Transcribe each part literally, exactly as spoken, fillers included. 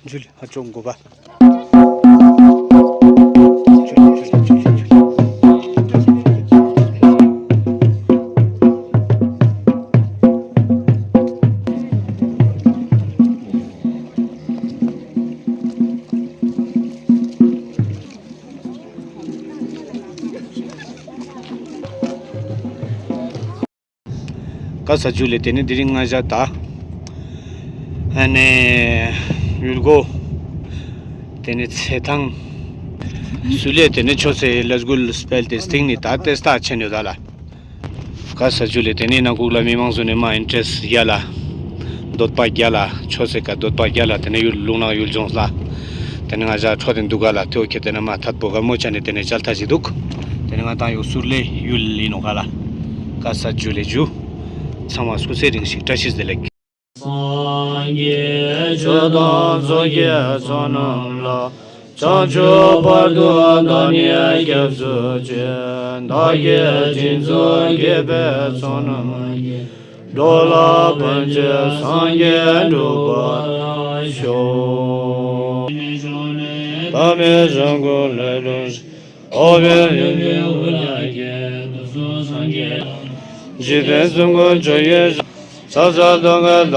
འཇུ་ལེ་ཧ་ཅོ་མགོ་པ། ག་ས་ཇུ་ལེ། དེ་ནས་དེ་རིང་ང་ཞ་ད། ཨ་ནེ་ཡུལ་སྒོ། དེ་ནས་ཚེ་ཐང་། སུ་ལེ་དེ་ནས་ཆོས་སེ་ལས་འགུལ་སྤེལ་ཏེ་སྟེང་ནས་ད་ལྟ་སྟག་ཆེན་ཡོད་ད་ལ། ག་ས་ཇུ་ལེ། དེ་ནས་ནང་ཁུག་ལ་མི་མང་སུ་ནས་མ་ཨིན་ཊེ་རེ་སི་རྒྱ་ལ། འདོད་པ་རྒྱ་ལ། ཆོས་སེ་ཀ་འདོད་པ་རྒྱ་ལ། དེ་ནས་ཡུལ་ལུང་ནང་ཡུལ་ལྗོངས་ལ། དེ་ནས་ང་ཞ་འཕྲོ་དེ་འདུག་ག་ལ། ཐེའོ་ཁྱེད་དེ་ན་མ་ཐད་པོ་ག་མོ་ཆ་ནས་དེ་ནས་ཅལ་ཐ་ཞིག་འདུག་དེ་ནས་ང་དང་ཡོ་སུར་ལེ་ཡུལ་ལི་ནོ་ག་ལ། ག་ས་ཇུ་ལེ་ཇུ། ཚང་མ་སུ་སེ་རིང་ཞིག་བཀྲ་ཤིས་བདེ་ལེགས། སངས་རྒྱས་ཆོས་དང་ཚོགས་ཀྱི་ཚོགས་རྣམས་ལ། བྱང་ཆུབ་བར་དུ་བདག་ནི་སྐྱབས་སུ་མཆི། བདག་གིས་སྦྱིན་སོགས་བགྱིས་པའི་ཚོགས་རྣམས་ཀྱིས། འགྲོ་ལ་ཕན་ཕྱིར་སངས་རྒྱས་འགྲུབ་པར་ཤོག་བདག་མེད་ཞིང་ཀུན་ལས་སྒྲོལ་ཞིང་། འོད་དཔག་མེད་ཡུམ་གྱི་དབུས་ལ་སྐྱེས། འཇིག་རྟེན་གསུམ་མགོན་ཇོ་བོའི་ཞབས། ཕྱག་འཚལ་སྟོན་ཀའི་ཟླ་བ་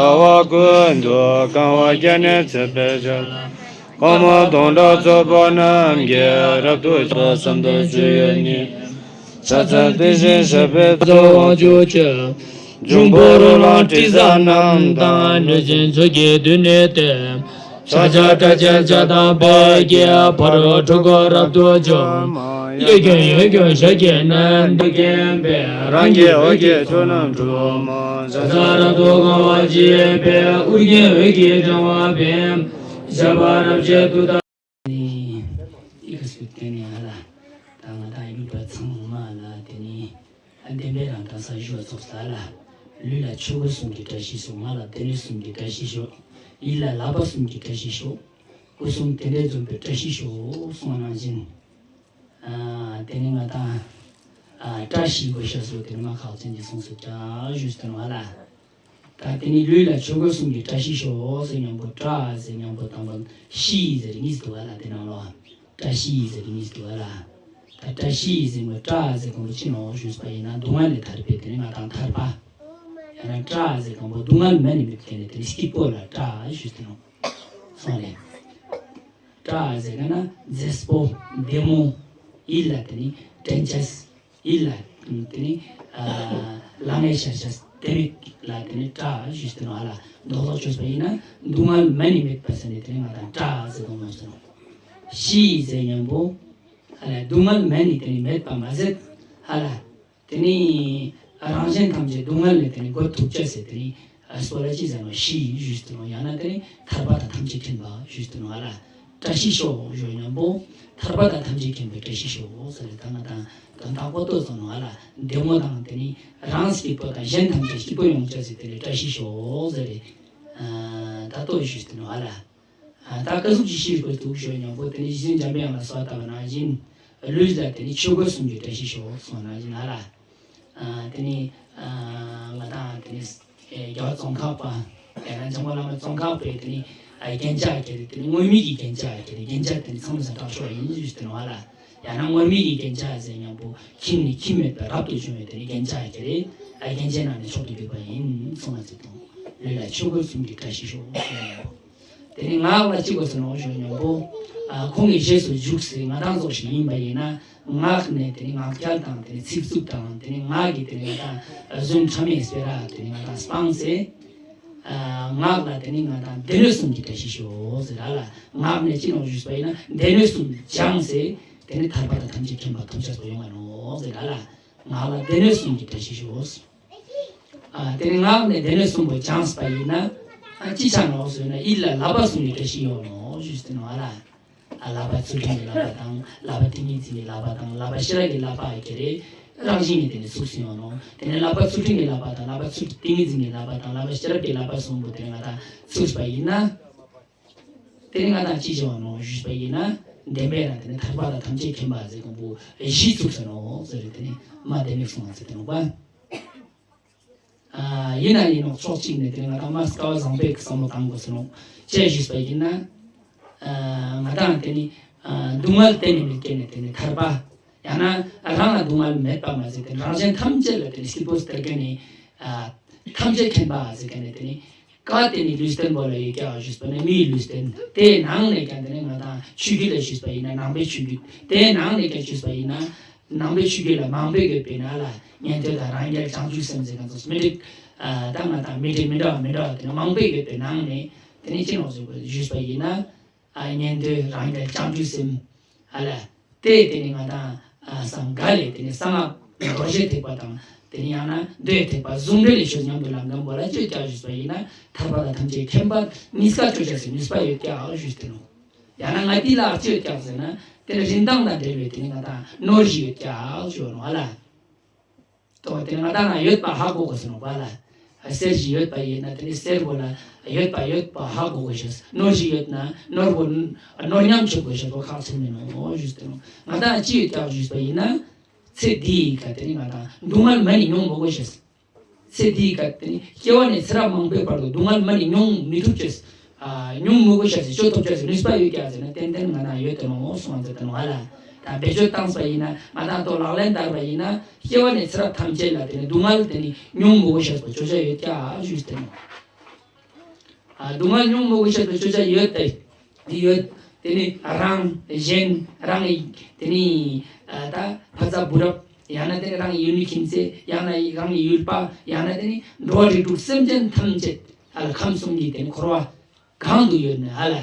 ཀུན་ཏུ། གང་བ་བརྒྱ་ནི་ཚེས་པའི་ཕྱག་རྒྱ། གང་མ་དོན་དག་རྫོགས་པ་རྣམས་ཀྱི། རབ་ཏུ་ཕྱག་འཚལ་བསམ་དོན་སྤྱོད་ཡུལ་ཉིད། ཕྱག་འཚལ་དེ་བཞིན་གཤེགས་པའི་ཚོགས། དབང་ཕྱུག་ཆོས་འབྱུང་འཁོར་ལོ་ལ་དྲི་ཟ་རྣམས་དང་། གནོད་སྦྱིན་ཚོགས་ཀྱིས་མདུན་ནས་བསྟོད། ཕྱག་རྒྱ་སྒྲ་གཅན་འཇགས་དང་བོད་ཀྱི། ཕ་རོལ་འཁྲུལ་འཁོར་རབ་ཏུ་འཇོམས། གཡས་བསྐུམ་གཡོན་བསྐུམ་ཞལ་བགྱིས་ནས། འདི་སྐད་འབོད། རང་གི་འོད་ཀྱིས་ཕྱོགས་རྣམས་འཁྲུགས། ཕྱག་འཚལ་རབ་ཏུ་དགའ་བ་བརྗིད་པའི། དབུ་རྒྱན་འོད་ཀྱི་ཕྲེང་བ་འབེབས། བཞད་པ་རབ་བརྒྱས་ཏུ་བལྟ། ནི། ཨི་ཁ་སུ་བརྟེན་ནས་ཧ་ལ། ད་ང་དང་ཡུལ་པ་ཚང་མ་ལ་དེ་ནི། བདེན་པའི་རང་དང་ས་ཞོ་ཚོགས་ས་ལ། ལུས་ལ་ཆོས་གོས་གསུམ་གྱི་བཀྲ་ཤིས་ཤོག་ངག་ལ་བདེ་གནས་གསུམ་གྱི་བཀྲ་ཤིས་ཤོག་ཡིད་ལ་བསླབ་པ་གསུམ་གྱི་བཀྲ་ཤིས་ཤོག་སྐུ་གསུམ་དེ་འདྲའི་འཛོམས་པའི་བཀྲ་ཤིས་ཤོག་གསུངས་ནང་བཞིན། ཨ། དེ་ནི་ང་དང་། ཨ། བཀྲ་ཤིས་དགོས་ཤ་སོགས་དེ་ནི་མ་ཁག་ཅན་གྱི་གསུང་སོགས་བཀྲ་ཞུས་ཏེ་ནོ་ཨ་ལ། ད་དེ་ནི་ལུས་ལ་ཆོས་གོས་གསུམ་གྱི་བཀྲ་ཤིས་ཤོག་ཟེར་མཉམ་པོ་བཀྲ་ཟེར་མཉམ་པོ་དང་པོ་ཤིས་ཟེར་གཉིས་འདུག་ཨ་ལ། དེ་ནང་ལོ། བཀྲ་ཤིས་ཟེར་གཉིས་འདུག་ཨ་ལ། ད་བཀྲ་ཤིས་ཟེར་མོ་བཀྲ་ཟེར་གོང་པོ་ཅི་ནོ་ཞུས་པ་ཡིན་ན་སྡུག་བསྔལ་ལས་ཐར་པའི་དེ་ནི་ང་དང་ཐར་པ། ཡང་ན་བཀྲ་ཟེར་གོང་པོ་སྡུག་བསྔལ་མེད་ནི་མེད་མཁན་ནི་དེ་ནི་སྐྱིད་པོ་ལ་བཀྲ་ཞུས་ཏེ་ནོ། སོང་ལེ། བཀྲ་ཟེར་ག་ན་མཛེས་པོ། བདེ་མོ། ཡིད་ལ་དེ་ནི་དྲན་ཅེས། ཡིད་ལ་དེ་ནི་ལང་ངེ་ཤར་ཤར་དེ་མིག་ལ་དེ་ནི་བཀྲ་ཞུས་ཏེ་ནོ་ཨ་ལ། མདོག་མདོག་བཅོས་པ་ཡིན་ན་སྡུག་བསྔལ་མེད་ནི་མེད་པ་ཟེར་ནས་དེ་ནི་ང་དང་བཀྲ་ཟེར་དོ་མོ་ཟེར་ནོ། ཤིས་ཟེར་མཉམ་པོ་ཨ་ལ་སྡུག་བསྔལ་མེད་ནི་དེ་ནི་མེད་པ་མ་ཟད་ཨ་ལ། དེ་ནི་རང་གཞན་ཐམས་ཅད་སྡུག་བསྔལ་ལས་དེ་ནི་འགོད་ཐུབ་ཅེས་ཟེར་དེ་ནི་སོ་ལ་ཅི་ཟེར་ནོ། ཤིས་ཞུས་ཏེ་ནོ། ཡང་ན་དེ་ནི་ཐར་པ་དང་ཐམས་ཅད་མཁྱེན་པ་ཞུས་ཏེ་ནོ་ཨ་ལ། བཀྲ་ཤིས་ཤོག་ཞུ་མཉམ་པོ་ཐར་པ་དང་ཐམས་ཅད་མཁྱེན་པའི་བཀྲ་ཤིས་ཤོག་ཟེར་རེ། ད་ང་དང་དོན་དག་པོ་ཏོ་ཟེར་ནོ་ཨ་ལ། བདེ་མོ་དང་དེ་ནི་རང་སྐྱིད་པོ་དང་གཞན་ཐམས་ཅད་སྐྱིད་པོ་ཡོང་ཅེས་ཟེར་དེ་ནི་བཀྲ་ཤིས་ཤོག་ཟེར་རེ། ད་ལྟོ་ཞུས་ཏེ་ནོ་ཨ་ལ། ད་ཀ་ཟུག་ཅིག་ཤེས་དགོས་འདུག་ཞུ་མཉམ་པོ་དེ་ནི་རྗེ་བཙུན་འཇམ་པའི་དབྱངས་ལ་གསོལ་བ་བཏབ་པ་ནང་བཞིན། ལུས་ལ་དེ་ནི་ཆོས་གོས་གསུམ་གྱི་བཀྲ་ཤིས་ཤོག་གསུངས་ནང་བཞིན་ཨ་ལ། དེ་ནི་ང་དང་དེ་ནི་རྒྱལ་བ་ཙོང་ཁ་པ། ཡང་ན་འཇམ་མགོན་བླ་མ་ཙོང་ཁ་པའི་དེ་ནི་རྒྱན་ཆ་ཁྱེར་དེ་ནི་དངོས་མེད་ཀྱི་རྒྱན་ཆ་ཁྱེར་རྒྱན་ཆ་དེ་ནི་ཚང་མ་ས་དྲག་ཤོས་ཡིན་ཞུས་ཏེ་ནོ་ཨ་ལ། ཡང་ན་དངོས་མེད་ཀྱི་རྒྱན་ཆ་ཟེར་མཉམ་པོ་ཁྱིམ་ནས་ཁྱིམ་མེད་པའི་རབ་ཏུ་བྱུང་བའི་དེ་ནི་རྒྱན་ཆ་ཁྱེར་རྒྱན་ཆའི་ནང་ནས་མཆོག་ཏུ་གྱུར་པ་ཡིན་གསུངས་པ་ཟེར་དང་། ལུས་ལ་ཆོས་གོས་གསུམ་གྱི་བཀྲ་ཤིས་ཤོག་ཞུ་མཉམ་པོ། དེ་ནི་ངག་ལ་ཅི་དགོས་ཟེར་ནོ་ཞུ་མཉམ་པོ། ཁོང་གི་རྗེས་སུ་འཇུག་སའི་ང་དང་ཚོ་ཞིག་ཡིན་པ་ཡིན་ན། ངག་ནས་དེ་ནི་ངག་འཁྱལ་དང་དེ་ནི་ཚིག་རྩུབ་དང་དེ་ནི་ངག་གི་དེ་ནི་ང་དང་རྫུན་ཕྲ་མའི་སྤེ་ར་དེ་ནི་ང་དང་སྤངས་སེ། ངག་ལ་དེ་ནི་ང་དང་སྡེ་སྣོད་གསུམ་གྱི་བཀྲ་ཤིས་ཤོག་ཟེར་ར་ལ། ངག་ནས་ཅི་ནོ་ཞུས་པ་ཡིན་ན་སྡེ་སྣོད་གསུམ་སྦྱངས་སེ་དེ་ནི་ཐར་པ་དང་ཐམས་ཅད་མཁྱེན་པ་ཐོབ་བྱ་སོ་ཡོང་བ་ནོ་ཟེར་ར་ལ། ངག་ལ་སྡེ་སྣོད་གསུམ་གྱི་བཀྲ་ཤིས་ཤོག་ཨ། དེ་ནི་ངག་ནས་སྡེ་སྣོད་གསུམ་པོ་སྦྱངས་པ་ཡིན་ན། ཨ། ཅི་ཆགས་ནོ་ཟེར་ན་ཡིད་ལ་བསླབ་པ་གསུམ་གྱི་བཀྲ་ཤིས་ཡོང་ནོ་ཞུས་ཏེ་ནོ་ཨ་ལ། ཨ། བསླབ་པ་ཚུལ་ཁྲིམས་ཀྱི་བསླབ་པ་དང་བསླབ་པ་ཏིང་ངེ་འཛིན་གྱི་བསླབ་པ་དང་བསླབ་པ་ཤེས་རབ་ཀྱི་བསླབ་པ་ཨ་ཁྱེར་རེ་རང་བཞིན་གྱིས་དེ་ནི་ཚུགས་སུ་ཡོང་ནོ། དེ་ནི་བསླབ་པ་ཚུལ་ཁྲིམས་ཀྱི་བསླབ་པ་དང་བསླབ་པ་ཚུལ་ཏིང་ངེ་འཛིན་གྱི་བསླབ་པ་དང་བསླབ་པ་ཤེས་རབ་ཀྱི་བསླབ་པ་གསུམ་པོ་དེ་ནི་ང་དང་ཚུགས་པ་ཡིན་ན། དེ་ནི་ང་དང་ཅི་བྱེད་པ་ནོ་ཞུས་པ་ཡིན་ན། བདེན་པའི་རང་དེ་ནི་ཐར་པ་དང་ཐམས་ཅད་མཁྱེན་པ་ཟེར་གོང་པོ་བཞི་ཚུགས་ཟེར་ནོ་ཟེར་རེ་དེ་ནི་མ་བདེན་མེད་གསུངས་ཟེར་དེ་ནོ་པ། ཨ། ཡིན་ན་ཡིན་ནོ་ཕྱོགས་གཅིག་ནས་དེ་ནི་ང་དང་མ་སྐལ་བ་བཟང་པོའི་བསམ་བློ་བཏང་དགོས་ཟེར་ནོ། ཅེས་ཞུས་པ་ཡིན་ན། ང་དང་དེ་ནི་སྡུག་བསྔལ་གཏན་ནས་མེད་མཁན་ནི་དེ་ནི་ཐར་པ། ཡང་ན་རང་ལ་སྡུག་བསྔལ་མེད་པ་མ་ཟད་དེ་རང་གཞན་ཐམས་ཅད་ལ་དེ་ནི་སྐྱིད་པོ་སྟེར་མཁན་ནི་ཐམས་ཅད་མཁྱེན་པ་ཟེར་མཁན་ནི་དེ་ནི། བཀའ་དེ་ནི་ལུས་རྟེན་པོ་ལ་ཡོད་ཀྱང་ཞུས་པ་ནི་མིའི་ལུས་རྟེན། དེའི་ནང་ནས་ཀྱང་དེ་ནི་ང་དང་ཆོས་བརྒྱུད་ལ་ཞུས་པ་ཡིན་ན་ནང་པའི་ཆོས་བརྒྱུད། དེའི་ནང་ནས་ཀྱང་ཞུས་པ་ཡིན་ན་ནང་པའི་ཆོས་བརྒྱུད་ལ་མང་པོས་ཡོད་པའི་ནང་ལ་ཉན་ཐོས་དང་རང་རྒྱལ་བྱང་ཆུབ་སེམས་ཟེར་མཁན་ཚོ་མི་འགྲིག་ད་ང་དང་མི་འགྲིག་མི་འདྲ་བ་མི་འདྲ་བ་དེ་ནི་མང་པོས་ཡོད་པའི་ནང་ནས་དེ་ནི་ཅི་ནོག་ཞུས་པ་ཡིན་ན། ཉན་ཐོས་རང་རྒྱལ་བྱང་ཆུབ་སེམས། ཨ་ལ། དེ་དེ་ནི་ང་དང་སངས་རྒྱས་ལས་དེ་ནི་གསང་སྔགས་རྡོ་རྗེ་ཐེག་པ་དང་དེ་ནི་ཡང་ན་མདོའི་ཐེག་པ་ཟུང་འབྲེལ་ལས་ཆོས་ཉམས་སུ་ལེན་མཁན་པོ་ལ་ཅི་ཡོད་ཀྱང་ཞུས་པ་ཡིན་ན་ཐར་པ་དང་ཐམས་ཅད་མཁྱེན་པ་གཉིས་ཀ་ཅོ་ཅེས་སུ་ནུས་པ་ཡོད་ཀྱང་ཞུས་ཏེ་ནོ། ཡང་ན་ང་དེ་ལ་ཅི་ཡོད་ཀྱང་ཟེར་ན་དེ་ནི་རིན་ཐང་དང་འབྲེལ་བའི་དེ་ནི་ང་དང་ནོར་བཞི་ཡོད་ཀྱང་ཞུ་ནོ་ཨ་ལ། ཏོ་དེ་ང་དང་ན་ཡོད་པ་ཧ་གོ་དགོས་ཟེར་ནོ་བ་ལ། གསེར་ཞིག་ཡོད་པ་ཡིན་ན་དེ་ནི་གསེར་བོ་ལ་ཡོད་པ་ཡོད་པ་ཧ་གོ་དགོས་ཤེས། ནོར་ཞིག་ཡོད་ན་ནོར་བོ་ནོར་ཉམས་ཆུད་དགོས་ཤེས་པོ་ཁག་ཆེན་མིན་ནོ་ཞུས་ཏེ་ནོ། ང་དང་ཅི་ཡོད་ཀྱང་ཞུས་པ་ཡིན་ན། ཚེ་འདིའི་ཀ་དེ་ནི་ང་དང་སྡུག་བསྔལ་མ་ནི་མྱོང་མི་དགོས་ཤེས། ཚེ་འདིའི་ཀ་དེ་ནི་སྐྱེ་བ་ནས་ཚེ་རབས་མང་པོའི་བར་དུ་སྡུག་བསྔལ་མ་ནི་མྱོང་མི་ཐུབ་ཅེས། ཨ། ཉུང་མི་དགོས་ཤེས་སུ་ཆོག་ཐུབ་ཅེས་སུ་ནུས་པ་ཡོད་ཀྱང་ཟེར་ན་ཏན་ཏན་ང་དང་ཡོད་དེ་ནོ་གསུངས་ཟེར་དེ་ནོ་ཨ་ལ། ད་བེད་སྤྱོད་བཏང་པ་ཡིན་ན་ང་དང་ཐོག་ལག་ལེན་བསྟར་བ་ཡིན་ན་སྐྱེ་བ་ནས་ཚེ་རབས་ཐམས་ཅད་ལ་དེ་ནི་སྡུག་བསྔལ་དེ་ནི་ཉུང་མི་དགོས་ཤེས་སུ་ཆོག་ཆ་ཡོད་ཀྱང་ཞུས་ཏེ་ནོ། ཨ། སྡུག་བསྔལ་ཉུང་མི་དགོས་ཤེས་སུ་ཆོག་ཆ་ཡོད་དེ་ཡོད། དེ་ནི་རང་གཞན་རང་གི་དེ་ནི་ད་ཕ་ཚ་བུ་རབས། ཡང་ན་དེ་ནི་རང་གི་ཡུལ་མི་ཁྱིམ་མཚེས། ཡང་ན་རང་གི་ཡུལ་པ། ཡང་ན་དེ་ནི་འགྲོ་བ་རིགས་དྲུག་སེམས་ཅན་ཐམས་ཅད་ཨ་ལ་ཁམས་གསུམ་གྱི་དེ་ནི་འཁོར་བ་གང་དུ་ཡོད་ནས་ཨ་ལ།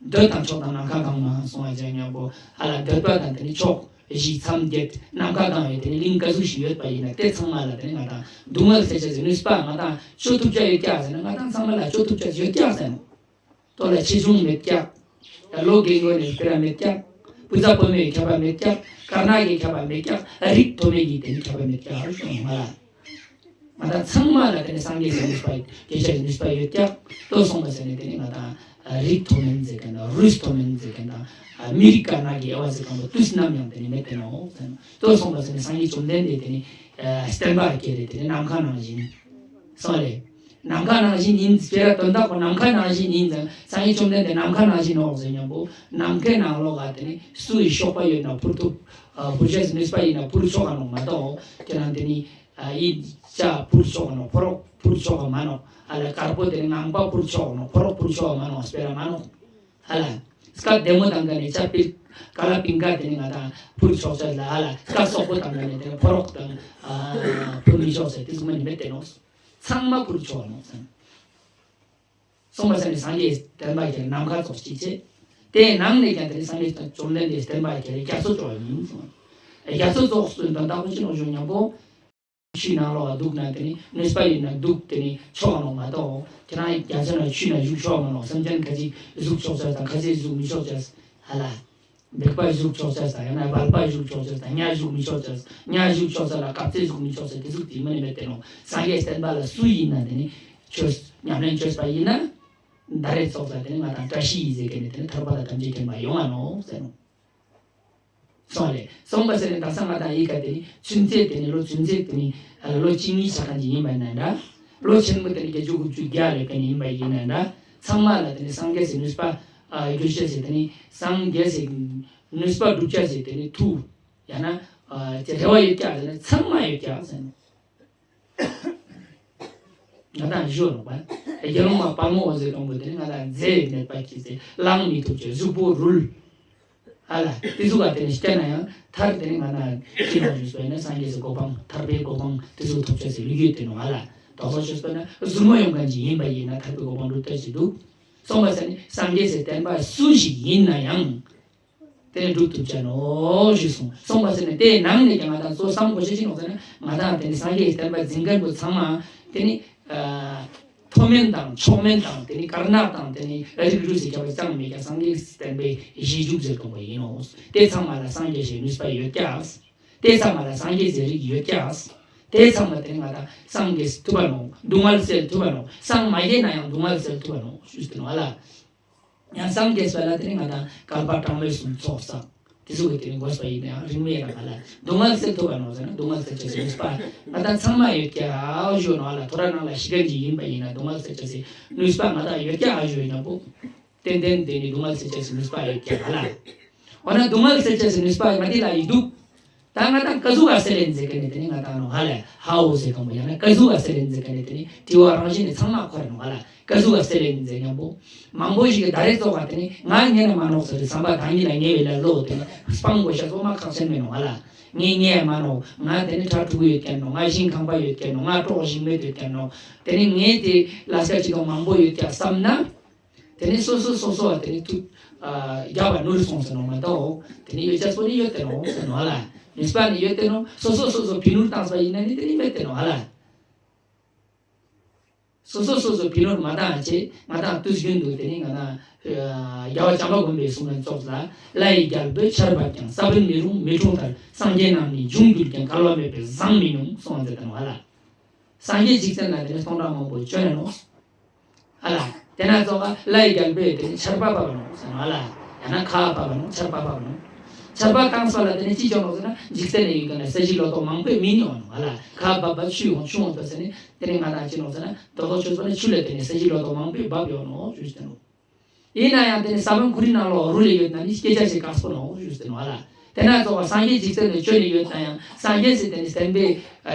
འདོད་དང་ཕྱོགས་དང་ནམ་མཁའ་གང་མ་གསུང་བ་ཅན་མཉམ་པོ་ཨ་ལ། འདོད་པ་དང་དེ་ནི་ཕྱོགས་བཞི་མཚམས་བརྒྱད་ནམ་མཁའ་གང་བའི་དེ་ནི་གླིང་ག་ཟུག་ཞིག་ཡོད་པ་ཡིན་ན་དེ་ཚང་མ་ལ་དེ་ནི་ང་དང་སྡུག་བསྔལ་སེལ་བྱ་ཟེར་ནུས་པ་ང་དང་ཤོད་ཐུབ་བྱ་ཡོད་ཀྱང་ཟེར་ན་ང་དང་ཚང་མ་ལ་ཤོད་ཐུབ་བྱ་ཡོད་ཀྱང་ཟེར་ནོ། ལྟོ་ལ་ཆེ་ཆུང་མེད་ཀྱག་ལོ་རྒན་རྒོན་ནས་སྤེ་ར་མེད་ཀྱག་སྤུ་ཚ་སྤུ་མོའི་ཁྱད་པར་མེད་ཀྱག་དཀར་ནག་གི་ཁྱད་པར་མེད་ཀྱག་རིགས་མཐོ་དམན་གྱི་དེ་ནི་ཁྱད་པར་མེད་ཀྱག་ཞུ་ང་ལ། ང་དང་ཚང་མ་ལ་དེ་ནི་སངས་རྒྱས་ཀྱི་ནུས་པ་སྐྱེ་ཤར་གྱི་ནུས་པ་ཡོད་ཀྱག་ལྟོ་སོང་བ་ཟེར་ནས་དེ་ནི་ང་དང་རིགས་མཐོ་དམན་ཟེར་མཁན་དང་རུས་མཐོ་དམན་ཟེར་མཁན་དང་མི་རིགས་དཀར་ནག་གི་དབྱེ་བ་ཟེར་མཁན་པོ་དུས་ནམ་ཡང་དེ་ནི་མེད་དེ་ནོ་ཟེར་ནོ། ལྟོ་སོང་བ་ཟེར་ནས་སངས་རྒྱས་བཅོམ་ལྡན་འདས་དེ་ནི་བསྟན་པ་སྐྱེ་རེ་དེ་ནི་ནམ་མཁའ་ནང་བཞིན་སོང་རེད། ནམ་མཁའ་ནང་བཞིན་ཡིན་ཟེར་དོན་དག་པོ་ནམ་མཁའ་ནང་བཞིན་ཡིན་ཙང་སངས་རྒྱས་བཅོམ་ལྡན་འདས་ནམ་མཁའ་ནང་བཞིན་ནོག་ཟེར་མཉམ་པོ་ནམ་མཁའི་ནང་ལོགས་ལ་དེ་ནི་སུ་ཡི་གཤོག་པ་ཡོད་ན་འཕུར་ཐུབ། འཕུར་ཤེས་ནུས་པ་ཡིན་ན་འཕུར་ཆོག་ག་ནོག་མ་གཏོགས་དེ་ནང་དེ་ནི་ཡིད་ཆ་འཕུར་ཆོག་ག་ནོག་ཕོ་རོག་འཕུར་ཆོག་ག་མ་ནོག་ཨ་ལ་དཀར་པོ་དེ་ནི་ངང་པ་འཕུར་ཆོག་ག་ནོག་ཕོ་རོག་འཕུར་ཆོག་ག་མ་ནོག་སྤེ་ར་མ་ནོག་ཨ་ལ། སྐད་བདེ་མོ་དང་ག་ནས་ཅ་པིལ་ཀ་ལ་པིང་ཀ་དེ་ནི་ང་དང་འཕུར་ཆོག་ཆ་ལ་ཨ་ལ་སྐད་སོག་པོ་དང་ག་ནས་དེ་ནི་ཕོ་རོག་དང་འཕུར་མི་ཆོག་ཟེར་དེ་ཚོ་མ་ནི་མེད་དེ་ནོག་ཚང་མ་འཕུར་ཆོག་ནོག་ཚང་། སོང་བ་ས་ནི་སངས་རྒྱས་བསྟན་པ་ཁྱེར་ནམ་མཁའ་ཙོགས་གཅིག་བྱས། དེའི་ནང་ནས་ཀྱང་དེ་ནི་སངས་རྒྱས་བཅོམ་ལྡན་འདས་བསྟན་པ་ཁྱེར་རྒྱ་མཚོ་ཙོགས་ཡིན་གསུངས། རྒྱ་མཚོ་ཙོགས་སུ་འདོན་དག་པོ་ཅི་ནོག་ཞུ་མཉམ་པོ། ཆུའི་ནང་ལོགས་ལ་འདུག་ན་དེ་ནི་ནུས་པ་ཡོད་ན་འདུག་དེ་ནི་ཆོག་ནོག་མ་གཏོགས་ཁྱེད་རང་རྒྱ་མཚོ་ན་ཆུ་ན་བཞུགས་ཆོག་མ་ནོག་སེམས་ཅན་ཁ་ཅིག་གཟུགས་ཆོག་ཆ་དང་ཁ་ཅིག་གཟུགས་མི་ཆོག་ཆ་ཧ་ལ། འབིགས་པ་བཞུགས་ཆོག་ཆ་ས་ཡང་ན་སྦལ་པ་བཞུགས་ཆོག་ཆ་ས་ཉ་བཞུགས་མི་ཆོག་ཆ་ཉ་བཞུགས་ཆོག་ས་ལ་གབ་རྩེ་བཞུགས་མི་ཆོག་ཆ་དེ་ཟུག་དེ་མ་ནི་མེད་དེ་ནོ། སངས་རྒྱས་བསྟན་པ་ལ་སུ་ཡིན་ན་དེ་ནི་ཆོས་ཉམས་ལེན་བཅོས་པ་ཡིན་ན་ད་རེས་ཚོགས་ས་དེ་ནི་ང་དང་བཀྲ་ཤིས་ཡིན་ཟེར་མཁན་ནི་དེ་ནི་ཐར་པ་ལ་ཐམས་ཅད་མཁྱེན་པ་ཡོང་ང་ནོ་ཟེར་ནོ། སོང་ལེ། སོང་པ་ཟེར་ནས་ད་ས་ང་དང་ཡི་ག་དེ་ནི་ཚུན་ཚད་དེ་ནི་ལོ་ཚུན་ཚད་དེ་ནི་ལོ་གཅིག་གཉིས་ཆ་གང་ཅིག་ཡིན་པ་ཡིན་ན་འདྲ། ལོ་ཆེན་པོ་དེ་ནི་བརྒྱད་ཅུ་དགུ་བཅུ་བརྒྱ་ལས་ཀ་ནི་ཡིན་པ་ཡིན་ན་འདྲ། ཚང་མ་ལ་དེ་ནི་སངས་རྒྱས་སི་ནུས་པ་རྒྱུ་ཆ་ཟེར་དེ་ནི་སངས་རྒྱས་སི་ནུས་པ་བསྒྲུབ་བྱ་ཟེར་དེ་ནི་ཐུགས་ཡང་ན་དེ་རེ་བ་ཡོད་ཀྱག་ཟེར་ན་ཚང་མ་ཡོད་ཀྱག་ཟེར་ནོ། ང་དང་ཞུ་རོགས་པ། དགེ་སློང་མ་དཔའ་མོ་འོ་ཟེར་གང་པོ་དེ་ནི་ང་དང་རྫས་མེད་པ་ཁྱི་ཟེར་ལངས་མི་ཐུབ་ཅེས་གཟུགས་པོ་རུལ། ཨ་ལ་དེ་ཟུག་ག་དེ་ནི་སྐྱ་ན་ཡང་མཐར་དེ་ནི་ང་དང་ཅི་ལ་ཞུས་པ་ཡིན་ན་སངས་རྒྱས་སི་གོ་འཕང་ཐར་པའི་གོ་འཕང་དེ་ཟུག་ཐོབ་ཅེས་སི་ལུས་ཡོད་དེ་ནོ་ཨ་ལ། དོགས་ཟོན་ཞུས་པ་ན་ཟུར་མོ་ཡོང་མཁན་ཅིག་ཡིན་པ་ཡིན་ན་ཐར་པའི་གོ་འཕང་འགྲུབ་ཐབས་ཅིག་འདུག་སོང་པ་ཟེར་ནི་སངས་རྒྱས་སི་བསྟན་པ་སུ་ཞིག་ཡིན་ན་ཡང་། དེ་ནས་སྒྲུབ་ཐུབ་ཅེས་ནོ་ཞུས་སོང་། སོང་པ་ཟེར་ནས་དེའི་ནང་ནས་ཀྱང་ང་དང་གཙོ་བསམ་དགོས་ཤེས་ཅི་ནོ་ཟེར་ན་ང་དང་དེ་ནི་སངས་རྒྱས་ཀྱི་བསྟན་པ་འཛིན་མཁན་པོ་ཚང་མ་དེ་ནི་མཐོ་དམན་དང་མཆོག་དམན་དང་དེ་ནི་དཀར་ནག་དང་དེ་ནི་རིགས་རུས་སུ་ཁྱབ་པ་ཅང་མེད་ཀྱང་སངས་རྒྱས་བསྟན་པའི་གཞི་འཇུག་ཟེར་གཏོང་པ་ཡིན་ནོ། དེ་ཚང་མ་ལ་སངས་རྒྱས་ཞེས་ནུས་པ་ཡོད་ཀྱག་དེ་ཚང་མ་ལ་སངས་རྒྱས་ཟེར་རིགས་ཡོད་ཀྱག་དེ་ཚང་མ་དེ་ནི་ང་དང་སངས་རྒྱས་ཐུབ་པ་ནོ། སྡུག་བསྔལ་སེལ་ཐུབ་པ་ནོ། སངས་མ་རྒྱས་ན་ཡང་སྡུག་བསྔལ་སེལ་ཐུབ་པ་ནོ་ཞུས་ཏེ་ནོ་ཨ་ལ། ཡང་སངས་རྒྱས་པ་ལ་དེ་ནི་ང་དང་བསྐལ་པ་གྲངས་མེད་གསུམ་ཚོགས་བསགས། དེ་ཚོ་གི་དེ་ནི་དགོས་པ་ཡིན་ན་ཡང་རིང་མོ་ཡིན་ན་ང་ལ་སྡུག་བསྔལ་སེལ་ཐུབ་པ་ནོ་ཟེར་ན། སྡུག་བསྔལ་སེལ་ཆེད་ཟེར་ནུས་པ་ང་དང་ཚང་མ་ཡོད་ཀྱག་ཞུ་ནོ་ལ། ཐོ་ར་ནང་ལ་ཤི་གན་གྱི་ཡིན་པ་ཡིན་ན་སྡུག་བསྔལ་སེལ་ཆེད་ཟེར་ནུས་པ་ང་དང་ཡོད་ཀྱག་ཞུ་ཡིན་ན་པོ། ཏན་ཏན་དེ་ནི་སྡུག་བསྔལ་སེལ་ཆེད་ཟེར་ནུས་པ་ཡོད་ཀྱག་ལ། འོ་ན་སྡུག་བསྔལ་སེལ་ཆེད་ཟེར་ནུས་པ་ང་དེ་ལ་ཡི་འདུག་ད་ང་དང་ཀ་ཟུག་ག་སེལ་ལེན་ཟེར་ག་ནི་དེ་ནི་ང་དང་ནོ་ཧ་ལ་ཧའོ་ཟེར་གང་པོ་ཡང་ན་ཀ་ཟུག་ག་སེལ་ལེན་ཟེར་ག་ནི་དེ་ནི་དྲི་བ་རང་བཞིན་ནི་ཚང་མ་འཁོར་ནོ་ཧ་ལ། ཀ་ཟུག་ག་སེལ་ལེན་ཟེར་མཉམ་པོ། མང་པོ་ཞིག་གི་ད་རེས་ཚོགས་པ་དེ་ནི་ང་ཉན་ན་མ་ནོག་ཟེར་བསམ་པ་དང་ཉིད་ལ་ཉེ་བའི་ལ་ལོ་དེ་ནི་སྤང་དགོས་ཤ་ཚོགས་མ་ཁག་ཆེན་མེད་ནོ་ཧ་ལ། ངས་ཉན་ཡ་མ་ནོག་ང་དེ་ནི་ཁྲ་ཕྲུ་གུ་ཡོད་ཀྱང་ནོ། ང་ཞིང་ཁང་པ་ཡོད་ཀྱང་ནོ། ང་གྲོགས་ཞིང་མེད་ཡོད་ཀྱང་ནོ། དེ་ནི་ངས་དེ་ལ་སྐད་ཅིག་དང་མང་པོ་ཡོད་ཀྱང་བསམ་ན། དེ་ནི་སོ་སོ་སོ་སོ་བ་དེ་ནི་ཐུག་རྒྱབ་པ་ནུར་སོང་ཟེར་ནོ་མ་གཏོགས། དེ་ནི་ཡོད་ཅག་སོ་ནི་ཡོད་དེ་ནོ་ཟེར་ནོ་ལ། ནུས་པ་ནི་ཡོད་དེ་ནོ། སོ་སོ་སོ་སོ་ཕི་ནུར་བཏང་སོ་ཡིན་ན་ནི་དེ་ནི་མེད་དེ་ནོ་ཧ་ལ། སོ་སོ་སོ་སོ་ཕི་ནུར་མ་བཏང་ཅེས་ང་དང་དུས་རྒྱུན་དུ་དེ་ནི་ང་དང་རྒྱལ་བ་བྱམས་པ་མགོན་པོའི་གསུང་ལན་ཙོགས་ལ། ལྷ་ཡི་རྒྱལ་པོས་ཆར་འབབ་ཀྱང་ས་བོན་མི་རུང་མི་འཁྲུངས་མཐར། སངས་རྒྱས་རྣམས་ནི་འབྱུང་འགྱུར་ཀྱང་། བསྐལ་པ་མེད་པས་བཟང་མི་ཉུང་གསུངས་ཟེར་དང་བ་ལ། སངས་རྒྱས་འཇིག་རྟེན་ལ་དེ་ནི་སྟོང་ཕྲག་མང་པོ་བྱོན་ནས་ནོ། ཨ་ལ། དེ་ན་ཙོགས་ལ་ལྷ་ཡི་རྒྱལ་པོས་དེ་ནི་ཆར་པ་བབས་ནོ་ཟེར་ནོ་ཨ་ལ། ཡང་ན་ཁ་བབས་ནོ་ཆར་པ་བབས་ནོ། ཆར་པ་བཏང་སོ་ལ་དེ་ནི་ཅི་བྱུང་ནོ་ཟེར་ན་འཇིག་རྟེན་ནས་ཡོད་མཁན་ལ་ས་གཞི་ལོ་ཏོག་མང་པོས་མི་ཉོ་ནོ་ཨ་ལ། ཁ་བབས་པ་ཆུ་ཡོང་ཆུ་འོང་ཐོ་ཟེར་ནི་དེ་ནི་ང་དང་ཅི་ནོ་ཟེར་ན་རྡོ་ཐོག་ཆོས་པ་ནི་ཆུ་ལས་དེ་ནི་ས་གཞི་ལོ་ཏོག་མང་པོས་བབས་ཡོང་ནོ་ཞུས་ཏེ་ནོ། ཡིན་ན་ཡང་དེ་ནི་ས་བོན་ཁོ་རའི་ནང་ལོགས་རུལ་ལེ་ཡོད་ན་ནི་སྐད་ཆ་ཞིག་དཀགས་པོ་ནོ་ཞུས་ཏེ་ནོ་ཨ་ལ། དེ་ན་ཙོགས་པ་སངས་རྒྱས་འཇིག་རྟེན་ནས་བྱོན་ནས་ཡོད་ན་ཡང་སངས་རྒྱས་སི་དེ་ནི་བསྟན་པའི་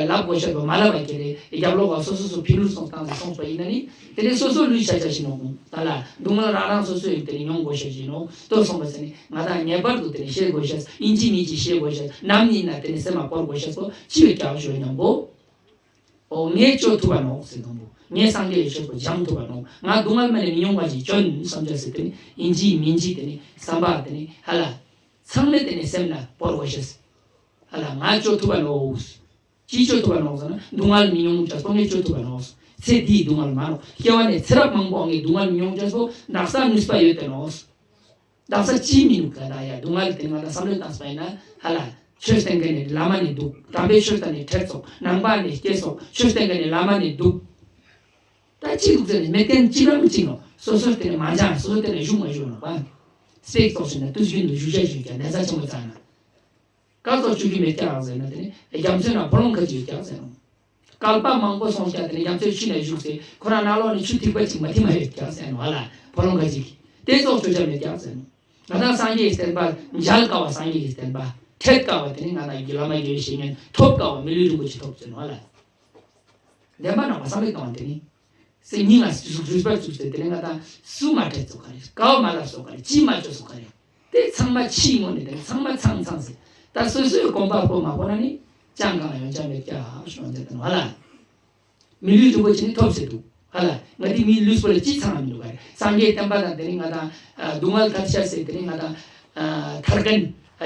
ལབ་དགོས་ཤེས་པ་མ་ལབ་པ་ཀྱི་རེད། རྒྱབ་ལོགས་ཀ་སོ་སོ་སོ་ཕི་ནུར་སོང་བཏང་ཟེར་སོང་པ་ཡིན་ན་ནི་དེ་ནི་སོ་སོ་ལུས་ཆ་ཆ་ཞིག་ནོ་ད་ལ་སྡུག་བསྔལ་རང་རང་སོ་སོའི་དེ་ནི་མྱོང་དགོས་ཤེས་ཞིག་ནོ་ལྟོས་སོང་པ་ཟེར་ནི་ང་དང་ངེས་པར་དུ་དེ་ནི་ཤེས་དགོས་ཤེས་ཡིན་གཅིག་མིན་གཅིག་ཤེས་དགོས་ཤེས་ནམ་ཡིན་ན་དེ་ནི་སེམས་མ་བོར་དགོས་ཤེས་སོ་ཅི་ཡོད་ཀྱང་ཞོ་ཉམ་པོ། ཨོ་ངས་བཅོས་ཐུབ་པ་ནོ་ཟེར་དང་པོ། ངས་སངས་རྒྱས་ཡོད་ཆོས་པོ་སྦྱང་ཐུབ་པ་ནོ། ང་སྡུག་བསྔལ་མ་ནས་མི་མྱོང་བ་ཞིག་བཅོན་བསམ་བྱ་ཟེར་དེ་ནི་ཡིན་གཅིག་མིན་གཅིག་དེ་ནི་བསམ་པ་དེ་ནི་ཧ་ལ། ཚང་མས་དེ་ནི་སེམས་ལ་བོར་དགོས་ཤེས། ཧ་ལ་ང་བཅོས་ཐུབ་པ་ནོ། ཅི་བཅོས་ཐུབ་པ་ནོ་ཟེར་ན་སྡུག་བསྔལ་མི་མྱོང་བྱ་སོ་ངས་བཅོས་ཐུབ་པ་ནོ། ཚེ་འདིའི་སྡུག་བསྔལ་མ་ནོ་སྐྱེ་བ་ནས་ཚེ་རབས་མང་པོ་ངས་སྡུག་བསྔལ་མི་མྱོང་བྱ་སོ་དག་ས་ནུས་པ་ཡོད་དེ་ནོ། བདག་ས་ཅིའི་མི་ནུས་ག་ད་ཡ་སྡུག་བསྔལ་དེ་ང་དང་བསམ་བློ་བཏང་སོང་ཡིན་ན་ཧ་ལ། ཆོས་བསྟན་མཁན་ནི་བླ་མ་ནི་འདུག་དམ་པའི་ཆོས་དང་ནི་ཁྲེལ་ཚོགས་ནང་པ་ནི་སྐྱེ་སོགས་ཆོས་བསྟན་མཁན་ནི་བླ་མ་ནི་འདུག་ད་ཅི་འདུག་ཟེར་ནས་མེད་མཁན་ཅི་རང་ཅི་ནོ་སོ་སོར་དེ་ནི་མ་སྦྱངས་སོ་སོ་དེ་ནི་བཞུགས་མ་བཞུགས་ནོ་བ། སྤེག་ཙོགས་ཟེར་ན་དུས་རྒྱུན་དུ་བཞུགས་བྱ་བཞུགས་ཀྱང་གདན་ས་ཆེན་པོ་ཚང་ན། སྐལ་ཚོགས་བཅུ་བཞི་མེད་ཀྱང་ཟེར་ན་དེ་ནི་རྒྱ་མཚོའི་ནང་ཕོ་ལོང་ཁ་ཅིག་ཡོད་ཀྱང་ཟེར་ནོ། བསྐལ་པ་མང་པོ་སོང་ཀྱང་དེ་ནི་རྒྱ་མཚོའི་ཆུ་ནས་བཞུགས་ཚེ་ཁོ་རང་ནང་ལོགས་ནས་ཆུ་ཐིགས་པ་གཅིག་མ་ཐིམ་མ་ཡོད་ཀྱང་ཟེར་ནོ་ཧ་ལ་ཕོ་ལོང་ཁ་ཅིག་གིས་དེ་ཙོགས་ཆོས་ཆ་མེད་ཀྱང་ཟེར་ནོ། ང་དང་སངས་རྒྱས་ཀྱི་བསྟན་པ་མཇལ་དཀའ་བ་སངས་རྒྱས་ཀྱི་བསྟན་པ་འཕྲད་དཀའ་བ་དེ་ནི་ང་དང་གི་བླ་མ་དགེ་བའི་བཤེས་གཉེན་ཐོབ་དཀའ་བ་མི་ལུས་རིན་པོ་ཆེ་ཐོབ་ཟེར་ནོ་ཧ་ལ། བདེན་པ་ནང་བ་བསམ་པའི་སྟོང་བ་དེ་ནི། སེམས་ཉིད་ལ་གཟུགས་གཟུགས་པ་བཙུགས་ཏེ་དེ་ནས་ང་དང་སུ་མ་ཁྲིད་སོགས་ག་རེ་ཀའོ་མ་ལབ་སོགས་ག་རེ་ཅི་མ་བཅོས་སོགས་ག་རེ་དེ་ཚང་མ་ཕྱིའི་ངོས་ནས་དེ་ཚང་མ་ཚང་ཚང་ཟེར། ད་སོ་སོའི་གོམ་པ་སྤོ་མ་སྤོ་ན་ནི་ཅང་གང་ཡོང་ཅང་མེད་ཀྱ་ཧ་ཤོང་ཟེར་དང་བ་ལ། མི་ལུས་རིན་པོ་ཆེ་ནི་ཐོབ་ཟེར་འདུག་ཧ་ལ། ང་དེ་མི་ལུས་པོ་ལ་ཅི་ཚང་མི་འདུག་ག་རེ་སངས་རྒྱས་བསྟན་པ་དང་དེ་ནི་ང་དང་སྡུག་བསྔལ་ཐར་ཤ་ཟེར་དེ་ནི་ང་དང་ཐར་མཁན་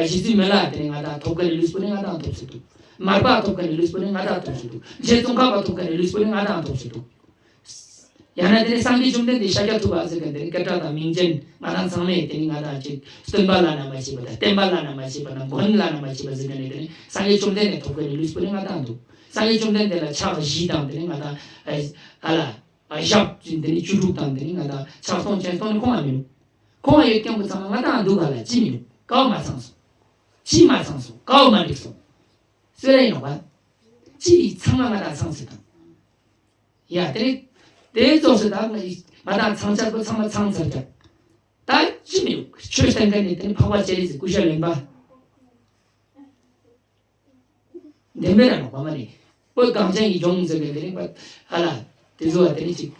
ཞི་བཅུ་མི་ལ་དེ་ནི་ང་དང་ཐོབ་མཁན་ལུས་པོ་ནི་ང་དང་ཐོབ་ཟེར་འདུག་མར་པ་ཐོབ་མཁན་ལུས་པོ་ནི་ང་དང་ཐོབ་ཟེར་འདུག་རྗེ་ཙོང་ཁ་པ་ཐོབ་མཁན་ལུས་པོ་ནི་ང་དང་ཐོབ་ཟེར་འདུག་ཡང་ན་དེ་ནི་སངས་རྒྱས་བཅོམ་ལྡན་འདས་ཤཱཀྱ་ཐུབ་པ་ཟེར་མཁན་དེ་ནི་སྐད་གྲགས་དང་མིང་ཅན་ང་དང་ཚང་མས་དེ་ནི་ང་དང་ཅིག་སྟོན་པ་བླ་ན་མ་མཆིས་པ་དང་བསྟན་པ་བླ་ན་མ་མཆིས་པ་དང་མགོན་བླ་ན་མ་མཆིས་པ་ཟེར་མཁན་ནི་དེ་ནི་སངས་རྒྱས་བཅོམ་ལྡན་འདས་ཐོབ་མཁན་ནི་ལུས་པོ་ནི་ང་དང་འདུག་སངས་རྒྱས་བཅོམ་ལྡན་འདས་ལ་ཕྱག་བཞི་དང་དེ་ནི་ང་དང་ཨ་ལ་ཞབས་ཀྱི་དེ་ནི་བཅུ་དྲུག་དང་དེ་ནི་ང་དང་ཕྱག་སྟོང་སྤྱན་སྟོང་ནི་ཁོང་ལ་མི་འདུག་ཁོང་ལ་ཡོད་མཁན་པོ་ཚང་མ་ང་དང་འདུག་ག་ལ་ཅི་མི་འདུག་ཀའོ་མ་ཚང་སོང་། ཅི་མ་ཚང་སོང་། ཀའོ་མ་འགྲིག་སོང་། སུ་རེ་ཡིན་ནོ་ག་ཅི་ཡིས་ཚང་མ་ང་དང་ཚང་ཟེར་དང་། ཡ་དེ་ནི་དེ་ཙོགས་སུ་ད་ང་ཡིས་ང་དང་ཚང་ཆག་པོ་ཚང་མ་ཚང་ཚར་ཀྱང་། ད་ཅི་མི་འདུག་ཆོས་བསྟན་མཁན་ནི་དེ་ནི་འཕགས་པ་སྤྱན་རས་གཟིགས་སྐུ་ཞབས་ལོན་པ། བདེན་པའི་རང་བ་མ་རེད། བོད་གངས་ཅན་གྱི་ལྗོངས་ཟེར་བའི་དེ་རིང་པ་ཧ་ལ། དེ་ཚོ་བ་དེ་རིང་ཅིག་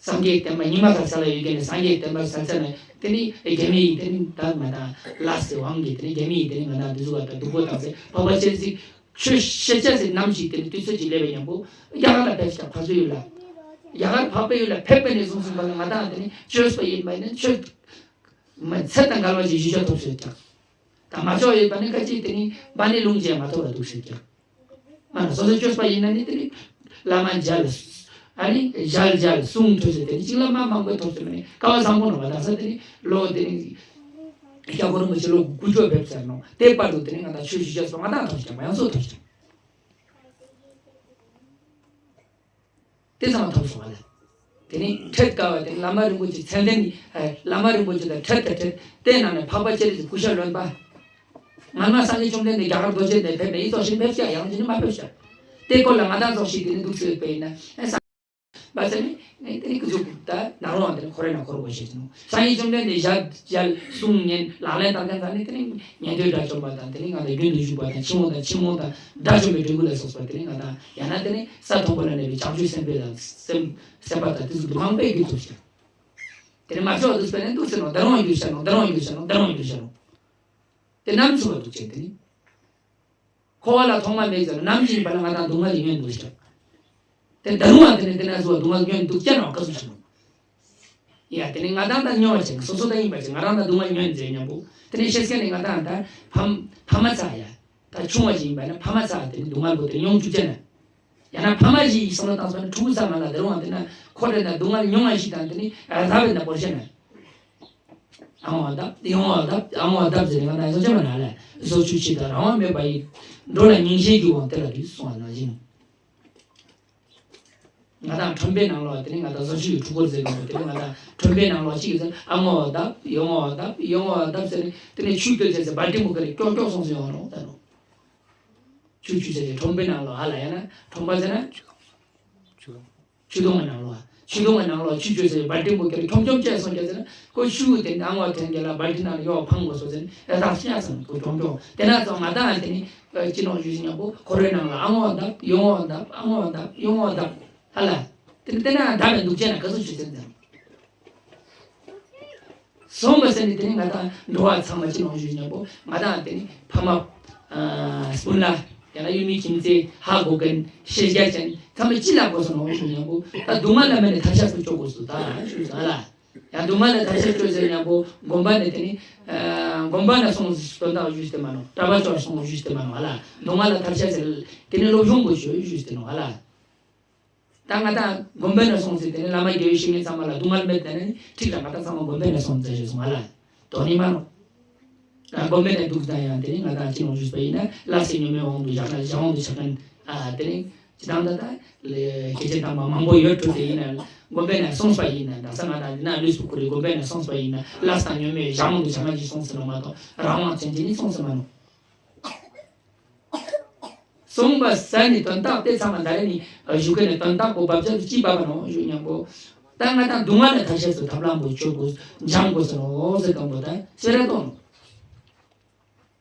སངས་རྒྱས་བསྟན་པ་ཉི་མ་ག་ས་ལ་ཡོད་མཁན་ནི་སངས་རྒྱས་བསྟན་པ་ས་ས་ནས་དེ་ནི་རྒྱ་མི་ཡིས་དེ་ནི་ད་ང་དང་ལ་སི་དབང་གིས་དེ་ནི་རྒྱ་མི་ཡིས་དེ་ནི་ང་དང་དེ་ཚོ་བ་ད་སྡུག་པོ་བཏང་ཟེར་འཕགས་པ་སྤྱན་རས་གཟིགས་ཆོས་ཤེས་བྱ་ཟེར་ནམ་ཞིག་དེ་ནི་དུས་ཚོད་ཅིག་སླེབས་པའི་མཉམ་པོ་རྒྱ་གར་ལ་ཕེབས་ཀྱང་ཕ་ཚོ་ཡུལ་ལ། རྒྱ་གར་འཕགས་པའི་ཡུལ་ལ་ཕེབས་པ་ནས་བཟུང་བཟུང་བ་ལ་ང་དང་དེ་ནི་བཅོས་པ་ཡིན་པ་ནི་ཆོས་མ་ཚད་དང་འགལ་བ་ཞིག་ཞུ་བྱ་ཐོབ་ཟེར་ཀྱང་། ད་མ་ལྕོགས་ཡོད་པ་ནི་ཁ་ཅིག་དེ་ནི་བ་ནི་ལུང་བྱས་མ་ཐོབ་ལ་འདུག་ཟེར་ཀྱང་། ཨ་ནི་སོ་སོ་བཅོས་པ་ཡིན་ན་ནི་དེ་ནི་བླ་མ་མཇལ། ཨ་ནི་ཞལ་མཇལ་གསུང་ཐོས་ཟེར་དེ་ནི་གཅིག་ལ་མ་མང་པོ་ཐོབ་ཟེར་ནི་ཀ་བ་བཟང་པོ་ནོ་བ་དང་ས་དེ་ནི་ལོ་དེ་ནི་སྐྱབས་མགོན་རིན་པོ་ཆེ་ལོ་དགུ་བཅུ་ཕེབས་ཟེར་ནོ་དེ་བར་དུ་དེ་ནི་ང་དང་ཆོས་ཞུ་བྱ་སོང་ང་དང་ཐོབ་ཀྱང་མ་ཡང་སོ་ཐོབ་ཀྱང་། དེ་ཚང་མ་ཐོབ་སོང་བ་ལ། དེ་ནི་འཕྲད་དཀའ་བ་དེ་བླ་མ་རིན་པོ་ཆེ་མཚན་ལྡན་གྱི་བླ་མ་རིན་པོ་ཆེ་དང་འཕྲད་དང་འཕྲད་དེ་ནང་ནས་འཕགས་པ་སྤྱན་རས་གཟིགས་སྐུ་ཞབས་ལོན་པ། སྔ་མ་སངས་རྒྱས་བཅོམ་ལྡན་འདས་རྒྱ་གར་རྡོ་རྗེ་གདན་ཕེབས་ནས་ཡིད་གསོ་ཞིང་ཕེབས་ཀྱང་ཡང་ཅི་ནི་མ་ཕེབས་ཤག་དེ་སྐོར་ལ་ང་དང་ཚོ་ཞིག་དེ་ནི་འདུག་ཚོད་པས་ན་ཨེ་ས་པ་ཚེ་ནི་ངས་དེ་ནི་ཀུ་ཟུག་ད་ནང་ལོགས་དེ་ནི་ཁོ་རེ་ན་ཁོ་རེ་གོ་ཤེས་ཀྱི་ནོ། སངས་རྒྱས་བཅོམ་ལྡན་འདས་ཞལ་ཞལ་གསུང་ཉན་ལག་ལེན་བསྟར་མཁན་ཚང་ནི་དེ་ནི་ཉན་ཐོས་དགྲ་བཅོམ་པ་དང་དེ་ནི་ང་དང་རྒྱུན་དུ་ཞུགས་པ་དང་ཕྱི་མོ་དང་ཕྱི་མོ་དང་དགྲ་བཅོམ་པའི་སྤྲུལ་སྐུ་ལ་སོགས་པ་དེ་ནི་ང་དང་ཡང་ན་དེ་ནི་ས་མཐོན་པོ་ལ་གནས་པའི་བྱང་ཆུབ་སེམས་དཔའ་དང་སེམས་སེམས་དཔའ་དང་དེ་ཚོ་འདུ་ཁང་པའི་རྒྱུད་ཚོ་ཞིག་དེ་ནི་མ་ཆོག་དུས་པས་ནི་འདུག་ཟེར་ནོ། ད་རུང་རྒྱུ་བྱ་ནོ། ད་རུང་རྒྱུ་བྱ་ནོ། ད་རུང་རྒྱུ་བྱ་ནོ། དེ་ནམ་ཚུགས་པ་འདུག་ཅེས་དེ་ནི། འཁོར་བ་ལ་ཐོག་མ་མེད་ཟེར་ནོ། ནམ་ཞིག་ཡིན་པ་ལ་ང་དང་སྡུག་བསྔལ་ཡོང་འདུག་ཅེས། དེ་ད་རུང་བ་དེ་ནི་དེ་ན་ཚུགས་པ་སྡུག་བསྔལ་ཡོང་འདུག་ཅེས་ནོ་ག་ཚོད་བྱ་ནོ། ཡ་དེ་ནི་ང་དང་ད་མྱོང་བ་ཅན་སོ་སོ་ད་ཡིན་པ་ཅན་ང་རང་ད་སྡུག་བསྔལ་ཡོང་ཟེར་མཉམ་པོ་དེ་ནི་ཤེས་མཁན་ནི་ང་དང་ད་ཕམ་ཕ་མ་ཚ་ཡ། ད་ཆུང་བ་ཞིག་ཡིན་པ་ན་ཕ་མ་ཚ་དེ་ནི་སྡུག་བསྔལ་པོ་དེ་མྱོང་བཅུག་ཅེས་ན། ཡང་ན་ཕ་མ་ཞིག་གིས་བསམ་བློ་བཏང་སོང་ན་ཕྲུ་གུ་ཚང་མ་ལ་དེ་རུང་བ་དེ་ན་ཁོ་རེ་ན་སྡུག་བསྔལ་མྱོང་བ་ཞིག་དང་དེ་ནི་ར་ཐག་པའི་ན་བོར་ཤེས་ན། ཨང་བ་བཏབ་ཡོང་བ་བཏབ་ཨང་བ་བཏབ་ཟེར་ནས་ང་དང་བཟོ་ཆེ་མ་ན་ལ་བཟོ་ཆུ་ཆེ་དང་རང་དབང་མེད་པ་ཡི་འགྲོ་ལ་ཉིན་ཤས་ཀྱི་དབང་དེ་ལ་དུས་སོང་བ་ནང་བཞིན། ང་དང་ཁྲོན་པའི་ནང་ལོགས་དེ་ནི་ང་དང་བཟོ་ཆུ་ཡི་ཕྲུ་གུར་ཟེར་གི་འདུག་དེ་ནི་ང་དང་ཁྲོན་པའི་ནང་ལོགས་གཅིག་ཟེར་ཨང་བ་བཏབ་ཡོང་བ་བཏབ་ཡོང་བ་བཏབ་ཟེར་ནས་དེ་ནི་ཆུ་སྐྱོལ་ཆེ་ཟེར་བ་ཏི་མོ་ཀ་རེ་ཀྱོག་ཀྱོག་སོང་ཟེར་ཡོང་རོགས་ད་རུང་། ཆུ་ཆུ་ཟེར་ཏེ་ཁྲོན་པའི་ནང་ལོགས་ཧ་ལ་ཡ་ན་ཁྲོན་པ་ཟེར་ན། ཆུ་དོང་། ཆུ་དོང་གི་ནང་ལོགས་ཆུ་དོང་གི་ནང་ལོགས་ཆུ་ཆུ་ཟེར་བ་ཏི་མོ་ཀ་རེ་ཁྱོམ་ཁྱོམ་བཅད་སོང་རྒྱ་ཟེར་ན་ཁོ་ཆུ་དེ་ནང་བ་ཐོན་རྒྱ་ལ་བ་ཏི་ནང་ལ་ཡོག་འཕང་དགོས་སོ་ཟེར་ན་ཨེ་ད་ཤ་སོང་ཁོ་ཁྱོམ་ཁྱོམ་དེ་ན་ཚོ་ང་དང་དེ་ནི་ཅི་ནོག་ཞུ་ཞིག་ཉམ་པོ་ཁོ་རོའི་ནང་ལ་ཨང་བ་བཏབ་ཡོང་བ་བཏབ་ཨང་བ་བཏབ་ཡོང་བ་བཏབ་ཧ་ལ། དེ་ནི་དེ་ན་བཏབ་པའི་འདུག་ཅེ་ན་ག་ཚོད་ཆུ་ཟེར་ཟེར། སོང་བ་ཟེར་ནས་དེ་ནི་ང་དང་འགྲོ་བ་ཚང་མ་ཅི་ནོག་ཞུ་ཉམ་པོ་ང་དང་དེ་ནི་ཕ་མ་སྤུན་ལ་ཡང་ན་ཡུལ་མི་ཁྱིམ་མཚེས་ཧ་གོ་མཁན་ཤེས་རྒྱ་ཅན་ཚང་མས་ཅི་ལབ་དགོས་སོང་ནོག་ཞུ་ཉམ་པོ་ད་སྡུག་བསྔལ་ལ་མེད་ནས་ཐར་ཤག་ཏུ་སྐྱོ་དགོས་སུ་ད་ཞུ་ས་ལ། ཡང་སྡུག་བསྔལ་ལ་ཐར་ཤག་སྐྱོ་ཟེར་ཉམ་པོ་དགོན་པ་ནས་དེ་ནི་དགོན་པ་ན་སོང་དོན་དག་ཞུས་ཏེ་མ་ནོག་གྲྭ་པ་ཅོག་སོང་ཞུས་ཏེ་མ་ནོག་ཧ་ལ། སྡུག་བསྔལ་ལ་ཐར་ཤག་ཟེར་དེ་ནི་སློབ་སྦྱོང་དགོས་ཞུ་ཞུས་ཏེ་ནོག་ཧ་ལ། ད་ང་དང་དགོན་པའི་ནང་སོང་ཚེ་དེ་ནི་བླ་མ་དགེ་བའི་བཤེས་གཉེན་ཚང་མ་ལ་སྡུག་བསྔལ་མེད་དེ་ནི་ཁྲིག་ལ་ང་དང་ཚང་མ་དགོན་པའི་ནང་སོང་ཚེ་ཞེས་སོང་ང་ལ་དོ་ནི་མ་ནོ། ད་དགོན་པའི་ནང་འདུག་ད་ཡང་དེ་ནི་ང་དང་ཅི་ནོག་ཞུས་པ་ཡིན་ན་ལ་སེ་ཉོན་མོངས་དབང་དུ་བཞག་ན་བཞག་དབང་དུ་བྱ་མཁན་ཨ་དེ་ནི་ཅི་དང་ད་ད་ལས་སྐད་ཆ་དང་མ་མང་པོ་ཡོད་འགྲོ་དེ་ཡིན་ན་དགོན་པའི་ནང་སོང་པ་ཡིན་ན་ད་ས་ང་དང་འདི་ན་ལུས་སུ་ཁུར་རེ་དགོན་པའི་ནང་སོང་པ་ཡིན་ན་ལ་སེ་དང་ཉོན་མོངས་བཞག་དབང་དུ་བྱ་མཁན་ཅི་སོང་ཟེར་ནོ་མ་གཏོགས་རང་དབང་ཅན་ཅི་ནི་སོང་ཟེར་མ་ནོ། གསུངས་པ་ས་ནི་དོན་དག་དེ་ཚང་མ་ད་རེ་ནི་བཞུགས་ཀྱི་ནི་དོན་དག་པོ་བབ་ཅག་ཏུ་ཅི་བབ་པ་ནོ་ཞུ་སྙམ་པོ། ད་ང་དང་སྡུག་བསྔལ་ལས་ཐར་ཤེས་སུ་ཐབས་ལམ་པོ་སྤྱོད་དགོས་སྦྱང་དགོས་སོ་ནོ་ཟེར་གམ་པོ་ད་སེ་ར་དོན།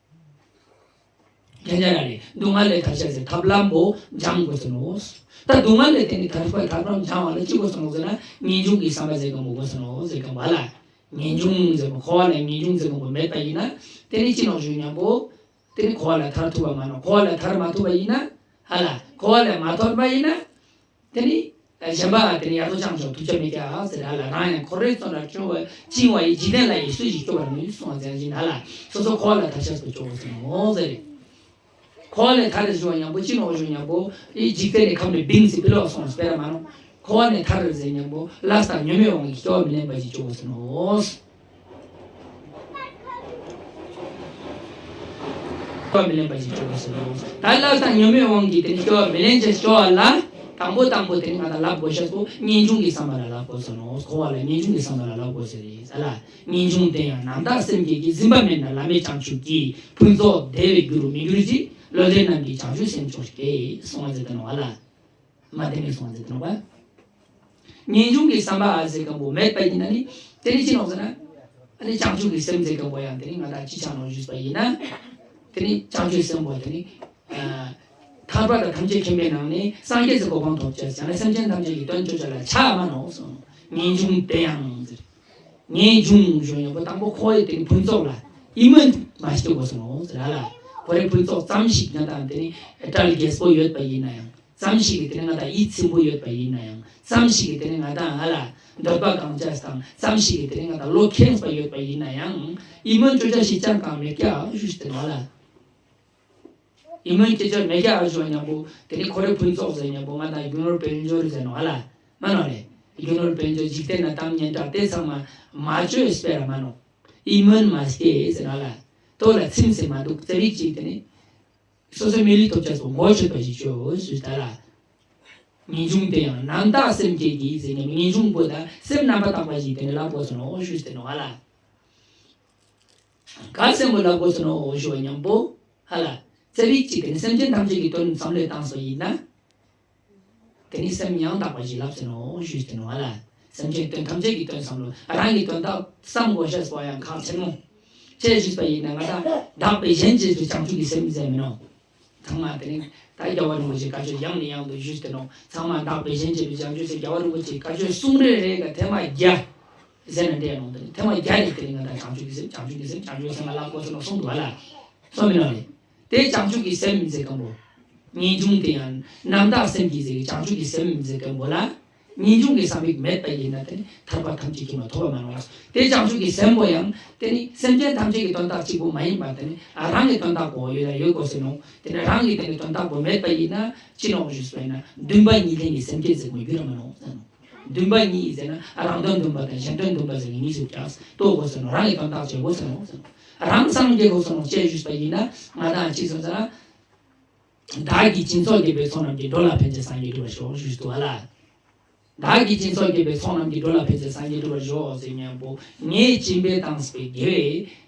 ཁྱེད་ཅག་ར་ནི་སྡུག་བསྔལ་ལས་ཐར་ཤེས་སུ་ཐབས་ལམ་པོ་སྦྱང་དགོས་སོ་ནོ། ད་སྡུག་བསྔལ་ལས་དེ་ནི་ཐར་པའི་ཐབས་ལམ་སྦྱང་བ་ལ་ཅི་དགོས་སོ་ནོ་ཟེར་ན་ངེས་འབྱུང་གི་བསམ་པ་ཟེར་གམ་པོ་དགོས་སོ་ནོ་ཟེར་གམ་པ་ལ། ངེས་འབྱུང་ཟེར་བ་འཁོར་བ་ལས་ངེས་འབྱུང་ཟེར་གམ་པོ་མེད་པ་ཡིན་ན་དེ་ནི་ཅི་ནོ་ཞུ་སྙམ་པོ། དེ་ནི་འཁོར་བ་ལས་ཐར་ཐུབ་པ་མ་ནོ། འཁོར་བ་ལས་ཐར་མ་ཐུབ་པ་ཡིན་ན་ཧ་ལ་འཁོར་བ་ལས་མ་ཐར་པ་ཡིན་ན་དེ་ནི་གཞན་པ་དེ་ནི་ཡར་ཐོག་ཅང་ཆོག་ཐུག་ཆ་མེད་ཀྱག་ཟེར་ཧ་ལ། རང་ཡང་འཁོར་བའི་བཙོན་རར་བཅིངས་པ་བཅིངས་པ་ཡི་འཇིག་རྟེན་ལྷ་ཡིས་སུ་ཞིག་སྐྱོབ་པར་ནུས་གསུངས་པ་ཟེར་བཞིན་ཧ་ལ་སོ་སོ་འཁོར་བ་ལས་ཐར་ཤེས་སུ་སྐྱོབ་དགོས་སོ་ནོ་ཟེར། འཁོར་བ་ལས་ཐར་ཞུ་བ་སྙམ་པོ་ཅི་ནོ་ཞུ་སྙམ་པོ་ཡི་འཇིག་རྟེན་ནི་ཁམས་ནི་བིང་སི་ཕི་ལོག་སོང་སྤེ་ར་མ་ནོ། འཁོར་བ་ནས་ཐར་ཟེར་སྙམ་པོ་ལས་དང་ཉོན་མོངས་དབང་གིས་སྐྱེ་བ་མི་ལེན་པ་ཞིག་སྐྱོབ་དགོས་སོ་ནོ། སྐྱེ་བ་མི་ལེན་པ་ཞིག་སྐྱོབ་དགོས་སོ་ནོ། ད་ལས་དང་ཉོན་མོངས་དབང་གིས་དེ་ནི་སྐྱེ་བ་མི་ལེན་ཅེས་སྐྱོབ་པ་ལ་དང་པོ་དང་པོ་དེ་ནི་ང་དང་ལབ་དགོས་ཤེས་པོ་ངེས་འབྱུང་གི་བསམ་པ་ལ་ལབ་དགོས་སོ་ནོ། འཁོར་བ་ལ་ངེས་འབྱུང་གི་བསམ་པ་ལ་ལབ་དགོས་ཟེར་རེད་ཟེར་ལ། ངེས་འབྱུང་དེ་ཡང་རྣམ་དག་སེམས་བསྐྱེད་ཀྱིས་ཟིན་པ་མེད་ན་བླ་མེད་བྱང་ཆུབ་ཀྱི་ཕུན་ཚོགས་བདེ་བའི་རྒྱུ་རུ་མི་འགྱུར་ཅིག་བློ་ལྡན་རྣམས་ཀྱིས་བྱང་ཆུབ་སེམས་མཆོག་སྐྱེ་གསུང་བ་ཟེར་དེ་ནོ་བ་ལ། མ་བདེན་པའི་སོང་ཟེར་དུ་ནོ་བ། ངེས་འབྱུང་གི་བསམ་པ་ཨ་ཟེར་གམ་པོ་མེད་པ་ཡིན་ན་ནི་དེ་ནི་ཅི་ནོག་ཟེར་ན། ཨ་ནི་བྱང་ཆུབ་ཀྱི་སེམས་ཟེར་གམ་པོ་ཡང་དེ་ནི་ང་དང་ཅི་ཆ་ནོག་ཞུས་པ་ཡིན་ན། དེ་ནི་བྱང་ཆུབ་སེམས་པོ་དེ་ནི། ཐར་པ་དང་ཐམས་ཅད་མཁྱེན་པའི་ནང་ནས་སངས་རྒྱས་སུ་གོ་འཕང་ཐོབ་ཅེས་ཡང་ན་སེམས་ཅན་ཐམས་ཅད་ཀྱི་དོན་བཅོ་བྱ་ལ་ཆགས་མ་ནོག་གསུངས། ངེས་འབྱུང་དེ་ཡང་ཟེར། ངེས་འབྱུང་ཞུ་ཡང་པོ་དང་པོ་ཁོ་ཡི་དེ་ནི་ཕུན་ཚོགས་ལ་ཡིད་སྨོན་མ་སྐྱེ་དགོས་སོ་ནོ་ཟེར་ཧ་ལ། ཁོ་རའི་ཕུན་ཚོགས་ཙམ་ཞིག་ང་དང་དེ་ནི་གྲལ་རྒྱས་པོ་ཡོད་པ་ཡིན་ན་ཡང་། ཙམ་ཞིག་གིས་དེ་ནི་ང་དང་ཡིད་ཚིམ་པོ་ཡོད་པ་ཡིན་ན་ཡང་། ཙམ་ཞིག་གིས་དེ་ནི་ང་དང་ང་ལ་འདོད་པ་གང་བྱས་དང་ཙམ་ཞིག་གིས་དེ་ནི་ང་དང་བློ་ཁེངས་པ་ཡོད་པ་ཡིན་ན་ཡང་། ཡིད་སྨོན་བཅོ་བྱ་ཞིག་ཅང་གང་མེད་ཀྱག་ཞུས་ཏེ་ནོ་ལ། ཡིད་སྨོན་སྐྱེ་བྱ་མེད་ཀྱག་ཞུ་བ་སྙམ་པོ་དེ་ནི་ཁོ་རའི་ཕུན་ཚོགས་ཟེར་སྙམ་པོ་ང་དང་རྒྱུ་ནོར་དཔལ་འབྱོར་ཟེར་ནོ་ལ། མ་ནོ་རེད། རྒྱུ་ནོར་དཔལ་འབྱོར་འཇིག་རྟེན་ན་གཏམ་སྙན་གྲགས་དེ་ཚང་མ་མ་བཅོས་སྤེ་ར་མ་ནོ། ཡིད་སྨོན་མ་སྐྱེ་ཟེར་ནོ་ལ། ལྟོ་ལ་ཚིམ་ཟེར་མ་འདུག་ཙ་པིག་ཅིག་དེ་ནི། སོ་སོའི་མི་ལུས་ཐོབ་ཅག་སོགས་མགོ་ཆོད་པ་ཞིག་བཅོས་ཞུས་ད་ལ། ངེས་འབྱུང་དེ་ཡང་རྣམ་དག་སེམས་བསྐྱེད་ཀྱིས་ཟེར་ནས་ངེས་འབྱུང་པོ་དང་སེམས་རྣམ་པར་དག་པ་ཞིག་དེ་ནི་ལབ་དགོས་སོ་ནོ་ཞུས་ཏེ་ནོ་བ་ལ། ག་སེམས་པོ་ལབ་དགོས་སོ་ནོ་ཞུ་བ་མཉམ་པོ་ཧ་ལ། ཙ་པིག་ཅིག་དེ་ནི་སེམས་ཅན་ཐམས་ཅད་ཀྱི་དོན་བསམ་བློས་བཏང་སོ་ཡིན་ན། དེ་ནི་སེམས་ཡང་དག་པ་ཞིག་ལབ་སོ་ནོ་ཞུས་ཏེ་ནོ་ཧ་ལ། སེམས་ཅན་དོན་ཐམས་ཅད་ཀྱི་དོན་བསམ་བློ་རང་གི་དོན་དག་བསམ་དགོས་ཤེས་པ་ཡང་ཁག་ཆེན་མོ། ཅེས་ཞུས་པ་ཡིན་ན་ང་དང་བདག་པས་གཞན་གཅེས་པའི་བྱང་ཆུབ་ཀྱི་སེམས་ཟེར་མིན་ནོ། ཚང་མ་དེ་ནི་ད་རྒྱལ་བ་རིན་པོ་ཆེའི་བཀའ་ཆོས་ཡང་ནས་ཡང་དུ་ཞུས་ཏེ་ནོ། ཚང་མ་བདག་པས་གཞན་གཅེས་པའི་བྱང་ཆུབ་ཟེར་རྒྱལ་བ་རིན་པོ་ཆེའི་བཀའ་ཆོས་གསུང་རེ་རེ་ག་ཐེངས་མ་བརྒྱ་ཟེར་ན་འདྲེ་ནོ། དེ་ནི་ཐེངས་མ་བརྒྱ་རེ་དེ་ནི་ང་དང་བྱང་ཆུབ་ཀྱི་སེམས་བྱང་ཆུབ་ཀྱི་སེམས་བྱང་ཆུབ་སེམས་ལ་ལབ་དགོས་སོ་ནོ་གསུངས་འདུག་ཧ་ལ། སོ་མིན་ནོ་རེད། དེ་བྱང་ཆུབ་ཀྱི་སེམས་ཟེར་མཁན་པོ། ངེས་འབྱུང་དེ་ཡང་རྣམ་དག་སེམས་ཀྱིས་ཟེར་བྱང་ཆུབ་ཀྱི་སེམས་ཟེར་མཁན་པོ་ལ། ངེས་འབྱུང་གི་བསམ་ཡིག་མེད་པ་ཡིན་ན་དེ་ནི་ཐར་པ་ཐམས་ཅད་ཀྱིས་མ་ཐོབ་པ་མ་ནོ། དེ་བྱང་ཆུབ་ཀྱི་སེམས་པོ་ཡང་དེ་ནི་སེམས་ཅན་ཐམས་ཅད་ཀྱི་དོན་དག་གཅིག་པུ་མ་ཡིན་པར་དེ་ནི་རང་གི་དོན་དག་པོ་ཡོད་ལ་ཡོད་དགོས་ཟེར་ནོ། དེ་ནི་རང་གི་དེ་ནི་དོན་དག་པོ་མེད་པ་ཡིན་ན་ཅི་ནོ་ཞུས་པ་ཡིན་ན་འདུན་པ་གཉིས་ལྡན་གྱི་སེམས་བསྐྱེད་ཟེར་དགོས་རྒྱུ་ར་མ་ནོ་ཟེར་ནོ། འདུན་པ་གཉིས་ཟེར་ན་རང་དོན་འདུན་པ་དང་གཞན་དོན་འདུན་པ་ཟེར་གཉིས་སུ་བྱས་ཏོ་དགོས་ཟེར་ནོ། རང་གི་དོན་དག་བྱེད་དགོས་ཟེར་ནོ་ཟེར་ནོ། རང་སངས་རྒྱས་དགོས་ཟེར་ནོ་ཅེས་ཞུས་པ་ཡིན་ན་ང་དང་ཅི་ཟེར་ཟེར་ན། བདག་གིས་སྦྱིན་སོགས་བགྱིས་པའི་ཚོགས་རྣམས་ཀྱིས། འགྲོ་ལ་ཕན་ཕྱིར་སངས་རྒྱས་འགྲུབ་པར་ཤོག་ཞུས་འདུག་ཨ་ལ། བདག་གིས་སྦྱིན་སོགས་བགྱིས་པའི་ཚོགས་རྣམས་ཀྱིས། འགྲོ་ལ་ཕན་ཕྱིར་སངས་རྒྱས་འགྲུབ་པར་ཤོག་ཟེར་མཉམ་པོ་ངས་སྦྱིན་པ་བཏང་པའི་དགེ་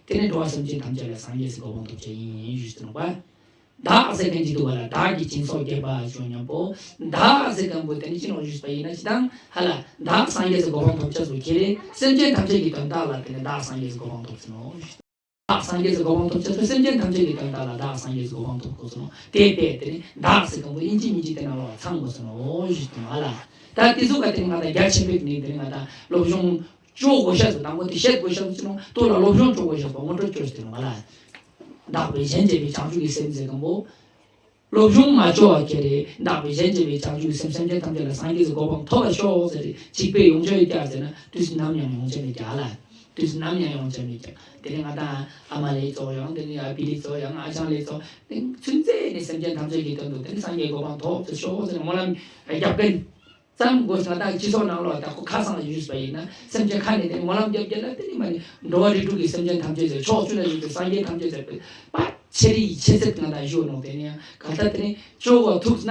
བས་དེ་ནི་འགྲོ་བ་སེམས་ཅན་ཐམས་ཅད་ལ་སངས་རྒྱས་སུ་གོ་འཕང་ཐོབ་བྱ་ཡིན་ཞུས་ཏེ་ནོ་པ། བདག་ཟེར་མཁན་ཅིག་འདུག་བ་ལ། བདག་གིས་སྦྱིན་སོགས་བགྱིས་པ་ཞུ་མཉམ་པོ། བདག་ཟེར་མཁན་པོ་དེ་ནི་ཅི་ནོ་ཞུས་པ་ཡིན་ན་ཅི་དང་ཧ་ལ། བདག་སངས་རྒྱས་སུ་གོ་འཕང་ཐོབ་བྱ་སུ་ཁྱེད་རེ་སེམས་ཅན་ཐམས་ཅད་ཀྱི་དོན་དག་ལ་དེ་ནི་བདག་སངས་རྒྱས་སུ་གོ་འཕང་ཐོབ་ཟེར་ནོ། བདག་སངས་རྒྱས་སུ་གོ་འཕང་ཐོབ་བྱ་སུ་སེམས་ཅན་ཐམས་ཅད་ཀྱི་དོན་དག་ལ་བདག་སངས་རྒྱས་སུ་གོ་འཕང་ཐོབ་དགོས་སོ་ནོ། དེ་དཔེ་དེ་ནི་བདག་ཟེར་མཁན་པོ་ཨིན་ཇི་མིན་ཇི་དེ་ནང་ལ་ཚང་དགོས་སོ་ནོ་ཞུས་ཏེ་ནོ་ཧ་ལ། ད་དེ་ཚོ་ག་དེ་ནི་ང་དང་རྒྱ་ཆེན་པོའི་ནི་དེ་ནི་ང་དང་སློབ་སྦྱོང་བཅོ་དགོས་ཤ་ཟེར་དང་པོ་དེ་བཤད་དགོས་ཤ་ཟེར་ནོ། ལྟོ་ལ་སློབ་སྦྱོང་བཅོ་དགོས་ཤ་པ་ངོ་སྤྲོད་བཅོས་ཟེར་ནོ་ང་ལ། བདག་པས་གཞན་གཅེས་པའི་བྱང་ཆུབ་ཀྱི་སེམས་ཟེར་མཁན་པོ། སློབ་སྦྱོང་མ་བཅོ་བ་ཁྱེད་རེ་བདག་པས་གཞན་གཅེས་པའི་བྱང་ཆུབ་ཀྱི་སེམས་སེམས་ཅན་ཐམས་ཅད་ལ་སངས་རྒྱས་སུ་གོ་འཕང་ཐོབ་པར་ཤོག་ཟེར་ཏེ་གཅིག་པས་ཡོངས་ཆོས་རྒྱག་ཟེར་ན་དུས་སུ་ནམ་ཡང་ཡོངས་ཆོས་མི་རྒྱག་ལ། དུས་སུ་ནམ་ཡང་ཡོངས་ཆོས་མི་རྒྱག་དེ་ནི་ང་དང་ཨ་མ་ལེ་ཚོ་ཡང་དེ་ནི་ཨ་བི་ལེ་ཚོ་ཡང་ཨ་ཅང་ལེ་ཚོ་ཚུན་ཚད་ནི་སེམས་ཅན་ཐམས་ཅད་ཀྱི་དོན་དུ་དེ་ནི་སངས་རྒྱས་གོ་འཕང་ཐོབ་ཏུ་ཤོག་ཟེར་ནས་སྨོན་ལམ་རྒྱབ་མཁན། ཙམ་དགོས་ང་དང་སྤྱི་ཚོགས་ནང་ལོགས་ད་ཁོ་ཁ་སང་ཞུས་པ་ཡིན་ན་སེམས་ཅན་ཁ་ནས་དེ་སྨོན་ལམ་རྒྱབ་རྒྱབ་ལ་དེ་ནི་མ་ནི་འགྲོ་བ་རིགས་དྲུག་གི་སེམས་ཅན་ཐམས་ཅད་ཟེར་ཕྱོགས་བཅུ་ན་བཞུགས་པའི་སངས་རྒྱས་ཐམས་ཅད་ཟེར་པ་ཆེ་རིགས་ཆེ་ཚད་ང་དང་ཞུ་ནོ། དེ་ནི་ཡང་ག་ལྟ་དེ་ནི་ཆོས་གོ་ཐུག་ན་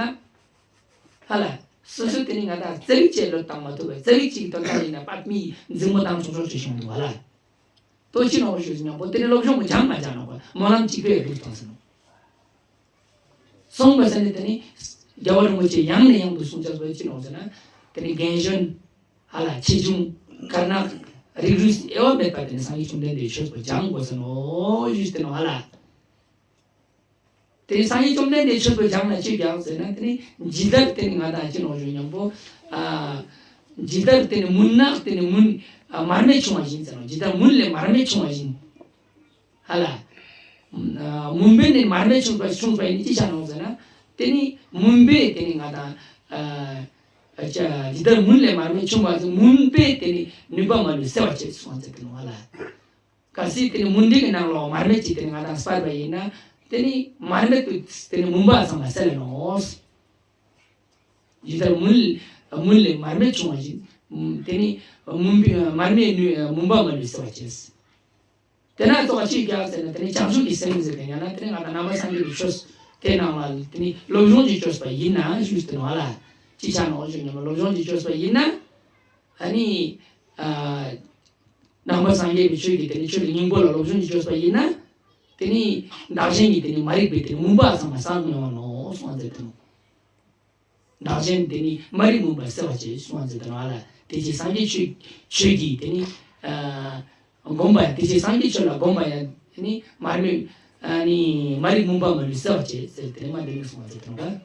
ཧ་ལ་སོ་སོ་དེ་ནི་ང་དང་རྩ་བིག་ཅེས་ལོ་བཏང་མ་ཐུབ་པའི་རྩ་བིག་ཅིག་དོན་དག་ཡིན་ན་པད་མི་འཛིང་མོ་བཏང་ཆོག་ཆོག་ཅིག་བྱུང་འདུག་ཧ་ལ། ལྟོ་ཅི་ནོ་ཞུས་སྙམ་པོ་དེ་ནི་སློབ་སྦྱོང་གི་སྦྱང་མ་སྦྱང་ནོ་ག་སྨོན་ལམ་གཅིག་པས་འགྲུབ་བཏང་ཟེར་ནོ། གསུངས་པ་ཟེར་ནས་དེ་ནི་རྒྱལ་བ་རིན་པོ་ཆེ་ཡང་ནས་ཡང་དུ་གསུང་བྱ་བའི་ཅི་ནོ་ཟེར་ན། དེ་ནི་རྒན་གཞོན་ཧ་ལ་ཆེ་ཆུང་དཀར་ནག་རིགས་རུས་དབྱེ་བ་མེད་པར་དེ་ནི་སངས་རྒྱས་བཅོམ་ལྡན་འདས་ཆོས་པོ་སྦྱང་དགོས་ཟེར་ནོ་ཞུས་ཏེ་ནོ་ཧ་ལ། དེ་ནི་སངས་རྒྱས་བཅོམ་ལྡན་འདས་ཆོས་པོ་སྦྱང་ན་ཅི་སྦྱང་ཟེར་ན་དེ་ནི་ཇི་ལྟར་དེ་ནི་ང་དང་ཅི་ནོ་ཞུ་སྙམ་པོ། ཇི་ལྟར་དེ་ནི་མུན་ནག་དེ་ནི་མུན་མར་མེ་ཕྱུང་བ་བཞིན་ཟེར་ནོ། ཇི་ལྟར་མུན་ལས་མར་མེ་ཕྱུང་བ་བཞིན། ཧ་ལ། མུན་པས་ནི་མར་མེ་ཕྱུང་བ་ཕྱུང་བ་ཡིན་ཅི་ཆ་ནོ་ཟེར་ན། དེ་ནི་མུན་པས་དེ་ནི་ང་དང་། ཇི་ལྟར་མུན་ལས་མར་མེ་ཕྱུང་བ་ཟེར་མུན་པས་དེ་ནི་ནུས་པ་མ་ལུས་སེལ་བར་བྱེད་གསུངས་ཟེར་དེ་ནི་ཧ་ལ། གལ་སྲིད་དེ་ནི་མུན་དེ་གི་ནང་ལོགས་མར་མེ་ཅིག་དེ་ནི་ང་དང་སྤར་བ་ཡིན་ན། དེ་ནི་མར་མེ་དུ་དེ་ནི་མུན་པ་ཚང་མ་སེལ་ལ་ནོ། ཇི་ལྟར་མུན་མུན་ལས་མར་མེ་ཕྱུང་བ་བཞིན། དེ་ནི་མུན་པའི་མར་མེ་ནུས་མུན་པ་མ་ལུས་སེལ་བར་བྱེད། དེ་ན་ཙོགས་ཅི་རྒྱག་ཟེར་ན་དེ་ནི་བྱང་ཆུབ་ཀྱི་སེམས་ཟེར་དེ་ཡང་ན་དེ་ནི་ང་དང་ནང་པ་སངས་རྒྱས་ཀྱི་ཆོས་དེ་ནང་ལ་དེ་ནི་སློབ་སྦྱོང་གི་བཅོས་པ་ཡིན་ན་ཞུས་ཏེ་ནོ་ལ། ཅི་ཆ་ནོ་ཞུ་ཉམས་སློབ་སྦྱོང་གི་བཅོས་པ་ཡིན་ན། ཨ་ནི། ནང་པ་སངས་རྒྱས་པའི་ཆོས་ཀྱི་དེ་ནི་ཆོས་ཀྱི་སྙིང་པོ་ལ་སློབ་སྦྱོང་གི་བཅོས་པ་ཡིན་ན། དེ་ནི་བདག་གཞན་གྱི་དེ་ནི་མ་རིག་པའི་དེ་ནི་མུན་པ་ཚང་མ་སངས་ཡོང་བ་ནོ་གསུངས་ཏེ་དེ་ནོ། བདག་གཞན་དེ་ནི་མ་རིག་མུན་པ་སེལ་བར་བྱེད་གསུངས་ཟེར་དང་བ་ལ། དེ་ཕྱིར་སངས་རྒྱས་ཆོས་ཆོས་ཀྱི་དེ་ནི་སྒོམ་པ་ཡང་དེ་ཕྱིར་སངས་རྒྱས་ཆོས་ལ་སྒོམ་པ་ཡང་དེ་ནི་མར་མེ་ནི་མ་རིག་མུན་པ་མ་ལུས་སེལ་བར་བྱེད་ཟེར་དེ་ནི་མ་དེ་ནི་གསུངས་ཟེར་དང་བ།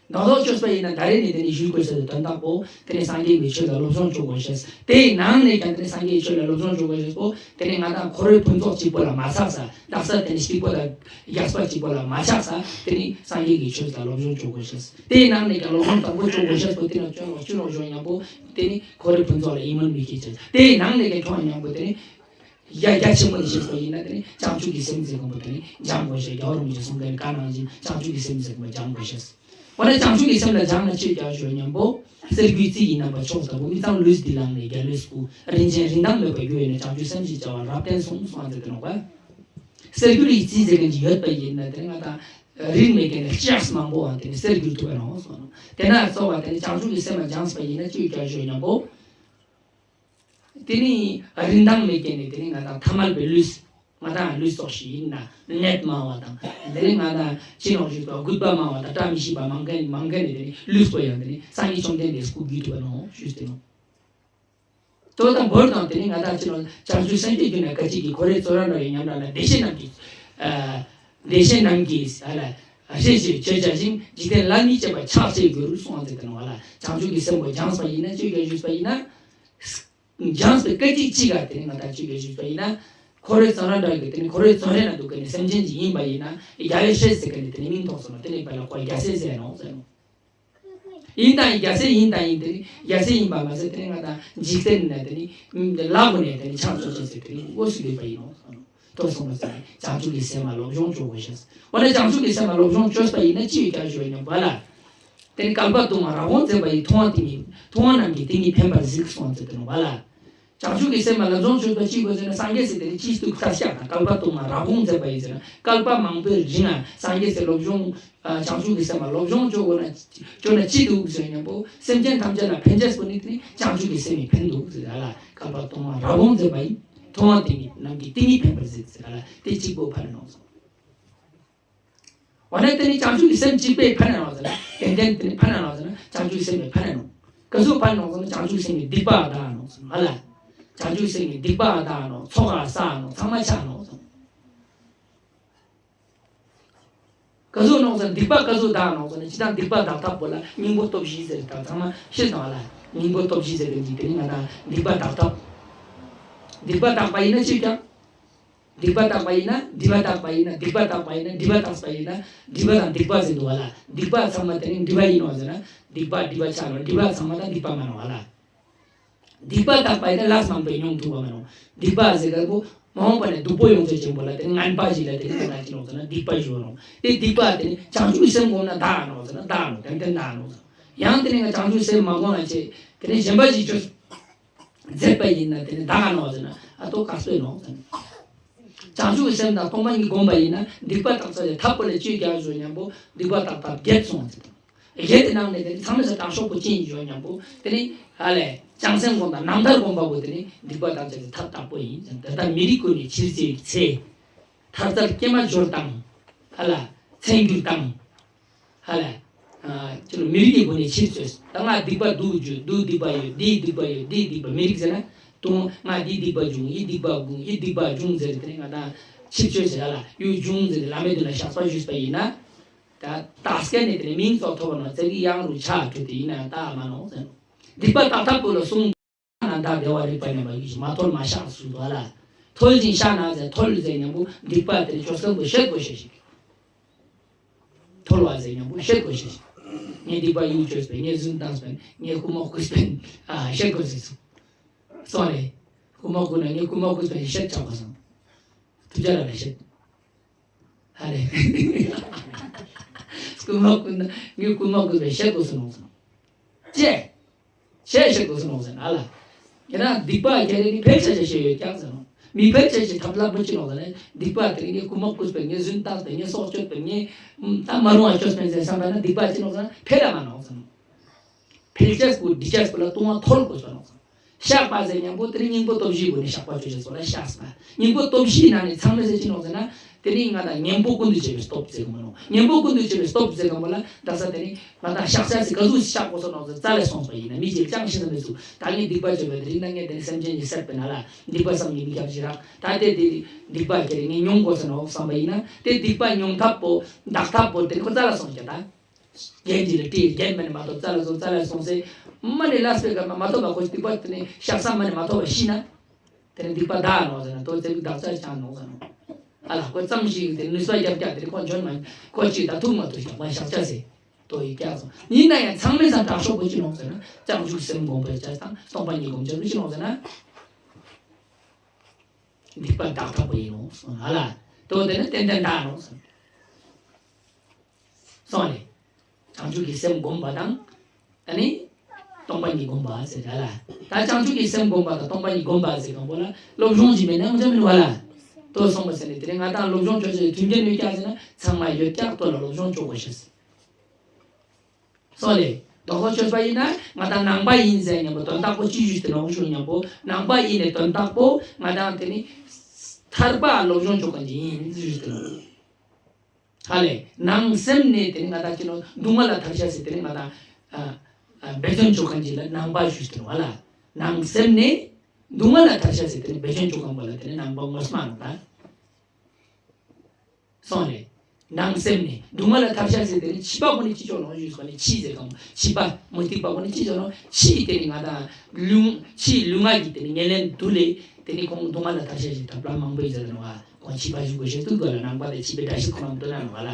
ནང་ལོག་བཅོས་པ་ཡིན་ན་ད་རེས་ནས་དེ་ནི་ཞུ་དགོས་ཟེར་དོན་དག་པོ་དེ་ནི་སངས་རྒྱས་ཀྱི་ཆོས་ལ་སློབ་སྦྱོང་བྱེད་དགོས་ཤེས། དེའི་ནང་ནས་ཀྱང་དེ་ནི་སངས་རྒྱས་ཀྱི་ཆོས་ལ་སློབ་སྦྱོང་བྱེད་དགོས་ཤེས་པོ་དེ་ནི་ང་དང་འཁོར་བའི་ཕུན་ཚོགས་གཅིག་པོ་ལ་མ་ཆགས་ས། དག་ས་དེ་ནི་གཅིག་པོ་ལ་རྒྱགས་པ་གཅིག་པོ་ལ་མ་ཆགས་ས་དེ་ནི་སངས་རྒྱས་ཀྱི་ཆོས་ལ་སློབ་སྦྱོང་བྱེད་དགོས་ཤེས། དེའི་ནང་ནས་ཀྱང་སློབ་སྦྱོང་དང་པོ་བྱེད་དགོས་ཤེས་པོ་དེ་ནི་ཁྱོད་ལོག་ཁྱོད་ལོག་སྦྱོང་ཉམས་པོ་དེ་ནི་འཁོར་བའི་ཕུན་ཚོགས་ལ་ཡིད་སྨོན་མི་བྱེད་ཅེས། དེའི་ནང་ནས་ཀྱང་ཁྱོད་ཉམས་པོ་དེ་ནི་ཡ་རྒྱ་ཆེན་པོ་ནས་བཤད་པ་ཡིན་ན་དེ་ནི་བྱང་ཆུབ་ཀྱི་སེམས་ཟེར་མཁན་པོ་དེ་ནི་སྦྱང་དགོས་ཤེས། རྒྱལ་བ་རིན་པོ་ཆེ་གསུང་མཁན་བཀའ་ནང་བཞིན་བྱང་ཆུབ་ཀྱི་སེམས་ཟེར་མཁན་པོ་སྦྱང་དགོས་ཤེས། འོ་ན་བྱང་ཆུབ་ཀྱི་སེམས་ལ་སྦྱང་ན་ཅི་རྒྱག་ཞུ་ཉམས་པོ། གསེར་འགྱུར་རྩི་ཡི་རྣམ་པ་མཆོག་ལྟ་བུ། མི་གཙང་ལུས་འདི་བླངས་ནས་རྒྱལ་བའི་སྐུ། རིན་ཆེན་རིན་ཐང་མེད་པར་གྱུར་ཡོད་ན། བྱང་ཆུབ་སེམས་ཞེས་བྱ་བ་རབ་བརྟན་གསུངས་གསུངས་ཟེར་ཏེ་ནོ་བ། གསེར་འགྱུར་ཡི་རྩི་ཟེར་མཁན་ཅིག་ཡོད་པ་ཡིན་ན་དེ་ང་དང་རིན་མེད་མཁན་ལ་ལྕགས་མང་པོའང་དེ་ནི་གསེར་འགྱུར་ཐུབ་པ་ནོ་གསུངས་ནོ། དེ་ན་གཙོ་བ་དེ་ནི་བྱང་ཆུབ་ཀྱི་སེམས་ལ་སྦྱངས་པ་ཡིན་ན་ཅི་རྒྱག་ཞུ་ཉམས་པོ། དེ་ནི་རིན་ཐང་མེད་མཁན་ནི་དེ་ནི་ང་དང་ཐ་མལ་པའི་ལུས། ང་དང་ལུས་སོགས་ཤིག་ཡིན་ན་ནད་མང་བ་དང་། དེ་ནི་ང་དང་ཕྱི་ནང་བཞིན་དུ་རྒུད་པ་མང་བ་དང་བཀྲ་མི་ཤིས་པ་མང་མཁན་མང་མཁན་ནི་དེ་ནི་ལུས་པོ་ཡང་དེ་ནི་སངས་རྒྱས་བཅོམ་ལྡན་འདས་སྐུ་དགོས་ཐུབ་པ་ནོ་ཞུས་ཏེ་ནོ། དོ་དང་བོར་དང་དེ་ནི་ང་དང་ཕྱི་ནང་བྱང་ཆུབ་སེམས་བསྐྱེད་རྒྱུ་ན་ག་ཅིག་གི་འཁོར་བའི་བཙོན་ར་འདྲ་བའི་ཉམས་ར་ན་བདེ་གཤེགས་རྣམས་ཀྱིས། ཨ། བདེ་གཤེགས་རྣམས་ཀྱིས་ཨ་ལ་ཨ་ཤེས་ཤེས་བྱེད་བྱ་ཞིང་འཇིག་རྟེན་ལ་ནི་སྤྱད་པ་ཕྱག་བྱེད་དགོས་རུ་གསུངས་ཏེ་དེ་ནི་བ་ལ། བྱང་ཆུབ་ཀྱི་སེམས་པོ་སྦྱངས་པ་ཡིན་ན་ཅི་ཡང་ཞུས་པ་ཡིན་ན། སྦྱངས་པའི་སྐད་ཅིག་གཅིག་ག་དེ་ནི་ང་དང་ཅི་ཡང་ཞུས་པ་ཡིན་ན། འཁོར་བའི་བཙོན་ར་འདྲ་གི་དེ་ནི་འཁོར་བའི་བཙོན་རའི་ནང་འདུག་གི་ནི་སེམས་ཅན་ཅིག་ཡིན་པ་ཡིན་ན་རྒྱལ་བའི་སྲས་ཟེར་གི་ནི་དེ་ནི་མིང་ཐོགས་སོང་ན་དེ་ནི་བ་ལ་ཁོ་རྒྱལ་སྲས་ཟེར་ནོ་ཟེར་ནོ། ཡིན་དང་ཡིན། རྒྱལ་སྲས་ཡིན་དང་ཡིན་དེ་ནི་རྒྱལ་སྲས་ཡིན་པ་མ་ཟད་དེ་ནི་ང་དང་འཇིག་རྟེན་ནས་དེ་ནི་ལ་གོ་ནས་དེ་ནི་ཕྱག་མཆོད་ཅེས་ཟེར་དེ་ནི་དངོས་སུ་ལུས་པ་ཡིན་ནོ། དོ་གསུངས་པ་ཟེར་ནས་བྱང་ཆུབ་ཀྱི་སེམས་ལ་སློབ་སྦྱོང་བྱོས་དགོས་ཤེས། འོ་ན་བྱང་ཆུབ་ཀྱི་སེམས་ལ་སློབ་སྦྱོང་བྱོས་པ་ཡིན་ན་ཅི་ཡོད་ཀྱང་ཞུ་བའི་ཉམས་པ་ལ། དེ་ནི་བསྐལ་པ་སྟོང་པ་རབ་དབང་མཛད་པ་ཡི། མཐོང་བ་དེ་ཉིད་མཐོང་བ་རྣམས་ཀྱིས་དེ་ཉིད་ཕན་པར་གཟིགས་གསུངས་ཟེར་དེ་ནི་བ་ལ། བྱང་ཆུབ་ཀྱི་སེམས་ལ་སློབ་སྦྱོང་བྱོས་པ་ཅི་དགོས་ཟེར་ན་སངས་རྒྱས་སྲས་དེ་ནི་ཅིས་ཏུ་ཐར་ཤག་དང་བསྐལ་པ་སྟོང་པ་རབ་དབང་མཛད་པ་ཡི་ཟེར་ན་བསྐལ་པ་མང་པོའི་རིང་ང་སངས་རྒྱས་སྲས་སློབ་སྦྱོང་། བྱང་ཆུབ་ཀྱི་སེམས་ལ་སློབ་སྦྱོང་བྱོས་དགོས་ན། བྱོས་ན་ཅི་འདུག་ཟེར་ཉམ་པོ་སེམས་ཅན་ཐམས་ཅད་ལ་ཕན་ཆེས་པོ་ནི་དེ་ནི་བྱང་ཆུབ་ཀྱི་སེམས་ཡི་ཕན་འདུག་ཟེར་ལ། བསྐལ་པ་སྟོང་པ་རབ་དབང་མཛད་པ་ཡི། མཐོང་བ་དེ་ཉིད་རྣམས་ཀྱིས་དེ་ཉིད་ཕན་པར་གཟིགས་ཟེར་ལ་དེ་གཅིག་པོ་ཕན་ནོ། འོ་ན་དེ་ནི་བྱང་ཆུབ་ཀྱི་སེམས་གཅིག་པས་ཕན་ནོ་ཟེར་ན་ཏན་ཏན་དེ་ནི་ཕན་ནོ་ཟེར་ན་བྱང་ཆུབ་སེམས་ཡི་ཕན་ནོ། ག་ཚོད་ཕན་ནོ་ཟེར་ན་བྱང་ཆུབ་སེམས་ཡི་སྡིག་པ་དག་ནོ་ཟེར་ན་ལ། བྱང་ཆུབ་སེམས་ཡི་སྡིག་པ་དག་ནོ། ཚོགས་ཀ་བསགས་ནོ། ཚང་མ་ཆགས་ནོ་ཟེར་ན། ག་ཟུག་ནོག་ཟེར་ན་སྡིག་པ་ག་ཟུག་དག་ནོག་ཟེར་ན་ཅི་ལྟར་སྡིག་པ་དག་ཐབས་པོ་ལ་སྙིང་པོ་སྟོབས་བཞི་ཟེར་དང་ཚང་མ་ཤེས་དང་ལ། སྙིང་པོ་སྟོབས་བཞི་ཟེར་དེ་འདི་དེ་ནི་ང་དང་སྡིག་པ་དག་ཐབས། སྡིག་པ་དག་པ་ཡིན་ན་ཅི་ཀྱང་། སྡིག་པ་དག་པ་ཡིན་ན་སྒྲིབ་པ་དག་པ་ཡིན་ན་སྡིག་པ་དག་པ་ཡིན་ན་སྒྲིབ་པ་དག་པ་ཡིན་ན་སྒྲིབ་པ་དང་སྡིག་པ་ཟེར་འདུག་བ་ལ། སྡིག་པ་ཚང་མ་དེ་ནི་སྒྲིབ་པ་ཡིན་ནོ་ཟེར་ན་སྡིག་པ་སྒྲིབ་པ་ཆགས་ནོ། སྒྲིབ་པ་ཚང་མ་དང་སྡིག་པ་མ་ནོ་བ་ལ། སྡིག་པ་དག་པ་ཡིན་ན་ལས་མང་པོས་མྱོང་ཐུབ་པ་མ་ནོ། སྡིག་པ་ཟེར་ག་པོ་མ་འོངས་པ་ནས་སྡུག་པོ་ཡོང་ཚད་ཅན་པོ་ལ་དེ་ནི་ངན་པ་ཞིག་ལ་དེ་ནི་དེ་ན་ཅི་ནོག་ཟེར་ན་སྡིག་པ་ཞུ་ནོ། དེ་སྡིག་པ་དེ་ནི་བྱང་ཆུབ་སེམས་སྒོམ་ན་དག་ནོག་ཟེར་ན་དག་ནོ། ཏན་ཏན་དག་ནོག་ཟེར། ཡང་དེ་ནི་ང་བྱང་ཆུབ་སེམས་མ་སྒོམ་ལ་ཆེ་དེ་ནི་གཞན་པ་ཞིག་ཆོས་མཛད་པ་ཡིན་ན་དེ་ནི་དག་ནོག་ཟེར་ན་ཨ་ཏོ་ག་སོས་ནོག་ཟེར་ན། བྱང་ཆུབ་སེམས་དང་སྟོང་པ་ཉིད་སྒོམ་པ་ཡིན་ན་སྡིག་པ་དག་ས་ལས་ཐབས་པོ་ལས་ཅི་རྒྱག་ཞུ་ཉམ་པོ་སྡིག་པ་དག་ཐབས་བརྒྱད་གསུངས་ཟེར། གཞན་དེ་ནང་ནས་དེ་ནི་ཚང་མས་སུ་དྲག་ཤོས་པོ་ཅི་ཡིན་ཞུ་ཉམ་པོ་དེ་ནི་ཧ་ལས་བྱང་སེམས་སྒོམ་དང་རྣམ་ཐར་སྒོམ་པ་པོ་དེ་ནི་སྡིག་པ་དག་ཆ་དེ་ཐབས་དག་པོ་ཡིན། དེ་ལྟར་མི་རིགས་ཀུན་ནས་ཕྱིར་བརྗེའི་ཚེ། ཐར་རྩར་སྐྱེལ་མ་སྦྱོར་དང་། ཧ་ལ། མཚན་བསྒྱུར་དང་། ཧ་ལ། ཅི་ལོ་མི་རིགས་ཀྱི་སྒོ་ནས་ཕྱིར་བཅོས། ད་ང་སྡིག་པ་འདུག་རྒྱུ་འདུག་སྡིག་པ་ཡོད་འདིའི་སྡིག་པ་ཡོད་འདིའི་སྡིག་པ་མི་རིགས་ཟེར་ན། དུང་ང་འདིའི་སྡིག་པ་བྱུང་ཡིའི་སྡིག་པ་བྱུང་ཡིའི་སྡིག་པ་བྱུང་ཟེར་དེ་ནི་ང་དང་ཕྱིར་བཅོས་ཟེར་ཧ་ལ་ཡུལ་བྱུང་ཟེར་ཏེ་བླ་མའི་མདུན་ལ་བཤགས་པ་ཞུས་པ་ཡིན་ན། ད་དག་སྐད་ནས་དེ་ནི་མིང་ཙོགས་ཐོབ་པ་ནོ་ཙེ་གི་གཡང་རུ་ཆ་གྲུ་དེ་ཡིན་ན་ཡང་དག་མ་ནོ་ཟེར་ནོ། སྡིག་པ་དག་ཐབས་པོ་ལ་གསུངས། ན་ད་བདེ་བ་རིག་པ་ཉམས་པ་ཡིད་བཞིན་མ་ཐོལ་མ་བཤགས་སུ་འདུག་ལ། ཐོལ་ཞིང་བཤགས་ན་ཟེར་ཐོལ་ཟེར་ཉམ་པོ་སྡིག་པ་དེ་ནི་ཆོས་སྐམ་པོ་བཤད་དགོས་ཤེས་ཤིག་ཐོལ་བ་ཟེར་ཉམ་པོ་བཤད་དགོས་ཤེས་ཤིག་ངས་སྡིག་པ་ཡུག་བཅོས་པས་ངས་རྫུན་བཏང་པས་ངས་རྐུ་མ་རྐུས་པས་ཨ་བཤད་དགོས་ཟེར་སོང་། སོང་རེད། རྐུ་མ་རྐུ་ན་ངས་རྐུ་མ་རྐུས་པས་བཤད་ཆོག་ག་སོང་། ཐུགས་རྗེ་ལ་ལ་བཤད། ཧ་ལས། རྐུ་མ་རྐུ་ན་ངས་རྐུ་མ་རྐུས་པས་བཤད་དགོས་སོང་ནོ་སོང་། ཅེས། ཅེས་བཤད་དགོས་སོང་ནོ་ཟེར་ན་ལ། ཡིན་ན་སྡིག་པ་ཁྱེད་རེ་ནི་འཕེལ་ཆ་ཆ་ཞེས་ཡོད་ཀྱང་ཟེར་ནོ། མི་འཕེལ་ཆ་ཞེས་ཐབས་ལ་མི་ཅི་ནོ་ཟེར་ན་སྡིག་པ་དེ་རིང་ངས་རྐུ་མ་རྐུས་པས་ངས་རྫུན་བཏང་པས་ངས་སྲོག་གཅོད་པས་ངས་ད་མ་རུང་བ་བཅོས་པས་ཟེར་བསམ་པ་ན་སྡིག་པ་ཅི་ནོ་ཟེར་ན་འཕེལ་ལ་མ་ནོ་ཟེར་ནོ། འཕེལ་ཆས་པོ་འབྲི་ཆས་པོ་ལ་ལྟུང་བ་ཐོལ་དགོས་སོ་ནོ་ཟེར་ནོ། བཤགས་པ་ཟེར་ཉམ་པོ་དེ་ནི་སྙིང་པོ་སྟོབས་བཞིའི་སྒོ་ནས་བཤགས་པ་བཅོས་བྱས་སོ་ལ་བཤགས་པ། སྙིང་པོ་སྟོབས་བཞིའི་ནང་ནས་ཚང་མས་ཟེར་ཅི་ནོག་ཟེར་ན། དེ་ནི་ང་དང་གཉེན་པོ་ཀུན་ཏུ་སྤྱོད་པའི་སྟོབས་ཟེར་གི་མ་ནོ། གཉེན་པོ་ཀུན་ཏུ་སྤྱོད་པའི་སྟོབས་ཟེར་གི་མ་ལ་ད་ས་དེ་ནི་ང་དང་བཤགས་བྱ་ཟེར་ག་ཟུག་བཤགས་དགོས་སོ་ནོག་ཟེར་རྩ་ལས་སོང་པ་ཡིན་ན་མི་ཅིག་ཅང་ཤེས་ས་མི་ཚུགས་ད་ངས་སྡིག་པ་བཅོས་པ་དེ་རིང་ན་ངས་དེ་ནི་སེམས་ཅན་གྱི་སྲེད་པའི་ནང་ལ་སྡིག་པ་བསམ་གྱིས་མི་ཁྱབ་ཞིག་རག་ད་དེ་དེ་སྡིག་པ་ཁྱེད་རེ་ངས་མྱོང་དགོས་སོ་ནོག་བསམ་པ་ཡིན་ན་དེ་སྡིག་པ་མྱོང་ཐབས་པོ་འདག་ཐབས་པོ་དེ་ནི་ཁོ་རྩ་ལ་སོང་ཀྱང་ད། རྒྱན་གྱི་ལ་སྤྲེའི་རྒྱན་མ་ནི་མ་ཐོབ་རྩ་ལ་སོང་རྩ་ལ་སོང་ཟེར། མ་ནི་ལས་པའི་སྐབས་མ་མ་ཐོབ་པ་ཁོ་སྡིག་པ་དེ་ནི་བཤགས་ས་མ་ནི་མ་ཐོབ་པ་ཤི་ན། དེ་ནི་སྡིག་པ་དག་ནོག་ཟེར་ན་དོ་ཙེ་བི་བདག་ཅག་ཅང་ནོག་ཟེར་ནོ། ཨ་ལ་ཁོ་ཙམ་ཞིག་དེ་ནུས་པ་རྒྱབ་རྒྱག་དེ་ནི་ཁོ་འཇོན་མ་ཁོ་ཅིག་ད་ཐུག་མ་ཐུག་རྒྱག་པ་བཤགས་བྱ་ཟེར། དོ་ཡི་རྒྱག་སོང་ཡིན་ན་ཡང་ཚང་མའི་སང་དྲག་ཤོས་པོ་ཅི་ནོག་ཟེར་ན་བྱང་ཆུབ་སེམས་སྒོམ་པའི་ཆ་དང་སྟོང་པ་ཉིད་སྒོམ་བྱ་བོ་ཅི་ནོག་ཟེར་ན། སྡིག་པ་དག་ཐབས་པོ་ཡིན་ནོག་ཟེར་ཨ་ལ། དོ་དེ་ནི་ཏན་ཏན་དག་ནོག་ཟེར། སོང་རེད། བྱང་ཆུབ་ཀྱི་སེམས་བསྒོམ་པ་དང་། ཨ་ནི། སྟོང་པ་ཉིད་བསྒོམ་པ་ཟེར་ར་ལ། ད་བྱང་ཆུབ་ཀྱི་སེམས་བསྒོམ་པ་དང་སྟོང་པ་ཉིད་བསྒོམ་པ་ཟེར་གང་པོ་ལ་སློབ་སྦྱོང་ཅིག་མེད་ན་ང་ཚོ་མི་འདུག་བ་ལ། དོ་སོང་བ་ཟེར་ནས་དེ་རིང་ང་དང་སློབ་སྦྱོང་བྱོས་བྱས་མཐུན་རྐྱེན་ཡོད་ཀྱག་ཟེར་ན་ཚང་མ་ཡོད་ཀྱག་དོ་ལ་སློབ་སྦྱོང་བྱོས་དགོས་ཤེས། སོང་ལེ། རྡོག་རྡོག་བཅོས་པ་ཡིན་ན་ང་དང་ནང་པ་ཡིན་ཟེར་མཉམ་པོ་དོན་དག་པོ་ཅི་ཞུས་ཏེ་ནོག་ཞུ་མཉམ་པོ་ནང་པ་ཡིན་ནས་དོན་དག་པོ་ང་དང་དེ་ནི་ཐར་པ་སློབ་སྦྱོང་བཅོ་མཁན་ཅིག་ཡིན་ཞུས་ཏེ་ནོག་ཧ་ལས་ནང་སེམས་ནས་དེ་ནི་ང་དང་ཅི་ནོག་སྡུག་བསྔལ་ལ་ཐར་ཤེས་ཟེར་དེ་ནི་ང་དང་འབད་བརྩོན་བཅོ་མཁན་ཅིག་ལ་ནང་པ་ཞུས་ཏེ་ནོག་ཧ་ལ། ནང་སེམས་ནས་སྡུག་བསྔལ་ལ་ཐར་ཤེས་ཟེར་དེ་ནི་འབད་བརྩོན་བཅོ་མཁན་པོ་ལ་དེ་ནི་ནང་པ་ངོ་མ་ནོག་ད། སོང་རེད། ནང་སེམས་ནས་སྡུག་བསྔལ་ལ་ཐར་ཤེས་ཟེར་དེ་ནི་ཕྱི་པ་པོ་ནི་ཅི་ཅོག་ནོག་ཞུས་སོང་ནི་ཕྱི་ཟེར་གང་ཕྱི་པ་མུ་སྟེགས་པ་པོ་ནི་ཅི་ཅོག་ནོག་ཕྱི་དེ་ནི་ང་དང་ལུས་ཕྱི་ལུས་ངག་གི་དེ་ནི་ཉེར་ལེན་དུ་ལས་དེ་ནི་ཁོང་སྡུག་བསྔལ་ལ་ཐར་ཤེས་ཞིག་ཐབས་ལ་མང་པོ་ཡིན་ཟེར་ནོག་ཨ། ཁོང་ཕྱི་པ་ཞུ་དགོས་ཤེས་ཐུག་དགོས་ལ་ནང་པ་དེ་ཕྱི་པའི་འདྲ་ཤེས་ཁོ་རང་མི་འདུག་ན་ནོག་ཨ་ལ།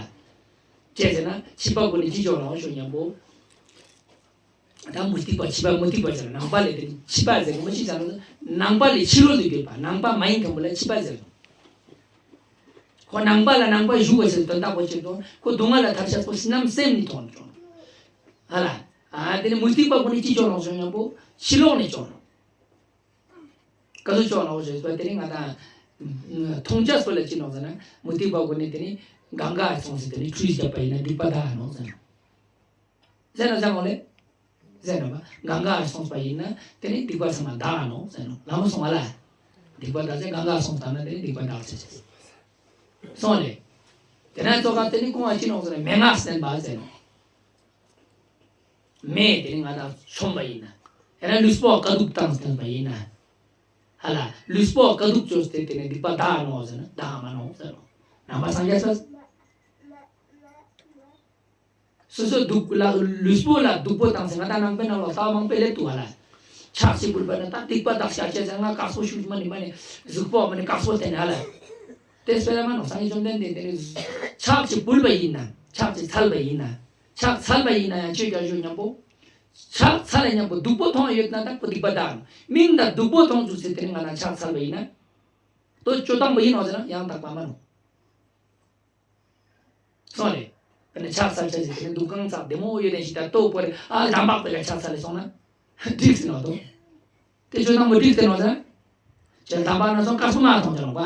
ཅེས་ཟེར་ན་ཕྱི་པ་པོ་ནི་ཅི་ཅོག་ནོག་ཞུ་མཉམ་པོ། ད་མུ་སྟེགས་པ་ཕྱི་པ་མུ་སྟེགས་པ་ཟེར་ནང་པ་ལས་དེ་ཕྱི་པ་ཟེར་གོ་མ་ཕྱི་ཟེར་ན་ནང་པ་ལས་ཕྱི་ལོགས་ལ་ཡོད་པ་ནང་པ་མ་ཡིན་མཁན་པོ་ལ་ཕྱི་པ་ཟེར། ཁོ་ནང་པ་ལ་ནང་པ་ཞུ་བ་ཟེར་དོན་དག་པོ་ཅིག་དང་ཁོ་སྡུག་བསྔལ་ལ་ཐར་ཤེས་པོ་བསོད་ནམས་སེམས་ནི་ཐོག་ནས་བྱུང་། ཧ་ལ། ཨ་དེ་ནི་མུ་སྟེགས་པ་པོ་ནི་ཅི་ཅོག་ནོག་ཞུ་མཉམ་པོ་ཕྱི་ལོགས་ནས་བྱུང་། ག་ཚོད་ཅོག་ནོག་ཞུས་པ་དེ་ནི་ང་དང་མཐོང་ཆ་སོགས་ལ་ཅི་ནོག་ཟེར་ན་མུ་སྟེགས་པ་པོ་ནི་དེ་ནི་གང་ག་སོང་ཟེར་དེ་ནི་ཁྲུས་བརྒྱབ་པ་ཡིན་ན་སྡིག་པ་དག་ནོག་ཟེར་ནོག་ཟེར་ན་ཟེར་མོ་ལེ། ཟེར་ན་བ་གང་ག་སོང་པ་ཡིན་ན་དེ་ནི་སྡིག་པ་ཚང་མ་དག་ནོག་ཟེར་ནོག་ལ་མོ་སོང་བ་ལ། སྡིག་པ་དག་ཚེ་གང་ག་སོང་བཏང་ན་དེ་ནི་སྡིག་པ་དག་ཚེ་ཆེ། སོང་ལེ། དེ་ན་ཙོག་ག་དེ་ནི་ཁོང་བ་ཅི་ནོག་ཟེར་ན་མན་ངག་བསྟེན་པ་ཟེར་ནོག་མེ་དེ་ནི་ང་དང་ཆོམ་པ་ཡིན་ན། ཡང་ན་ལུས་པོ་དཀའ་སྡུག་བཏང་བསྟན་པ་ཡིན་ན། ཧ་ལ་ལུས་པོ་དཀའ་སྡུག་བཅོས་ཏེ་དེ་ནི་སྡིག་པ་དག་ནོག་ཟེར་ན་དག་མ་ནོག་ཟེར་ནོག་ནང་པ་སངས་རྒྱས་ས། སོ་སོ་སྡུག་ལ་ལུས་པོ་ལ་སྡུག་པོ་བཏང་ཟེར་ང་དང་ནང་པའི་ནང་ལོགས་ལྟ་བ་མང་པོ་ལས་འདུག་བ་ལ། ཕྱག་གཅིག་ཕུལ་བ་ན་ད་སྡིག་པ་དག་ཤག་ཅེས་ཟེར་ང་དཀགས་པོ་ཞུ་མ་ནི་མ་ནི་གཟུགས་པོ་མ་ནི་དཀགས་པོ་བསྟན་ཧ་ལ། དེ་སྤེ་ར་མ་ནོག་སངས་རྒྱས་བཅོམ་ལྡན་འདས་དེ་ནི་ཕྱག་གཅིག་ཕུལ་བ་ཡིན་ན་ཕྱག་གཅིག་འཚལ་བ་ཡིན་ན་ཕྱག་འཚལ་བ་ཡིན་ན་ཡང་ཆོས་རྒྱ་ཞུ་མཉམ་པོ། ཕྱག་འཚལ་ལ་མཉམ་པོ་སྡུག་པོ་མཐོང་ཡོད་ན་ད་ཁོ་སྡིག་པ་དག་མིང་དང་སྡུག་པོ་མཐོང་བཅུག་ཚེ་དེ་ནི་ང་དང་ཕྱག་འཚལ་བ་ཡིན་ན། དོ་ཅོ་དང་པོ་ཡིན་ནོག་ཟེར་ན་ཡང་དག་པ་མ་ནོག་སོང་རེད། དཔེར་ན་ཕྱག་འཚལ་ཕྱག་ཟེར་དེ་ནི་འདུག་གང་ཚག་བདེ་མོ་ཡོད་ནས་ཞིག་ད་ལྟོ་བོར་ཨ་ལམ་བག་པའི་ལ་ཕྱག་འཚལ་ལས་སོང་ན། འགྲིག་ཟིན་ནོག་དོ། དེ་ཆོས་དང་མི་འགྲིག་སྟེ་ནོག་ཟེར། ཅེས་དམ་པ་ན་སོང་དཀར་སོང་མ་མཐོང་ཅེས་ལོག་པ།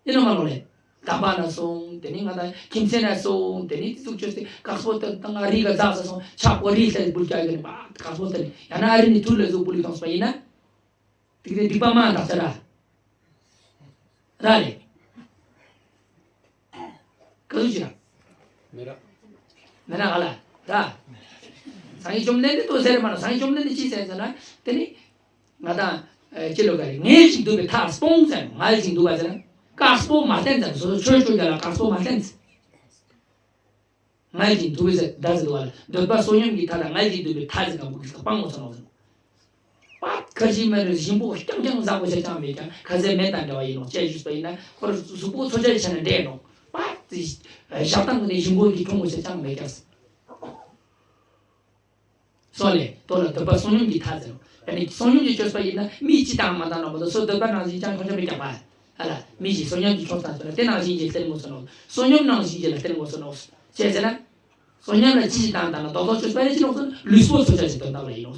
ཡིན་ནོ་མ་ལོག་ལེ། དམ་པ་ན་སོང་དེ་ནི་ང་དང་ཁྱིམ་མཚེས་ན་སོང་དེ་ནི་དེ་ཚུགས་ཆོས་སྟེ་དཀར་སོང་དེ་དང་ང་རི་ག་འཛག་ས་སོང་ཕྱག་པོ་རི་ལྟ་བུ་རྒྱག་གི་ནི་པ་དཀར་སོང་དེ་ནི་ཡང་ན་ཨ་རི་ནི་ཐུར་ལ་གཟུགས་པོ་ལི་གཏོང་སོང་པ་ཡིན་ན། དེ་ག་དེ་སྡིག་པ་མ་དག་ས་ར། ར་ལེ། ག་ཚོད་ཅི་ར། མེ་ར། མེ་ར་ག་ལ། ར། སངས་རྒྱས་བཅོམ་ལྡན་འདས་ཏོ་ཟེར་མ་ན་སངས་རྒྱས་བཅོམ་ལྡན་འདས་ཅི་ཟེར་ཟེར་ན་དེ་ནི། ང་དང་། ཅི་ལོ་ག་རེ་ངལ་ཞིང་དུབ་པའི་མཐའ་སྤོང་ཟེར་ངལ་ཞིང་དུབ་པ་ཟེར་ན། དཀགས་པོ་མ་བསྟན་ཟེར་སོ་སོ་ཆོས་ཆོས་རྒྱ་ལ་དཀགས་པོ་མ་བསྟན་ཟེར། ངལ་ཞིང་དུབ་པའི་ཟེར་ད་ཟེར་དུ་བ་ལ་འདོད་པ་བསོད་སྙོམས་ཀྱི་མཐའ་དང་ངལ་ཞིང་དུབ་པའི་མཐའ་ཟེར་གང་བུ་གི་སྤང་ངོ་ཚ་ནོག་ཟེར། པ་ཁ་ཞིག་མེད་རུང་ཞིང་པོ་རྐྱང་རྐྱང་བཟང་པོ་ཆ་ཅང་མེད་ཀྱང་ཁ་ཟས་མེད་དང་འདྲ་བ་ཡིན་ནོག་ཅེས་ཞུས་པ་ཡིན་ན་ཁོ་ར་གཟུགས་པོ་འཚོ་བྱ་ཆ་ན་འདྲེས་ནོག་པ། ཞག་དང་ནི་ཞིང་པོ་གི་ཁྱོང་པོ་ཆ་ཅང་མེད་ཀྱང་། སོགས་ལས་དོ་ལ་འདོད་པ་བསོད་སྙོམས་ཀྱི་མཐའ་ཟེར་རོ། ཡང་ན་བསོད་སྙོམས་ཀྱི་སྤྱོད་པ་ཡིན་ན་མིས་ཅི་བཏང་མ་བཏང་ན་མ་གཏོགས་སོ་འདོད་པ་ནང་བཞིན་ཅང་ཁྱོང་ཆ་མི་རྒྱག་པ། ཨ་ལ་མི་ཞིག་བསོད་སྙོམས་ཀྱི་ཁྱོང་བཏང་ཟེར་ན་དེ་ནང་བཞིན་གྱི་སྟེར་དགོས་སོ་ནོ། བསོད་སྙོམས་ནང་བཞིན་གྱི་ལ་སྟེར་དགོས་སོ་ནོ། ཅེས་ཟེར་ན། བསོད་སྙོམས་ལ་ཅི་ཞིག་བཏང་བཏང་ན་རྡོག་རྡོག་སྤྱོད་པ་ལས་ཅི་ནོག་ཟེར་ན་ལུས་པོ་འཚོ་བྱ་ཞིག་དོན་དག་ལ་ཡིན་ནོ།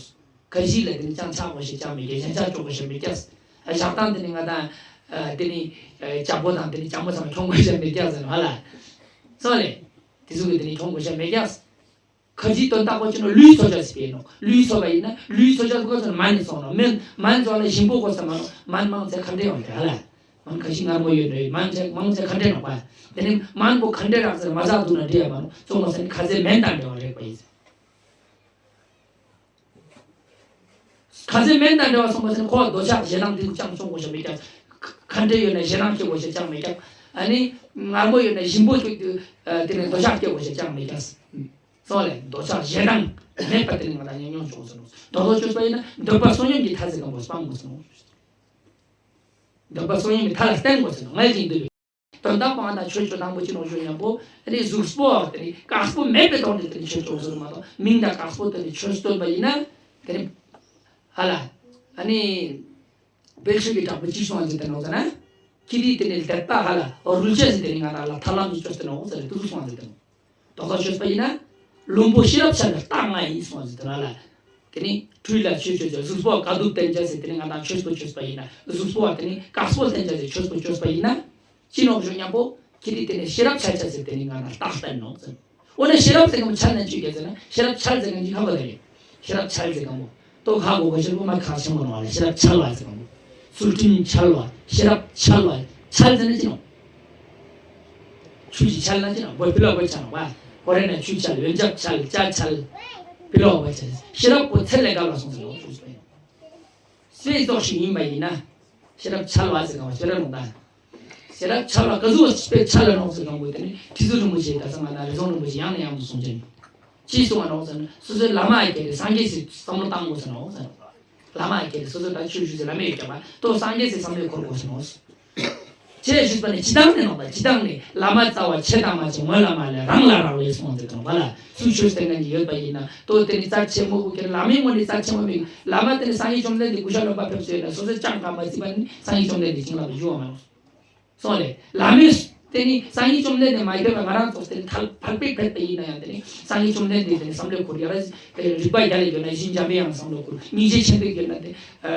ག་ཞིག་ལ་དེ་ནི་ཅང་ཆག་དགོས་ཤེས་ཅང་མི་རྒྱག་གཞན་ཆག་སྤྲོ་དགོས་ཤེས་མི་རྒྱག་ཞག་དང་དེ་ནི་ང་དང་། དེ་ནི། ཇག་པོ་དང་དེ་ནི་ཇག་མོ་ཚང་མ་ཁྱོང་དགོས་ཤེས་མི་རྒྱག་ཟེར་ནོ་ཧ་ལ། སོགས་ལས། དེ་ཚོ་གི་དེ་ནི་ཁྱོང་དགོས་ཤེས་མི་རྒྱག་ཁ་ཅིག་དོན་དག་པོ་ཅི་ནོ་ལུས་འཚོ་བྱ་ཞིག་ཡིན་ནོ། ལུས་འཚོ་བ་ཡིན་ན་ལུས་འཚོ་བྱ་དགོས་ཚོ་མ་ནི་སོང་ནོ། མན་མན་འཚོ་ལ་ཞིང་པོ་དགོས་ས་མ་ནོ། མན་མང་ཚེ་ཁ་འདྲེ་ཡོང་གི་ཧ་ལ། མན་ཁ་ཤི་མངར་མོ་ཡོད་ནོ་མན་ཚེ་མང་ཚེ་ཁ་འདྲེ་ནོ་པ། དེ་ནི་མན་པོ་ཁ་འདྲེ་རག་ཟེར་མ་ཟག་འདུག་ན་འདྲེ་ཡ་མ་ནོ་ཚོ་མ་ཟེར་ནི་ཁ་ཟས་མན་དང་འདྲེ་བ་རེད་པ་ཡིན་ཟེར། ཁ་ཟས་མན་དང་འདྲེ་བ་སོང་པ་ཟེར་ནི་ཁོ་འདོད་ཆགས་ཞེ་སྡང་འདི་ཚོ་ཅང་སོང་དགོས་ཤེས་མེད་ཀྱང་། ཁ་འདྲེ་ཡོད་ན་ཞེ་སྡང་སྐྱེ་དགོས་ཤེས་ཅང་མེད་ཀྱང་། ཨ་ནི་མངར་མོ་ཡོད་ན་ཞིམ་པོ་སྐྱེ་དུས་དེ་ནི་འདོད་ཆགས་སྐྱེ་དགོས་ཤེས་ཅང་མེད་ཀྱང་། སོགས་ལས་འདོད་ཆགས་ཞེ་སྡང་མེད་པ་དེ་ནི་ང་དང་ཉམས་མྱོང་བྱུང་ཟེར་ནོ། རྡོག་རྡོག་སྤྱོད་པ་ཡིན་ན་འདོད་པ་བསོད་སྙོམས་ཀྱི་མཐའ་ཟེར་གང་པོ་སྤང་དགོས་ཟེར་ནོ། འདོད་པ་བསོད་སྙོམས་ཀྱི་མཐའ་ལ་བརྟེན་དགོས་ཟེར་ནོ། ངལ་ཞིང་དུབ་པའི། དོན་དག་པོ་ང་དང་ཆོས་སྤྱོད་དང་པོ་ཅི་ནོ་ཞུ་མཉམ་པོ་ཨ་ནི་གཟུགས་པོ་དེ་ནི་དཀགས་པོ་མེད་པའི་ཐོག་ནས་དེ་ནི་ཆོས་སྤྱོད་ཟེར་མ་གཏོགས་མིང་དང་དཀགས་པོ་དེ་ནི་ཆོས་སྟོན་པ་ཡིན་ན་དེ་ནི་ཧ་ལ་ཨ་ནི། དཔལ་ཆོས་ཀྱི་གྲགས་པ་ཅི་གསུངས་ཟེར་ཏེ་ནོ་ཟེར་ན། ཁྱེད་དེ་ནི་དད་པ་ཧ་ལ་རུལ་ཆ་ཟེར་ཏེ་ནི་ང་དང་ལ་ཐར་ལམ་དུ་བཅོས་ཏེ་ནོ་ཟེར་ཏེ་དུ་གསུངས་ཟེར་ཏེ་ནོ། རྡོག་རྡོག་བཅོས་པ་ཡིན་ན། བླུན་པོ་ཤེས་རབ་འཆལ་བའི་རྟགས་ལྔ་ཡིན་གསུངས་ཟེར་ཏེ་ན་ལ། དེ་ནི་ཁྲུས་ལ་ཆོས་སྤྱོད་ཅིང་གཟུགས་པོ་དཀའ་སྡུག་བསྟེན་བྱ་ཟེར་ཏེ་ནི་ང་དང་ཆོས་པོ་བཅོས་པ་ཡིན་ན་གཟུགས་པོ་དེ་ནི་དཀགས་པོ་བསྟེན་བྱ་ཟེར་ཆོས་པོ་བཅོས་པ་ཡིན་ན། ཅི་ནོ་ཞུ་མཉམ་པོ་ཁྱེད་དེ་ནི་ཤེས་རབ་འཆལ་བྱ་ཟེར་ཏེ་ནི་ང་དང་རྟགས་བསྟན་ནོ་ཟེར། འོ་ན་ཤེས་རབ་ཟེར་གམ་འཆལ་ན་ཅི་ག་ཟེར་ན་ཤེས་རབ་འཆལ་ཟེར་གམ་ཅི་ཧ་གོ་དེ་རེད། ཤེས་རབ་འཆལ་ཟེར་གང་པོ། ལྟོ་ཁ་གོ་ག་ཤེས་པོ་མ་ཁ་ཆེན་པོ་ནོ་བ་ལ་ཤེས་རབ་འཆལ་བ་ཟེར་གང་པོ། ཚུལ་ཁྲིམས་འཆལ་བ། ཤེས་རབ་འཆལ་བ། འཆལ་ཟེར་ན་ཅི་ནོ། ཆོས་ཀྱི་འཆལ་ན་ཅི་ནོ། བོད་ཕི་ལོག་པའི་འཆལ་ནོ་བ། ཧོ་རེ་ན་ཆོས་འཆལ། ཡོན་ཆབ་འཆལ། ལྕགས་འཆལ། ཕི་ལོག་པའི་འཆལ། ཤེས་རབ་པོ་ཚད་ལས་བརྒལ་བ་སོང་ཟེར་ནོ། ཆོས་ཀྱི་སྤེལ། སྤེལ་ཙོགས་ཤིག་ཡིན་པ་ཡིན་ན། ཤེས་རབ་འཆལ་བ་ཟེར་གང་བ་ཤེས་རབ་ནོ་ད། ཤེས་རབ་འཆལ་བ་ག་ཟུག་སྤེལ་འཆལ་ལ་ནོག་ཟེར་གང་པོ་དེ་ནི་ཁྲི་ཟུར་རིན་པོ་ཆེ་ག་ས་ང་ན་རི་ཟོང་རིན་པོ་ཆེ་ཡང་ནས་ཡང་དུ་གསུངས་ཅན། ཅི་གསུངས་པ་ནོག་ཟེར་ན་སོ་སོའི་བླ་མ་ཡི་གེ་རེ་སངས་རྒྱས་སི་བསམ་བློ་བཏང་དགོས་ཟེར་ནོག་ཟེར། བླ་མ་ཡི་གེ་རེ་སོ་སོ་ད་ཆོས་ཞུ་སའི་བླ་མའི་ཡོད་ཀྱང་མ་གཏོགས་སངས་རྒྱས་སི་བསམ་བློའི་འཁོར་དགོས་ཟེར་ནོག་ཟེར། ཅེས་ཞུས་པ་ནི་སྤྱི་བཏང་ནས་ནོག་ད། སྤྱི་བཏང་ནས་བླ་མ་རྩ་བ་ཆེ་དང་མ་ཆེ་སྔོན་ལ་མ་ལས་རང་ལ་རག་ལས་གསུངས་ཏེ་དང་བ་ལ་སུ་ཆོས་སྟེང་ན་ཡོད་པ་ཡིན་ན་ལྟོས་དེ་ནི་རྩ་ཆེན་མོ་བོ་ཀྱེ་བླ་མའི་ངོ་ནས་རྩ་ཆེན་མོ་མིན་བླ་མ་དེ་ནི་སངས་རྒྱས་བཅོམ་ལྡན་འདས་སྐུ་ཤ་རློན་པ་ཕེབས་སོ་ཡོད་ན་སོ་སོའི་ཅང་གང་མ་བརྩིས་པ་ནི་སངས་རྒྱས་བཅོམ་ལྡན་འདས་བྱིན་རླབས་ཞུ་བ་མ་ནོག་སོང་ལས་བླ་མས་དེ་ནི་སངས་རྒྱས་བཅོམ་ལྡན་འདས་མ་ཕེབས་པ་ང་རང་ཚོ་དེ་ནི་ཐལ་ཕལ་པས་ཕེབས་པ་ཡིན་ན་ཡང་དེ་ནི་སངས་རྒྱས་བཅོམ་ལྡན་འདས་དེ་ནི་བསམ་བློའི་འཁོར་ཡ་ར་རིག་པ་རྒྱ་ལས་བརྒྱུད་ན་ཡིད་བཞིན་འཇམ་པའི་དབྱངས་བསམ་བློ་འཁོར་སྙིང་རྗེ་ཆེན་པོས་བརྒྱུད་ན་དེ་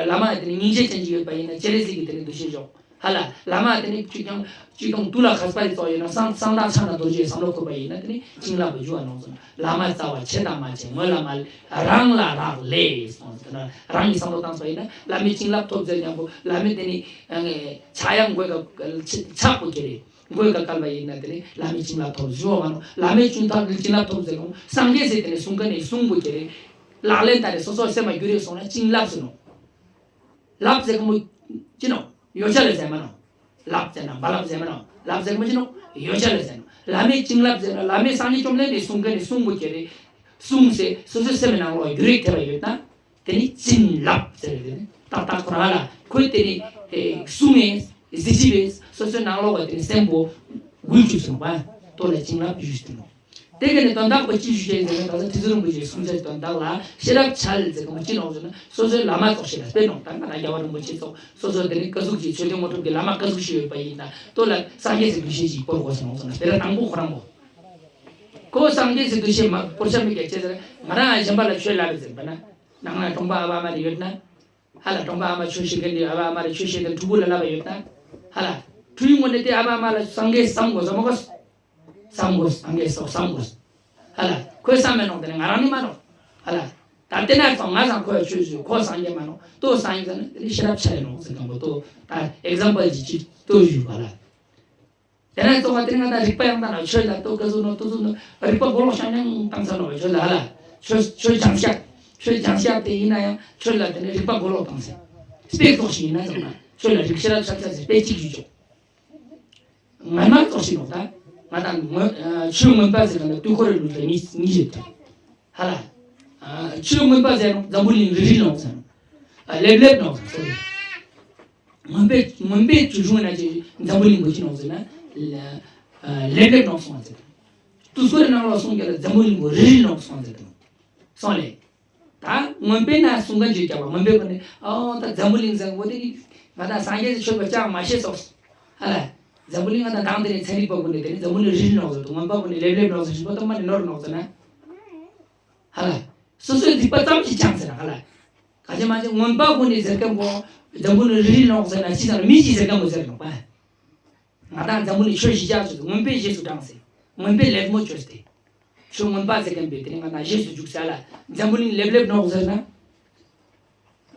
བླ་མ་དེ་ནི་སྙིང་རྗེ་ཅན་ཅིག་ཡོད་པ་ཡིན་ན་སྤྱན་རས་གཟིགས་ཀྱི་དེ་ནི་འདུ་ཤེས་འཇོག་ཧ་ལ་བླ་མ་དེ་ནི་གཅིག་ཀྱང་གཅིག་ཀྱང་དུག་ལ་ཁ་སྤར་རི་ཙོགས་ཡོད་ན་གསང་གསང་བདག་ཕྱག་ན་རྡོ་རྗེའི་བསམ་བློ་འཁོར་བ་ཡིན་ན་དེ་ནི་བྱིན་རླབས་ཞུ་བ་ནོག་ཟེར་ན་བླ་མ་རྩ་བ་ཆེ་དང་མ་ཆེ་སྔོན་ལ་མ་རང་ལ་རག་ལས་གསུངས་ཟེར་ན་རང་གི་བསམ་བློ་བཏང་ས་ཡིན་ན་བླ་མའི་བྱིན་རླབས་ཐོབ་ཟེར་མཉམ་པོ་བླ་མའི་དེ་ནི་ཕྱག་ཡང་མགོའི་ཀ་ཕྱག་པོ་ཀྱེ་རེ་མགོའི་ཀ་བཀལ་བ་ཡིན་ན་དེ་ནི་བླ་མའི་བྱིན་རླབས་ཐོབ་ཞུ་བ་མ་ནོག་བླ་མའི་བྱིན་རླབས་བྱིན་རླབས་ཐོབ་ཟེར་གོང་སངས་རྒྱས་ཟེར་དེ་ནི་གསུང་མཁན་ནི་གསུང་པོ་ཀྱེ་རེ་ལག་ལེན་བསྟར་ནས་སོ་སོ་སེམས་མ་འགྱུར་རེ་སོང་ན་བྱིན་རླབས་ཟེར་ནོག་ལབ་ཟེར་གི་མོ་ཅི་ནོ། ཡོ་བྱད་ལ་ཟེར་མ་ནོ། ལབ་ཟེར་ན་རྦ་རླབས་ཟེར་མ་ནོ། ལབ་ཟེར་གི་མོ་ཅི་ནོ། ཡོ་བྱད་ལ་ཟེར་ནོ། བླ་མའི་བྱིན་རླབས་ཟེར་ན་བླ་མའི་སངས་རྒྱས་བཅོམ་ལྡན་འདས་གསུང་མཁན་ནི་གསུང་པོ་ཀྱེ་རེ། གསུང་ཟེར་སོ་སོའི་སེམས་ནང་ལོགས་འགྱུར་རེ་ཐེབས་པ་ཡོད་ན། དེ་ནི་བྱིན་རླབས་ཟེར་རེ་དེ་ནི་ཏག་ཏག་ཁོ་རང་ལ་ཁོས་དེ་ནི་གསུང་ངེ་གཟི་བརྗིད་པས་སོ་སོའི་ནང་ལོགས་པ་དེ་ནི་སེམས་པོ་འགུལ་བཅུག་སོང་བ། ལྟོ་ལ་བྱིན་རླབས་ཞུས་ཏེ་ནོ། དེ་ག་ནས་དོན་དག་པོ་ཅི་ཞུ་བྱས་ཟེར་ན་ད་ལྟ་ཁྲི་ཟུར་རིན་པོ་ཆེའི་གསུང་བྱ་དོན་དག་ལ་ཤེས་རབ་འཆལ་ཟེར་གོ་ཅི་ནོག་ཟེར་ན་སོ་སོའི་བླ་མ་ཙོགས་ཤིག་ལ་དཔེ་ནོག་ད་ང་རང་རྒྱལ་བ་རིན་པོ་ཆེ་ཙོགས་སོ་སོ་དེ་ནི་ཀ་ཟུག་ཅིག་ཆོས་དོན་དངོས་གྲུབ་ཀྱི་བླ་མ་ཀ་ཟུག་ཤིག་ཡོད་པ་ཡིན་ན་ལྟོ་ལ་སངས་རྒྱས་སི་འདུ་ཤེས་ཅིག་སྤོར་དགོས་ཟེར་ནོག་ཟེར་ན་དཔེ་ལ་དང་པོ་ཁོ་རང་པོ། ཁོ་སངས་རྒྱས་སི་འདུ་ཤེས་མ་སྤོར་ཆ་མི་སྐྱེ་ཅེས་ཟེར་ང་རང་གཞན་པ་ལ་ཆོས་ལབ་ཟེར་བ་ན་ནང་ན་གྲོང་པ་ཨ་བ་ཨ་མ་རེ་ཡོད་ན། ཧ་ལ་གྲོང་པ་ཨ་མ་ཆོས་བཤད་མཁན་དེ་ཨ་བ་ཨ་མ་རེ་ཆོས་བཤད་མཁན་ཕྲུ་གུ་ལ་ལབ་པ་ཡོད་ན། ཧ་ལ་ཕྲུ་གུའི་ངོས་ནས་དེ་ཨ་བ་ཨ་མ་ལ་སངས་རྒྱས་བསམ་དགོས་བསམ་མ་དགོས། བསམ་དགོས། སངས་རྒྱས་སོགས་བསམ་དགོས། ཧ་ལ་ཁོས་བསམ་མེད་ནོག་དེ་ནི་ང་རང་ནི་མ་ནོག་ཧ་ལ་ད་དེ་ན་ཙང་ང་ཚང་ཁོ་ཡ་ཆོས་ཞུ་ཁོ་སངས་རྒྱས་མ་ནོག་ལྟོ་སངས་རྒྱས་ཟེར་ན་དེ་ནི་ཤེས་རབ་འཆལ་ནོག་ཟེར་གང་པོ་ལྟོ་ད་ཨེག་ཛམ་པལ་གྱི་ཅིག་ལྟོ་ཞུ་བ་ལ། དེ་ན་ཙོགས་དེ་ནི་ང་ད་རིག་པ་ཡང་དང་ན་ཆོས་ལ་ལྟོ་ཀ་ཟུག་ནོ་ལྟོ་ཟུག་ནོ་རིག་པ་གོ་ལོག་ཤང་ཉང་བཏང་ས་ནོ་ཆོས་ལ་ཧ་ལ་ཆོས་ཆོས་སྦྱང་བཤད་ཆོས་སྦྱང་བཤད་དེ་ཡིན་ན་ཡང་ཆོས་ལ་དེ་ནི་རིག་པ་གོ་ལོག་བཏང་ས་སྤེལ་ཙོགས་ཤིག་ཡིན་ན་ཙང་ན་ཆོས་ལ་རིག་ཤེས་རབ་འཆལ་འཆལ་ཟེར་སྤེལ་གཅིག་ཞུ་ཆོག་ངན་མ་ཙོགས་ཤིག་ནོག་ད་ང་དང་ངོ་ཆོས་མངོན་པ་ཟེར་ག་ན་དུས་འཁོར་རེ་ལུས་ལ་གཉིས་གཉིས་ཡོད་ད། ཧ་ལ། ཨ་ཆོས་མངོན་པ་ཟེར་ནོག་འཛམ་བུ་གླིང་རིལ་རིལ་ནོག་ཟེར་ནོག་ཨ་ལེབ་ལེབ་ནོག་ཟེར་ནོག་མངོན་པའི་མངོན་པའི་ཆོས་གཞུང་ན་ཅི་འཛམ་བུ་གླིང་པོ་ཅི་ནོག་ཟེར་ན། ཨ་ལེབ་ལེབ་ནོག་སོང་ཟེར། དུས་འཁོར་ནང་ལ་གསུངས་ཀྱང་འཛམ་བུ་གླིང་པོ་རིལ་རིལ་ནོག་སོང་ཟེར་དང་། སོང་ལེ། ད་མངོན་པའི་ན་གསུང་ག་འཇུག་ཀྱང་བ་མངོན་པའི་པོ་ནི་ཨོ་ད་འཛམ་བུ་གླིང་ཟེར་བོ་དེ་ནི་ང་དང་སངས་རྒྱས་ཀྱི་ཆོས་པ་ཅང་མ་ཤེས་སོགས། ཧ་ལ། འཛམ་བུ་གླིང་ང་དང་དང་དེ་ནི་ཚན་རིག་པ་ཀུན་ནས་དེ་ནི་འཛམ་བུ་གླིང་རིལ་རིལ་ནོག་ཟེར་དང་མངོན་པ་ཀུན་ནས་ལེབ་ལེབ་ནོག་ཟེར་ཞིང་པོ་ཏོ་མ་ནི་ནོར་ནོག་ཟེར་ན། ཧ་ལ། སོ་སོའི་རིག་པ་ཙམ་ཞིག་སྦྱངས་ཟེར་ན་ཧ་ལ། ག་ཅི་མ་ཅི་མངོན་པ་ཀུན་ནས་ཟེར་མཁན་པོ་འཛམ་བུ་གླིང་རིལ་རིལ་ནོག་ཟེར་ན་ཅི་ཟེར་མི་ཅིག་ཟེར་མཁན་པོ་ཟེར་ནོག་པ། ང་དང་འཛམ་བུ་གླིང་ཆོས་བཞི་ཆགས་ཚུལ་དུ་མངོན་པས་རྗེས་སུ་འབྲངས་ཟེར། མངོན་པས་ལེབ་མོ་བཅོས་ཏེ། ཆོས་མངོན་པ་ཟེར་མཁན་པོ་དེ་ནི་ང་དང་རྗེས་སུ་འཇུག་ཟེར་ལ་འཛམ་བུ་གླིང་ལེབ་ལེབ་ནོག་ཟེར་ན།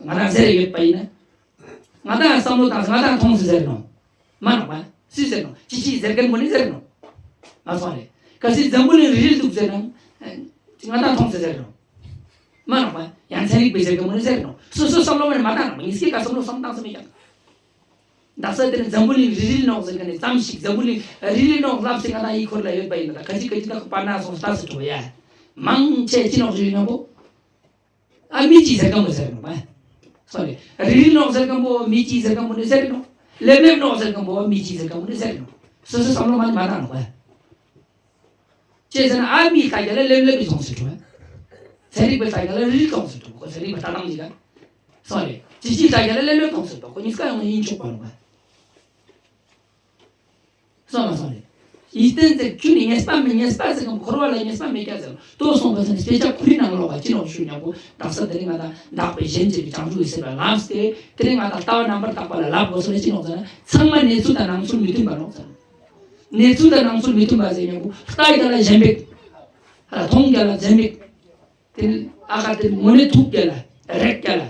ང་དང་ཟེར་ཡོད་པ་ཡིན་ན། ང་དང་བསམ་བློ་བཏང་ང་དང་མཐོང་ཟེར་ཟེར་ནོག་མ་ནོག་པ། སུས་ཟེར་ནོག་ཅི་ཅི་ཟེར་མཁན་པོ་ནི་ཟེར་ནོག་ང་སོང་རེད། གལ་སྲིད་འཛམ་བུ་གླིང་རིལ་རིལ་འདུག་ཟེར་ན། ང་དང་མཐོང་ཟེར་ཟེར་ནོག་མ་ནོག་པ། ཡང་ཚན་རིག་པས་ཟེར་མཁན་པོ་ནི་ཟེར་ནོག་སོ་སོ་བསམ་བློ་མ་ནི་མ་བཏང་ནོག་པ། ངེད་ཀྱིས་ག་བསམ་བློ་བསམ་བཏང་ས་མེད་ཀྱང་། ད་ས་དེ་ནི་འཛམ་བུ་གླིང་རིལ་རིལ་ནོག་ཟེར་མཁན་ནི་ཙམ་ཞིག་འཛམ་བུ་གླིང་རིལ་རིལ་ནོག་ལབ་ཟེར་ང་དང་ཡིད་འཁོར་ལ་ཡོད་པ་ཡིན་ན་ད་ག་ཅི་ག་ཅི་ད་ཁོ་པ་ན་སོང་ལྟ་སུ་འགྲོ་ཡ། མང་ཆེ་ཅི་ནོག་ཞུ་ཡིན་ན་པོ། ཨ་མི་ཅིག་ཟེར་མཁན་པོ་ཟེར་ནོག་པ། སོ་རེད། རིལ་རིལ་ནོག་ཟེར་མཁན་པོ་མི་ཅིག་ཟེར་མཁན་པོ་ནི་ཟེར་ནོག་ལེབ་ལེབ་ནོག་ཟེར་མཁན་པོ་མི་ཅིག་ཟེར་མཁན་པོ་ནི་ཟེར་ནོག་སོ་སོ་བསམ་བློ་མ་ནི་མ་བཏང་ནོག་པ། ཅེས་ཟེར་ན་ཨ་མི་ལྟ་རྒྱ་ལ་ལེབ་ལེབ་པའི་ཚོང་ཟེར་འགྲོ། ཚན་རིག་པའི་ལྟ་རྒྱ་ལ་རིལ་ཚོང་ཟེར་འགྲོ། ཁོ་ཚན་རིག་པའི་ལྟ་སྟངས་ཅིག་ག་སོང་རེད། ཅི་ཅི་ལྟ་རྒྱ་ལ་ལེབ་ལེབ་ཚོང་ཟེར་འགྲོ། ཁོ་གཉིས་ཀ་ཡོང་ཡིན་ཆོག་པ་རུང་བ། སོང་མ་སོང་རེད། ཡིད་བརྟན་ཟེར་ཁྱོད་ནི་ངེས་པ་མེད་ངེས་པ་ཟེར་གམ་འཁོར་བ་ལ་ངེས་པ་མེད་ཀྱང་ཟེར་ལྟོས་སོང་བ་ཟེར་ནས་དཔེ་ཆ་ཁོ་རའི་ནང་ལོགས་ཀ་ཅི་ནོག་ཞུ་མཉམ་པོ་དག་ས་དེ་རིང་ང་དང་བདག་པོས་གཞན་གཅེས་པའི་བྱང་ཆུབ་ཀྱི་སེམས་ལ་ལམ་སྟེ་དེ་རིང་ང་དང་ལྟ་བ་རྣམ་པར་དག་པ་ལ་ལབ་དགོས་སོ་ལ་ཅི་ནོག་ཟེར་ན་ཚང་མ་གནས་ཚུལ་དང་ནང་ཚུལ་མི་མཐུན་པ་ནོག་ཟེར། གནས་ཚུལ་དང་ནང་ཚུལ་མི་མཐུན་པ་ཟེར་མཉམ་པོ་ལྟ་ཡི་དང་ལ་གཞན་པའི་ཧ་ལ་མཐོང་རྒྱ་ལ་གཞན་པའི་དེ་ནི་ ཨ་ཁ་དེ་དངོས་གནས་ཐུག་རྒྱལ་ལ་རེག་རྒྱལ་ལ་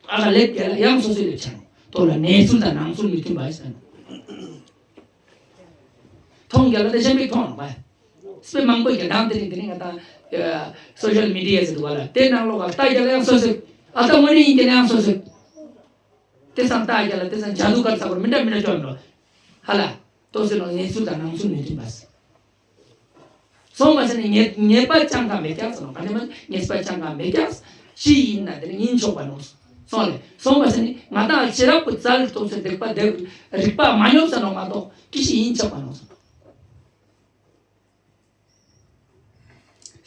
ཨ་ཁ་ལེབ་རྒྱལ་ལ་ཡང་སོ་སོའི་ལེབ་ཆ་ནོ། དོ་ལ་གནས་ཚུལ་དང་ནང་ཚུལ་མི་མཐུན་པ་ཞིག་ཟེར་ནོ། མཐོང་རྒྱལ་ལ་དེ་གཞན་པའི་མཐོང་ནོ་བ། སྤེ་མང་པོ་རྒྱལ་དང་དེ་རིང་དེ་རིང་ང་དང་སོ་ཤལ་མི་ཌི་ཡ་ཟེར་འདུག་བ་ལ་དེ་ནང་ལོགས་ལ་ལྟ་རྒྱལ་ལ་ཡང་སོ་སོའི་ཨ་ད་དངོས་གནས་ཡིན་རྒྱལ་ལ་ཡང་སོ་སོའི། དེ་སང་ལྟ་རྒྱ་ལ་དེ་སང་ཇ་དུ་ཀར་ཚ་བར་མི་འདྲ་མི་འདྲ་བཅོས་འགྲོ། ཧ་ལ། ཏོ་སེ་ནོ་གནས་ཚུལ་དང་ནང་ཚུལ་མི་མཐུན་པ། སོང་བ་ཟེར་ནས་ངེས་ངེས་པ་ཅང་གང་མེད་ཀྱང་ཟེར་ནོ། ག་ནས་མ་ངེས་པ་ཅང་གང་མེད་ཀྱང་ཅི་ཡིན་ན་དེ་ནི་ཡིན་ཆོག་པ་ནོ། སོང་ལེ་སོང་བ་ཟེར་ནས་ང་དང་ཕྱི་རབས་ཀྱི་རྩ་ལ་ཏོ་སེ་རིག་པ་རིག་པ་མ་ཉོབ་ཟེར་ནོ་མ་གཏོགས་ཅི་ཞིག་ཡིན་ཆོག་པ་ནོ།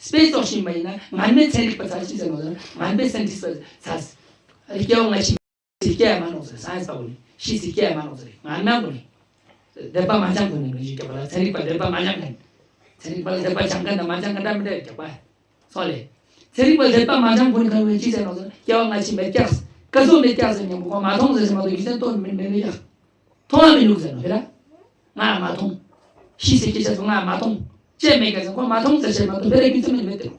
སྤེ་ཙོགས་ཤིག་ཡིན་པ་ཡིན་ན་ངན་པའི་ཚན་རིག་པ་ཚ་ཅི་ཟེར་ནོ་ཟེར་ན་ངན་པའི་ཚན་རིག་པ་ཚ། སྐྱེ་བ་སྔ་ཕྱི། སྐྱེ་ཡ་མ་ནོག་ཟེར་སའེན་སི་པ་གོ་ནི་ཤི་སི་སྐྱེ་ཡ་མ་ནོག་ཟེར་ང་མ་གོ་ནི། དད་པ་མ་བྱང་གོ་ནི་ལུགས་ཤིག་རྒྱབ་པ་ལ་ཚན་རིག་པ་དད་པ་མ་བྱང་མཁན། ཚན་རིག་པ་ལ་དད་པ་བྱང་མཁན་དང་མ་བྱང་མཁན་འདྲ་མི་འདྲ་རྒྱབ་པ། སོང་ལེ། ཚན་རིག་པ་དད་པ་མ་བྱང་གོ་ནི་གང་ཡོད་ཅི་ཟེར་ནོག་ཟེར་སྐྱེ་བ་སྔ་ཕྱི་མེད་ཀྱག་སྐལ་བཟང་མེད་ཀྱག་ཟེར་མཉམ་པོ་ཁོ་མ་མཐོང་ཟེར་ཟེར་མ་གཏོགས་རྒྱུ་མཚན་གཏོང་མི་མེད་མེད་ཀྱག་མཐོང་བ་མི་ནུག་ཟེར་ནོ་ཕི་ར། ང་མ་མཐོང་། ཤི་སི་སྐྱེ་ཤ་ཚོ་ང་མ་མཐོང་། ཅེས་མེད་ཀྱང་ཟེར་ཁོ་མ་མཐོང་ཟེར་བཤད་མ་གཏོགས་བེ་ར་རྒྱུ་མཚན་མེད་མེད་དེ།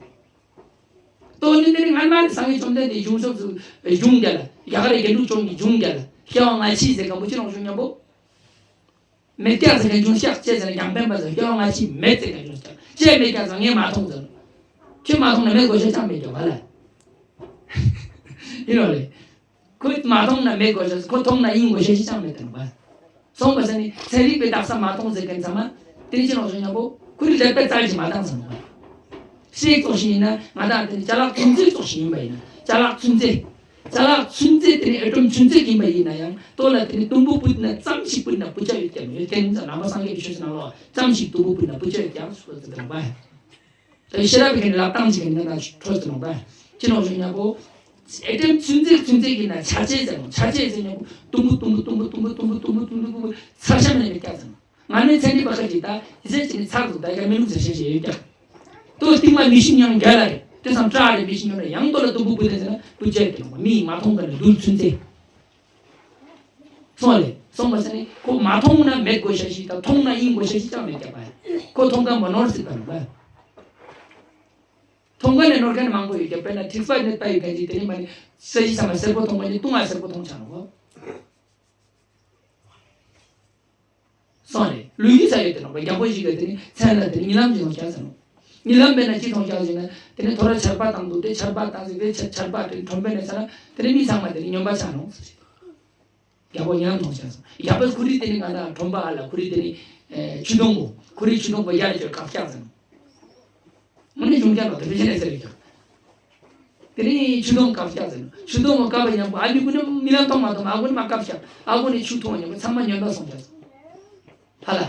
ཏོ་ནི་འདི་ནི་སྔ་མ་ནི་སངས་རྒྱས་བཅོམ་ལྡན་འདས་གཞུང་ཕྱོགས་སུ་གཞུང་རྒྱལ་ལ་རྒྱ་གར་རྒྱལ་འབྲུག་ཆོས་ཀྱི་གཞུང་རྒྱལ་ལ་སྐྱེ་བ་སྔ་ཕྱི་ཟེར་མཁན་པོ་ཅི་ནོག་གཞུང་མཉམ་པོ། མེད་ཀྱག་ཟེར་མཁན་གཞུང་ཤག་ཅེས་ཟེར་ན་རྒྱང་འཕེན་པ་ཟེར་སྐྱེ་བ་སྔ་ཕྱི་མེད་ཟེར་མཁན་གཞུང་ཤག་ཅེས་མེད་ཀྱག་ཟེར་ངས་མ་མཐོང་ཟེར། ཁྱོད་མ་མཐོང་ན་མེད་དགོས་ཤེས་ཅང་མེད་ཀྱག་བ་ལ། ཡིན་ནོ་རེད། ཁོས་མ་མཐོང་ན་མེད་དགོས་ཤེས་ཁོ་མཐོང་ན་ཡིན་དགོས་ཤེས་ཅང་མེད་དེ་ནོ་བ། སོང་བ་ཟེར་ནི་ཚན་རིག་པའི་རྟགས་ས་མ་མཐོང་ཟེར་མཁན་ཚང་མ་དེ་ནི་ཅི་ནོག་ཞུ་མཉམ་པོ་ཁོ་རི་ལེགས་པའི་རྩལ་གྱིས་མ་བཏང་ཟེར་ནོ་བ། སྲེག་ཙོགས་ཤིག་ཡིན་ན་ང་དང་དེ་ནི་ཅ་ལག་ཐུན་རྫས་ཙོགས་ཤིག་ཡིན་པ་ཡིན་ན་ཅ་ལག་ཐུན་རྫས། ཅ་ལག་ཚུན་ཚོད་དེ་ནི་ཨེ་ཊོམ་ཚུན་ཚོད་ཡིན་པ་ཡིན་ན་ཡང་ལྟོ་ལ་དེ་ནི་དུམ་བུ་ཕུད་ན་ཙམ་ཞིག་ཕུད་ན་ཕུད་ཆ་ཡོད་ཀྱང་ཡོད་ཀྱང་ནམ་པ་སངས་རྒྱས་ཀྱི་ཆོས་ཀྱི་ནང་ལོགས་ཙམ་ཞིག་དུམ་བུ་ཕུད་ན་ཕུད་ཆ་ཡོད་ཀྱང་ཞུ་བ་ཟེར་དང་བ། ད་ཤེས་རབ་ཀྱི་ལག་རྟགས་ཅིག་ཡིན་ན་ད་འཕྲོད་ཟེར་ནོ་བ། ཅི་ནོག་ཞུ་མཉམ་པོ། ཨེ་ཊོམ་ཚུན་ཚོད་ཚུན་ཚོད་ཀྱི་ན་ཆ་ཆེ་ཟེར་ནོ་ཆ་ཆེ་ཟེར་མཉམ་པོ་དུམ་བུ་དུམ་བུ་དུམ་བུ་དུམ་བུ་ཚར་ཤ་མེད་ནས་ཀྱང་ཟེར་ནོ། ང་ནི་ཚན་རིག་པ་ཁ་ཅིག་ད་ཟེར་ཅི་ནི་ཚར་འདུག་ད་ཡ་མི་ལུག་ཟེར་ཤེས་ཤེས་ཡོད་ཀྱང་། ལྟོ་རྟིང་མ་མི་ཤི་མྱང་རྒྱ་ལ་རེད་དེ་སང་བཀྲ་རེད་མི་ཤི་མྱང་རེད་ཡང་ལྟོ་ལ་དུམ་བུ་བུ་དེ་ཟེར་ན་བུ་བྱས་ཀྱང་མིའི་མ་མཐོང་ག་ནས་ལུས་ཚུན་ཚོད། སོང་ལེ། སོང་བ་ཟེར་ནི་ཁོ་མ་མཐོང་ན་མེད་དགོས་ཤ་ཞིག་དང་མཐོང་ན་ཡིན་དགོས་ཤ་ཞིག་ཅང་མེད་ཀྱག་པ། ཁོ་མཐོང་མཁན་མ་ནོར་སྲིད་པ་རེད་པ། མཐོང་མཁན་ནས་ནོར་མཁན་མང་པོ་ཡོད་ཀྱག་དཔེར་ན་ཐིགས་པ་ནས་ལྟ་ཡོད་མཁན་ཅིག་དེ་ནི་མ་ནི་ས་གཞི་ཚང་མ་སེར་པོ་མཐོང་མཁན་ཅིག་ལྟུང་བ་སེར་པོ་མཐོང་ཆ་ནོ། སོང་ལེ། ལུས་ཀྱི་ས་ཡོད་དེ་ནོ་རྒྱང་པོ་ཞིག་ག་དེ་ནི་མཚན་ལ་དེ་ནི་རྨི་ལམ་ཅིག་མཐོང་ཆ་ཟེར་ནོ། རྨི་ལམ་མེད་ན་ཅི་མཐོང་ཆ་ཟེར་ན་དེ་ནི་ཐོ་ར་ཆར་པ་བཏང་འདུག་དེ་ཆར་པ་བཏང་ཟིག་དེ་ཆ་ཆར་པ་དེ་ཁྲོན་པའི་ནས་ཚ་ན་དེ་ནི་མི་ཚང་མ་དེ་ནི་སྨྱོན་པ་ཆགས་ནོ། རྒྱལ་པོ་རྨི་ལམ་མཐོང་ཆ་ཟེར། རྒྱལ་པོ་ཁོ་རི་དེ་ནི་ང་ད་ཁྲོན་པ་ཨ་ལ་ཁོ་རི་དེ་ནི་ཆུ་དུང་པོ་ཁོ་རི་ཆུ་དུང་པོ་ཡར་ཅོ་བཀག་ཆགས་ཟེར་ནོ། དངོས་གནས་བྱུང་རྐྱང་ལ་དེ་འདྲ་བྱས་ནས་ཟེར་ཡོད་ཀྱང་། དེ་ནས་ཆུ་དུང་བཀབ་བཞག་ཟེར་ནོ། ཆུ་དུང་བཀབ་པ་ཉམ་པོ་ཨ་མི་ཀུན་ནས་རྨི་ལམ་མཐོང་མ་མཐོང་ཨ་ཀུན་ནས་མ་བཀབ་བཞག་ཨ་ཀུན་ནས་ཆུ་འཐུང་བ་ཉམ་པོ་ཚང་མ་སྨྱོན་པ་སོང་བཞག་ཧ་ལ།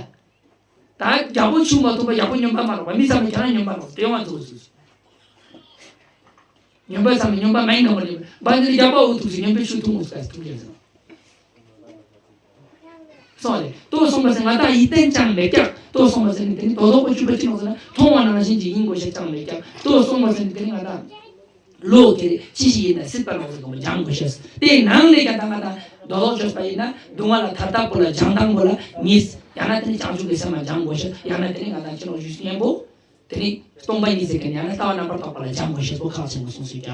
ད་རྒྱལ་པོ་ཆུ་མ་འཐུང་པ་རྒྱལ་པོ་སྨྱོན་པ་མ་རོགས་པ་མི་ཚང་མ་ཁྱེད་རང་སྨྱོན་པ་རོགས་དེ་ཡོང་བ་འདུག་ཟེར། སྨྱོན་པ་ཚང་མ་སྨྱོན་པ་མ་ཡིན་ག་མ་རེད་པ་འདི་རྒྱལ་པོ་འུ་ཐུག་ཟེར་སྨྱོན་པའི་ཆུ་འཐུང་འུ་ཟེར་ཐུག་ཡོད་ཟེར། སོང་རེད། ལྟོས་སོང་བ་ཟེར་ང་དང་ཡིད་བརྟན་ཅང་མེད་ཀྱང་ལྟོས་སོང་བ་ཟེར་ནི་དེ་ནི་དོ་དོག་པོ་བཅུ་པ་ཅི་ནོག་ཟེར་ན་མཐོང་བ་ནང་བཞིན་གྱི་ཡིན་དགོས་ཤེས་ཅང་མེད་ཀྱང་ལྟོས་སོང་བ་ཟེར་ནི་དེ་ནི་ང་དང་ལོག་གི་རེད་ཅི་ཞིག་ཡིན་ན་སྲིད་པ་ནོག་ཟེར་དགོས་པ་སྦྱང་དགོས་ཤེས་དེའི་ནང་ལས་ཀྱང་ད་ང་དང་དོ་དོག་བཅོས་པ་ཡིན་ན་སྡུག་བསྔལ་ལ་ཐར་ཐབས་པོ་ལ་སྦྱང་སྟངས་པོ་ལ་ངེས་ཡང་ན་དེ་ནི་བྱང་ཆུབ་ཀྱི་སེམས་ལ་སྦྱང་དགོས་ཤེས་ཡང་ན་དེ་ནི་ང་དང་ཅི་ནོག་ཞུས་སྙན་པོ། དེ་ནི་སྟོང་པ་ཉིད་ཟེར་མཁན་ཡང་ན་ལྟ་བ་རྣམ་པར་དག་པ་ལ་སྦྱང་དགོས་ཤེས་པོ་ཁག་ཆེན་པོ་གསུངས་སུ་བྱ།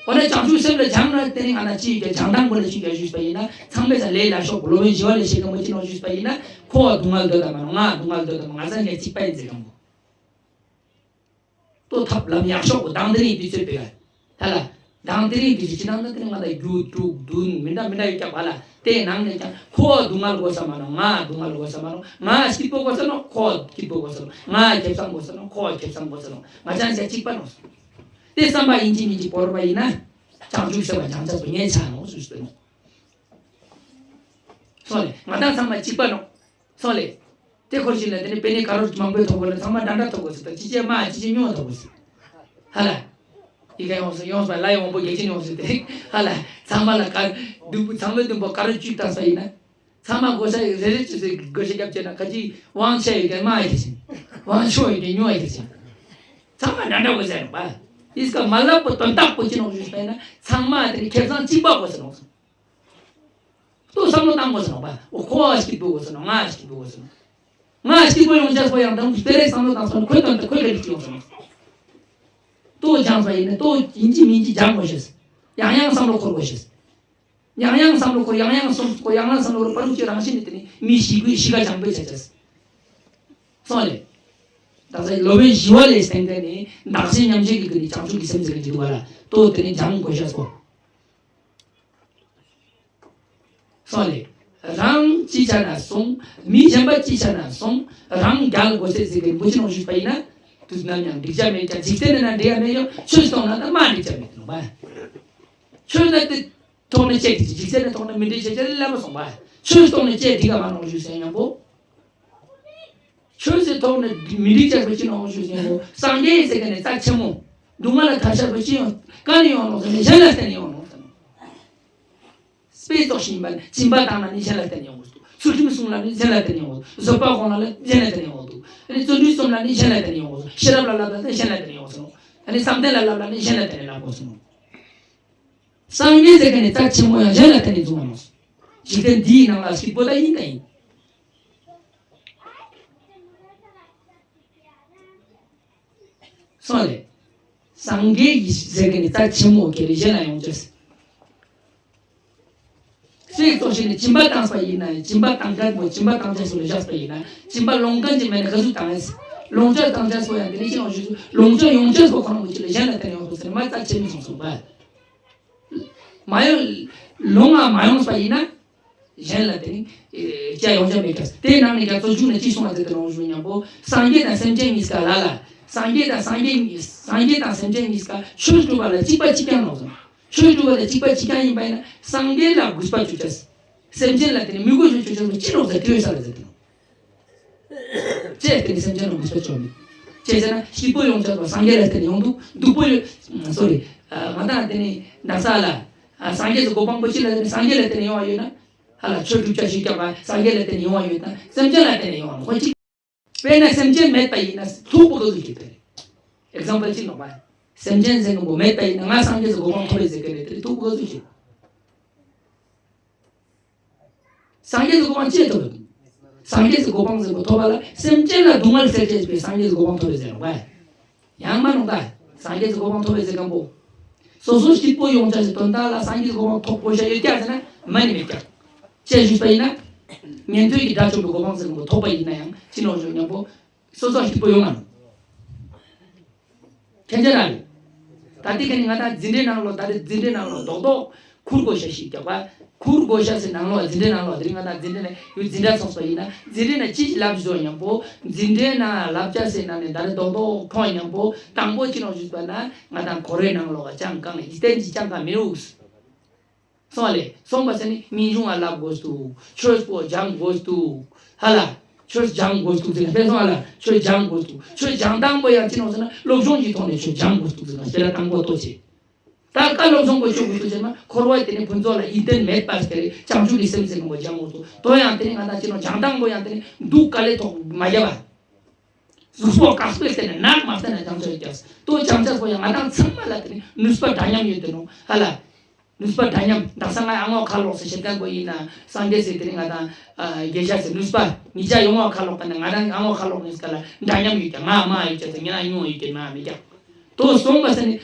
འོ་ན་བྱང་ཆུབ་སེམས་ལ་སྦྱང་ན་དེ་ནི་ང་ན་ཅི་ཡོད་ཀྱང་སྦྱང་སྟངས་པོ་ལ་ཅི་ཡོད་ཀྱང་ཞུས་པ་ཡིན་ན་ཚང་མས་ས་ལས་ལ་ཤོག་སློབ་དཔོན་ཞི་བ་ལྷས་བཤད་མཁན་པོ་ཅི་ནོག་ཞུས་པ་ཡིན་ན་ཁོ་བ་སྡུག་བསྔལ་འདོད་དམ་མ་ནོག་ང་སྡུག་བསྔལ་འདོད་དམ་ང་ས་ཉག་གཅིག་པ་ཡིན་ཟེར་མཁན་པོ། ལྟོས་ཐབས་ལམ་ཡག་ཤོག་པོ་དང་དེ་ནི་དུས་ཚོད་པའི་ག་ད་ལ། དང་དེ་རིང་དུས་ཚོད་ཅི་ནང་ན་དེ་ནི་ང་ལ་རྒྱུ་དྲུག་བདུན་མི་འདྲ་མི་འདྲ་ཡོད་ཀྱང་བ་ལ་དེའི་ནང་ནས་ཀྱང་ཁོ་བ་སྡུག་བསྔལ་དགོས་ས་མ་ནོག་ང་སྡུག་བསྔལ་དགོས་ས་མ་ནོག་ང་སྐྱིད་པོ་དགོས་ས་ནོག་ཁོ་བ་སྐྱིད་པོ་དགོས་ས་ནོག་ང་ཁེ་བཟང་དགོས་ས་ནོག་ཁོ་བ་ཁེ་བཟང་དགོས་ས་ནོག་ང་ཅང་ཅག་གཅིག་པ་ནོག་དེ་བསམ་པ་ཡིན་གཅིག་མིན་གཅིག་བོར་བ་ཡིན་ན་བྱང་ཆུབ་སེམས་དཔའ་བྱང་ཆུབ་སུ་ངས་ཆགས་ནོག་ཞུས་ཏེ་ནོག་སོང་ལེ། ང་དང་ཚང་མ་གཅིག་པ་ནོག་སོང་ལེ། དེ་འཁོར་ཞིག་ལ་དེ་ནི་པེ་ནེ་དཀར་རོ་མང་པོའི་ཐོག་ལ་ཚང་མ་འདྲ་འདྲ་ཐོག་གོ་ཟེར་ད་ཅི་ཅེ་མ་ཅི་ཅེ་ཉོ་ཐོག་གོ་ཟེར། ཧ་ལ། ཡི་གེ་ཡོངས་སུ་ཡོངས་པ་ལ་ཡོང་པོ་རྒྱལ་ཆེན་ཡོངས་སུ་དེ་ཧ་ལ། ཚང་མ་ལ་དཀར་བདུན་པོ་ཚང་མའི་བདུན་པོ་དཀར་རོ་བཅུ་བཏང་ས་ཡིན་ན། ཚང་མ་བགོ་བཤའ་རེ་རེ་བཅུ་ཚོད་བགོ་བཤའ་རྒྱབ་བྱས་ན་ཁ་ཅིག་དབང་ཆ་ཡོད་མཁན་མ་ཡི་གེ་ཟིན། དབང་ཆ་ཡོད་མཁན་ཉོ་ཡི་གེ་ཟིན། ཚང་མ་འདྲ་འདྲ་དགོས་ཟེར་ནོག་པ། ཡིས་ཀ་མ་ལབ་པོ་དོན་དག་པོ་ཅི་ནོག་ཞུས་པས་ན་ཚང་མ་དེ་ནི་ཁེ་བཟང་གཅིག་པ་དགོས་ཟེར་ནོག་ལྟོས་བསམ་བློ་བཏང་དགོས་ཟེར་ནོག་པ། འོ་ཁོ་བ་སྐྱིད་པོ་དགོས་ཟེར་ནོག་ང་སྐྱིད་པོ་དགོས་ཟེར་ནོག་ང་སྐྱིད་པོ་ཡོང་ཆ་སོ་ཡང་དང་སྤེ་རེ་བསམ་བློ་བཏང་སོང་ན་ཁོའི་དོན་དུ་ཁོའི་ལས་སྐྱིད་ཡོང་ཟེར་ནོག་ལྟོ་སྦྱངས་པ་ཡིན་ན་ལྟོ་ཡིན་གཅིག་མིན་གཅིག་སྦྱང་དགོས་ཤེས། ཡང་ཡང་བསམ་བློ་འཁོར་དགོས་ཤེས། ཡང་ཡང་བསམ་བློ་འཁོར། ཡང་ཡང་བསམ་བློ་འཁོར། ཡང་ཡང་བསམ་བློ་འཁོར་བ་རུ་ཅིག་རང་བཞིན་ནི་དེ་ནི་མི་གཤིས་ཀའི་གཤིས་ཀ་སྦྱང་པོ་བྱ་ཆེས། སོང་ལེ། ད་ས་སློབ་དཔོན་ཞི་བ་ལྷས་སྟོན་མཁན་ནི་བདག་གཞན་མཉམ་བརྗེ་གི་ཀུན་ནས་བྱང་ཆུབ་ཀྱི་སེམས་ཟེར་གི་འཇུག་པ་ལ་ལྟོ་དེ་ནི་སྦྱང་དགོས་ཤེས་སོ། སོང་ལེ། རང་ཅི་བྱ་ན་སོང་། མི་གཞན་པ་ཅི་བྱ་ན་སོང་། རང་རྒྱལ་དགོས་ཟེར་ཟེར་གི་འབུ་ཅི་ནང་བཞུགས་པ་ཡིན་ན། དུས་ནམ་ཡང་འགྲིག་ཆ་མེད་ཀྱང་འཇིག་རྟེན་ནི་ན་འགྲིག་ཡ་མེད་ཡང་ཆོས་གཏོང་ན་ད་མ་འགྲིག་ཆ་མེད་ནོ་བ། ཆོས་ན་དེ་ཐོག་ནས་བཅད་འགྲིག་འཇིག་རྟེན་ནི་ཐོག་ནས་མི་འགྲིག་ཆ་ཆ་ལ་ལབ་སོང་བ། ཆོས་ཐོག་ནས་བཅད་འགྲིག་ག་མ་ནོར་བཞུགས་ཟེར་མཉམ་པོ། ཆོས་ཀྱི་ཐོག་ནས་མི་འགྲིག་ཅག་པོ་ཅི་ནོ་ཞུ་ཟིན་པོ། སངས་རྒྱས་ཟེར་མཁན་ནི་རྩ་ཆེན་མོ། སྡུག་བསྔལ་ལ་ཐར་ཤར་པོ་ཅི་ཡོང་ག་ནས་ཡོང་ནོ་ཟེར་ན་གཞན་ལ་བརྟེན་ནས་ཡོང་ནོ་ཟེར་ནོ། དཔེ་ཙོགས་ཤིག་ཡིན་པ་ནི་སྦྱིན་པ་བཏང་ན་ནི་གཞན་ལ་བརྟེན་ནས་ཡོང་དགོས་འདུག་ཚུལ་ཁྲིམས་སྲུང་ལ་ནི་གཞན་ལ་བརྟེན་ནས་ཡོང་དགོས་འདུག་བཟོད་པ་སྒོམ་ལ་ནི་གཞན་ལ་བརྟེན་ནས་ཡོང་དགོས་འདུག་ཨ་ནི་བརྩོན་འགྲུས་རྩོམ་ལ་ནི་གཞན་ལ་བརྟེན་ནས་ཡོང་དགོས་འདུག་ཤེས་རབ་ལ་བསླབ་ལ་ནི་གཞན་ལ་བརྟེན་ནས་ཡོང་དགོས་འདུག་ཨ་ནི་བསམ་གཏན་ལ་བསླབ་ལ་ནི་གཞན་ལ་བརྟེན་ནས་བསླབ་དགོས་འདུག་སངས་རྒྱས་ཟེར་མཁན་ནི་རྩ་ཆེན་མོ་ཡང་གཞན་ལ་བརྟེན་ནས་བྱུང་བ་མ་སོང་། འཇིག་རྟེན་འདིའི་ནང་ལ་སྐྱིད་པོ་ད་ཡིན་ད་ཡིན། སོང་ལེ། སངས་རྒྱས་ཀྱི་ཟེར་མཁན་ནི་རྩ་ཆེན་མོ་ཁྱེད་རེ་གཞན་ལ་ཡོང་ཅེས། སྲས་གཙོ་ཞིག་ནི་སྦྱིན་པ་བཏང་བ་ཡིན་ན་སྦྱིན་པ་བཏང་ཅེས་མོ་སྦྱིན་པ་བཏང་ཅེས་སུ་ལ་བཞག་པ་ཡིན་ན་སྦྱིན་པ་ལོང་མཁན་གྱི་མེད་ན་ག་ཚོད་བཏང་ཡིན། ལོང་ཅེས་བཏང་ཅེས་སུ་ཡང་དེ་ནི་ཅི་ཡང་ཞུ་ཚུལ་ལོང་ཅེས་ཡོང་ཅེས་སུ་ཁོ་རང་གི་ཅི་ལ་གཞན་ལ་བརྟེན་ཡོང་ཚུལ་ཟེར་ནི་མ་རྩ་ཆེན་མོ་སོང་སོང་བ། མ་ཡོང་། ལོང་ང་མ་ཡོང་བ་ཡིན་ན། གཞན་ལ་དེ་ནི། སྐྱ་ཡོང་ཆ་མེད་ཀྱང་དེའི་ནང་ནས་ཀྱང་རྩོད་འཇུག་ནས་ཅི་གསུངས་པ་ཟེར་ཏེ་ལོང་ཞུ་མཉམ་པོ་སངས་རྒྱས་དང་སེམས་ཅན་གཉིས་ཀ་ལ་ལ། སངས་རྒྱས་དང་སངས་རྒྱས་གཉིས་སངས་རྒྱས་དང་སེམས་ཅན་གཉིས་ཀ་ཆོས་སྒྲུབ་པ་ལ་གཅིག་པ་གཅིག་རྐྱང་ལོག་སོང་། ཆོས་སྒྲུབ་པ་ལ་གཅིག་པ་གཅིག་རྐྱང་ཡིན་པ་ཡིན་ན་སངས་རྒྱས་ལ་གུས་པ་བྱོས་ཅེས། སེམས་ཅན་ལ་དེ་ནི་མི་གུས་པ་བྱོས་ཅེས་ཅི་ལོག་ཟེར་དེ་ཡོད་ས་ལ་ཟེར་ཏེ་ལོང་། ཅེས་དེ་ནི་སེམས་ཅན་ལ་གུས་པ་བྱོས་མེད། ཅེས་ཟེར་ན་སྐྱིད་པོ་ཡོང་ཆ་དང་སངས་རྒྱས་ལ་བརྟེན་ཡོང་འདུག་སྡུག་པོ་ཡོད། སོ་རི། ང་དང་དེ་ནི་འདག་ས་ལ། སངས་རྒྱས་སུ་གོ་འཕང་པོ་ཅི་ལ་དེ་ནི་སངས་རྒྱས་ལ་བརྟེན་ཡོང་བ་ཡོད་ན། ཧ་ལ་ཆོས་སྒྲུབ་བྱ་ཞིག་ཀྱང་བ་སངས་རྒྱས་ལ་བརྟེན་ཡོང་བ་ཡོད་ན་སེམས་ཅན་ལ་བརྟེན་ཡོང་བ་ཁོ་ཅིག་དཔེར་ན་སེམས་ཅན་མེད་པ་ཡིན་ན་ཐུག་པོ་ག་ཚོད་ཅིག་དེ་རེད། ཨེག་ཛམ་པལ་ཅིག་ནོག་པ། སེམས་ཅན་ཟེར་མཁན་པོ་མེད་པ་ཡིན་ན་ང་སངས་རྒྱས་སུ་གོ་འཕང་ཐོབ་པའི་ཟེར་མཁན་རེད་དེ་ཐུག་པོ་ག་ཚོད་ཅིག་སངས་རྒྱས་སུ་གོ་འཕང་ཅི་ཐོབ། སངས་རྒྱས་སུ་གོ་འཕང་ཟེར་མཁན་པོ་ཐོབ་པ་ལ་སེམས་ཅན་ལ་སྡུག་བསྔལ་སེལ་བྱེད་པའི་སངས་རྒྱས་སུ་གོ་འཕང་ཐོབ་པའི་ཟེར་ནོག་པ། ཡང་མ་ནོག་ད། སངས་རྒྱས་སུ་གོ་འཕང་ཐོབ་པའི་ཟེར་མཁན་པོ། སོ་སོ་སྐྱིད་པོ་ཡོང་ཆ་ཞིག་དོན་དག་ལ་སངས་རྒྱས་སུ་གོ་འཕང་ཐོབ་དགོས་ཤ་ཡོད་ཀྱག་ཟེར་ན་མ་ནི་མེད་ཀྱག་ཅེས་ཞུས་པ་ཡིན་ན། ཉན་ཐོས་ཀྱི་དགྲ་བཅོམ་པའི་གོ་འཕང་ཟེར་མཁན་པོ་ཐོབ་པ་ཡིན་ན་ཡང་ཅི་ནོག་ཞུ་མཉམ་པོ། སོ་སོ་སྐྱིད་པོ་ཡོང་ང་ནོག་མཁྱེན་ཅེ་ར་རེད། ད་ལྟའི་ཁ་ནི་ང་དང་འཛིན་གྲྭའི་ནང་ལོགས་ད་རེས་འཛིན་གྲྭའི་ནང་ལོགས་རྡོག་རྡོག་ཁུར་དགོས་ཤ་ཞིག་རྒྱག་པ། ཁུར་དགོས་ཤ་ཟེར་ནང་ལོགས་འཛིན་གྲྭའི་ནང་ལོགས་དེ་རིང་ང་དང་འཛིན་གྲྭ་ནས་ཡུལ་འཛིན་གྲྭ་ཚོགས་པ་ཡིན་ན་འཛིན་གྲྭའི་ནང་ཅི་ཞིག་ལབ་བཟོ་མཉམ་པོ་འཛིན་གྲྭའི་ནང་བསླབ་བྱ་ཟེར་ནང་ནས་ད་རེས་རྡོག་རྡོག་ཁོང་མཉམ་པོ་དང་པོ་ཅི་ནོག་ཞུས་པ་ན་ང་དང་གོ་རེ་ནང་ལོགས་ཅང་གང་ལ་ཡིད་བརྟན་གྱི་ཅང་གང་མི་འུག་སོང་ལེ། སོང་པ་ཟེར་ནི་སྙིང་རྗེ་ང་ལབ་དགོས་འདུག་ཆོས་པོ་སྦྱང་དགོས་འདུག་ཧ་ལ། ཆོས་སྦྱང་དགོས་འདུག་ཟེར་ན་དཔེ་སོང་ཧ་ལ་ཆོས་སྦྱང་དགོས་འདུག་ཆོས་སྦྱང་སྟངས་པོ་ཡང་ཅི་ནོག་ཟེར་ན་སློབ་སྦྱོང་གི་ཐོག་ནས་ཆོས་སྦྱང་དགོས་འདུག་ཟེར་ན་དེ་ལ་དང་པོ་ལྟོས་བྱེད། ད་ཀ་སློབ་སྦྱོང་དགོས་ཆོག་དགོས་འདུག་ཟེར་ན་འཁོར་བ་དེ་ནི་ཕུན་ཚོགས་ལ་ཡིད་བརྟན་མེད་པ་དེ་བྱང་ཆུབ་ཀྱི་སེམས་ཟེར་མཁན་པོ་སྦྱང་དགོས་འདུག་དོ་ཡང་དེ་ནི་ང་དང་ཅི་ནོག་སྦྱང་སྟངས་པོ་ཡང་དེ་ནི་འདུག་ག་ལེ་ཐོག་མ་རྒྱབ་པ། གཟུགས་པོ་དཀར་པོས་བརྟེན་ནས་ནག་མ་བརྟེན་ན་སྦྱང་ཆ་ཡོད་ཀྱང་དོ་སྦྱང་ཆ་པོ་ཡང་ང་དང་ཚང་མ་ལ་དེ་ནི་ནུས་པ་འདྲ་མཉམ་ཡོད་དེ་ནོག་ཧ་ལ། ནུས་པ་འདྲ་མཉམ་དག་ས་ང་ཨ་ངོ་ཁ་ལོག་ཟེར་བཤད་མཁན་པོ་ཡིན་ན་སངས་རྒྱས་ཟེར་དེ་ནི་ང་དང་དགེ་བཤེས་ཟེར་ནུས་པ་ཉིས་ཆ་ཡོང་བ་ཁ་ལོག་པ་ནི་ང་དང་ཨ་ངོ་ཁ་ལོག་ནི་སྐ་ལ་འདྲ་མཉམ་ཡོད་ཀྱང་ང་མ་ཡོད་ཀྱང་ཟེར་ངེད་ཨ་ཉུང་ཡོད་ཀྱང་མ་མེད་ཀྱང་དོ་སོང་པ་ཟེར་ནི་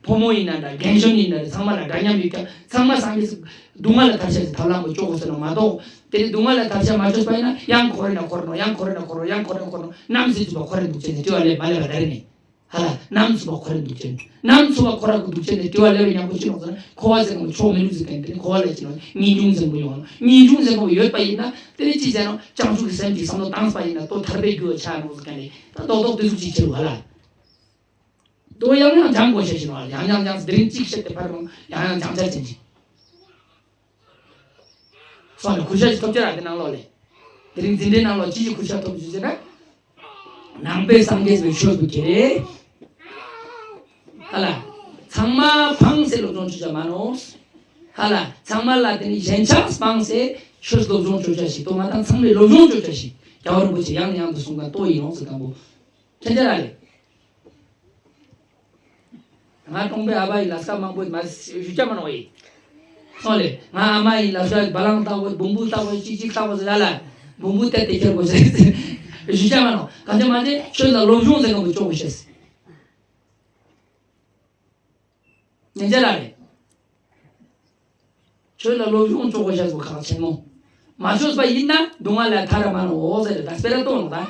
ཕོ་མོ་ཡིན་ན་འདྲ་རྒན་གཞོན་ཡིན་ན་འདྲ་ཚང་མ་ལ་འདྲ་མཉམ་ཡོད་ཀྱང་ཚང་མ་སངས་རྒྱས་སུ་སྡུག་བསྔལ་ལ་ཐར་ཤ་ཟེར་ཐབས་ལམ་པོ་ལྕོགས་དགོས་ཟེར་ནོག་མ་གཏོགས་དེ་ནི་སྡུག་བསྔལ་ལ་ཐར་ཤ་མ་ལྕོགས་པ་ཡིན་ན་ཡང་འཁོར་ན་འཁོར་ནོག་ཡང་འཁོར་ན་འཁོར་ནོག་ཡང་འཁོར་ན་འཁོར་ནོག་ནམ་ཟེར་གྱི་བ་འཁོར་ན་འདུག་ཅེས་ནི་དྲི་བ་ལས་མ་ལས་པ་ད་རེ་ནི། ཧ་ལ། ནམ་ཚུགས་པ་ཁོ་ར་འདུག་ཅན། ནམ་ཚུགས་པ་ཁོ་ར་གི་འདུག་ཅན་ནི་དྲི་བ་ལས་པའི་ཉམས་པོ་ཅི་ནོག་ཟེར་ན་འཁོར་བ་ཟེར་ན་ཕྱོགས་མི་ལུགས་ཟེར་མཁན་དེ་ནི་འཁོར་བ་ལས་ཅི་ནོག་ངེས་འབྱུང་ཟེར་པོ་ཡོང་ནོག་ངེས་འབྱུང་ཟེར་པོ་ཡོད་པ་ཡིན་ན་དེ་ནི་ཅི་ཟེར་ནོག་བྱང་ཆུབ་ཀྱི་སེམས་ཀྱི་བསམ་བློ་བཏང་པ་ཡིན་ན་ལྟོ་ཐར་པའི་རྒྱུ་ཆ་ནོག་ཟེར་མཁན་ནི་ད་རྡོག་རྡོག་དེ་ཟུག་ཅིག་ཕྱིར་བ་ལ། ལྟོ་ཡང་ཡང་སྦྱང་དགོས་ཤེས་ཤིག་ནོག་ཡང་ཡང་སྦྱང་དེ་རིང་གཅིག་བཤད་དེ་ཕར་རུང་ཡང་ཡང་སྦྱང་ཆ་ཅན་ཅིག་སོང་ནས་གུས་ཞབས་ཤིག་ཐོབ་ཅེས་ར་དེ་ནང་ལོགས་ལས། དེ་རིང་འཛིན་གྲྭའི་ནང་ལོགས་ཅི་ཞིག་གུས་ཞབས་ཐོབ་ཞུ་ཟེར་ན། ནང་པའི་སངས་རྒྱས་པའི་ཆོས་སུ་ཁྱེར། ཧ་ལ། ཚང་མ་ཕངས་སེ་སློབ་སྦྱོང་བྱེད་ཅེས་མ་ནོག་ཧ་ལ། ཚང་མ་ལ་དེ་ནི་ཞེན་ཆགས་སྤངས་སེ་ཆོས་སློབ་སྦྱོང་བྱེད་ཅེས་ཤིག་ཏོ་ང་དང་ཚང་མས་སློབ་སྦྱོང་བྱེད་ཅེས་ཤིག་རྒྱལ་བ་རིན་པོ་ཆེ་ཡང་ནས་ཡང་དུ་གསུང་མཁན་ཏོ་ཡིན་ནོག་ཟེར་མཁན་པོ། ཁྱེད་ཅག་ར་ལས། ང་གྲོང་པའི་ཨ་ཕ་ཡི་ལས་ཀ་མང་པོ་མ་ཞུ་ཅེས་མ་ནོག་ཡིན། སོང་ལེ། ང་ཨ་མ་ཡི་ལས་ཀ་བ་ལང་ལྟ་བུ་བོང་བུ་ལྟ་བུ་ཅི་ཅི་ལྟ་བུ་ཟེར་ལ། བོང་བུ་ཏེ་ཏེ་ཁྱེར་དགོས་ཟེར། ཞུ་ཅེས་མ་ནོག་གང་ཅི་མ་ཅི་ཆོས་ལ་སློབ་སྦྱོང་ཟེར་མཁན་པོ་ཅོག་གོ་ཤེས། ཉན་ཆ་ལ་རེད། ཆོས་ལ་སློབ་སྦྱོང་ཆོག་གོ་ཤ་ཟུ་ཁག་ཆེན་མོ། མ་ཆོག་པ་ཡིན་ན་སྡུག་བསྔལ་ལ་ཐར་མ་ནོ་ཟེར་ད་སྤེ་ར་གཏོང་ནོ་ད།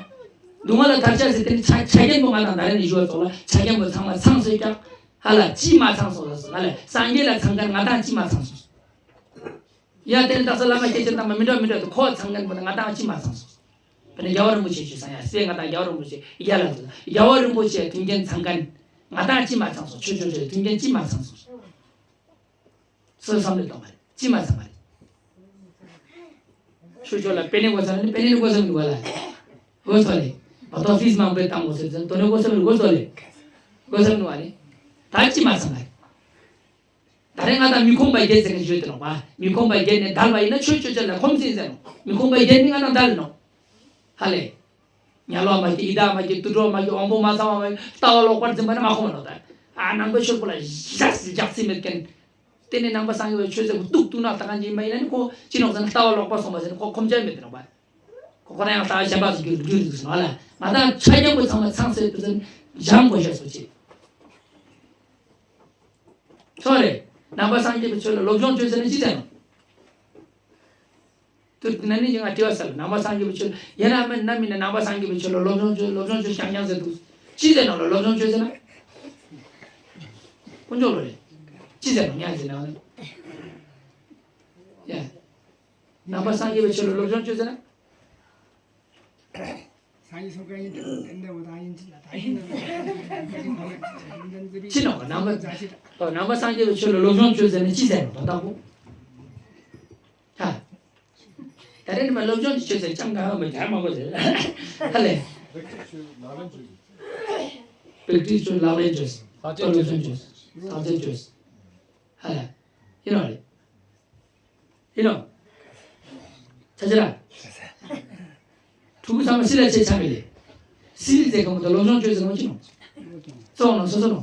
སྡུག་བསྔལ་ལ་ཐར་ཆ་ཟེར་དེ་ནི་ཆ་ཆ་རྐྱེན་པོ་ང་དང་ད་རེ་ནི་ཞུ་བ་ཙོག་ལ་ཆ་རྐྱེན་པོ་ཚང་མ་ཚང་སོས་ཀྱང་ཧ་ལ་ཅི་མ་ཚང་སོ་ཟེར་ང་ལ་སངས་རྒྱས་ལ་ཚང་མཁན་ང་དང་ཅི་མ་ཚང་སོ། ཡ་དེ་ནི་ད་ས་བླ་མ་སྐྱེས་ཆེན་དམ་པ་མི་འདྲ་མི་འདྲ་དུ་ཁོ་ཚང་མཁན་པོ་ནི་ང་དང་ཅི་མ་ཚང་སོ། དཔེར་ན་རྒྱལ་བ་རིན་པོ་ཆེ་ཞུ་ས་ཡ་སྲས་ང་དང་རྒྱལ་བ་རིན་པོ་ཆེ་ཡ་ལ་འདུག་རྒྱལ་བ་རིན་པོ་ཆེ་མཐུན་རྐྱེན་ཚང་མཁན་ང་དང་ཅི་མ་ཚང་སོ། ཆོས་ཆོས་ཆོས་མཐུན་རྐྱེན་ཅི་མ་ཚང་སོ། སོ་བསམ་བློ་གཏོང་བ་རེད། ཅི་མ་ཚང་བ་རེད། ཆོས་ཆོས་ལ་པེ་ནེ་གོ་ས་ནི་པེ་ནེ་ནི་གོ་ས་མི་འདུག་བ་ལ། གོ་ས་ལེ། མ་གཏོགས་ཕིས་མང་པོས་བཏང་གོ་ས་ཚོན་དོ་ནི་གོ་ས་མི་འདུག་གོ་ས་ལེ། གོ་ས་མི་འདུག་བ་ལེ། ད་ཅི་མ་ཚང་བ་རེད། ད་རེས་ང་དང་མི་ཁོམ་པ་བརྒྱད་ཟེར་མཁན་ཞུས་དེ་ནོ་བ། མི་ཁོམ་པ་བརྒྱད་ནས་དར་བ་ཡིན་ན་ཆོས་ཆོས་ཆོས་ལ་ཁོམ་སྲིད་ཟེར་ནོ། མི་ཁོམ་པ་བརྒྱད་ནི་ང་དང་དར་ནོ། ཧ་ལེ། ཉལ་བ་མ་སྐྱེས་ཡི་དྭགས་མ་སྐྱེས་དུད་འགྲོ་མ་སྐྱེས་དབང་པོ་མ་ཚང་བ་མ་སྐྱེས་ལྟ་བ་ལོག་པར་འཛིན་པ་ནི་མ་ཁོམ་ནོ་ད། ཨ་ནང་པའི་ཆོས་པོ་ལ་ཞག་ཞག་སྲིད་མེད་མཁན། དེ་ནས་ནང་པ་སངས་རྒྱས་པའི་ཆོས་ཟེར་བ་གཏུག་གཏུག་ན་ལྟ་ག་འཇིག་མ་ཡིན་ན་ནི་ཁོ་ཅི་ནོག་ཟེར་ན་ལྟ་བ་ལོག་པར་སོང་བ་ཟེར་ན་ཁོ་ཁོམ་ཆ་མེད་དེ་ནོ་བ། ཁོ་ཁོ་རང་ཡང་ལྟ་བ་གཞན་པ་ཟེར་རྒྱུ་རྒྱུ་རེད་ཟེར་ནོ་ལ། ང་དང་ཆ་རྐྱེན་པོ་ཚང་མ་ཚང་ཟེར་དུ་ཟེར་སྦྱང་དགོས་ཤ་སོ་ཅི། ཚོ་རེད། ནང་པ་སངས་རྒྱས་པའི་ཆོས་ལ་སློབ་སྦྱོང་བྱོས་ཟེར་ན་ཅི་ཟེར་ནོ། དུ་ན་ནི་ང་དྲི་བ་ཟེར་ནང་པ་སངས་རྒྱས་པའི་ཆོས་ཡིན་ན་མིན་ན་མིན་ན་ནང་པ་སངས་རྒྱས་པའི་ཆོས་ལ་སློབ་སྦྱོང་བྱོས་སློབ་སྦྱོང་བྱོས་རྐྱང་རྐྱང་ཟེར་འདུག་ཅི་ཟེར་ནོ་ལ་སློབ་སྦྱོང་བྱོས་ཟེར་ན། དཀོན་མཆོག་ལོ་རེད། ཅི་ཟེར་ནོ་ཉག་ཟེར་ནོ། ཡ། ནང་པ་སངས་རྒྱས་པའི་ཆོས་ལ་སློབ་སྦྱོང་བྱོས་ཟེར་ན། སངས་རྒྱས་སོགས་གང་ཡིན་དེ་འདི་འོ་ད་ཡིན་ཅི་ལ་ད་ཡིན་ཅི་ནོ་ནང་པ་ནང་པ་སངས་རྒྱས་པའི་ཆོས་ལ་སློབ་སྦྱོང་བྱོས་ཟེར་ན་ཅི་ཟེར་ནོ་དོན་དག་པོ། ཧ། ད་རེས་ནི་མ་སློབ་སྦྱོང་གི་ཆོས་ཟེར་ཅང་གང་མི་གང་མ་གོ་ཟེར། ཧ་ལས། པེག་ཏིས་ཆོས་ལག་ལེན་ཆོས། ད་སློབ་སྦྱོང་ཆོས། ཐག་བཅད་ཆོས། ཧ་ལས། ཡིན་ནོ་རེད། ཡིན་ནོ། ཆ་ཆ་ར། ཕྲུ་གུ་ཚང་མ་སི་ལ་ཆེ་ཆ་མི་ལེ། སི་ལི་ཟེར་གོ་མོ་ད་སློབ་སྦྱོང་ཆོས་ཟེར་མོ་ཅི་ནོ། གཙོ་ནོ་སོ་སོ་ནོ།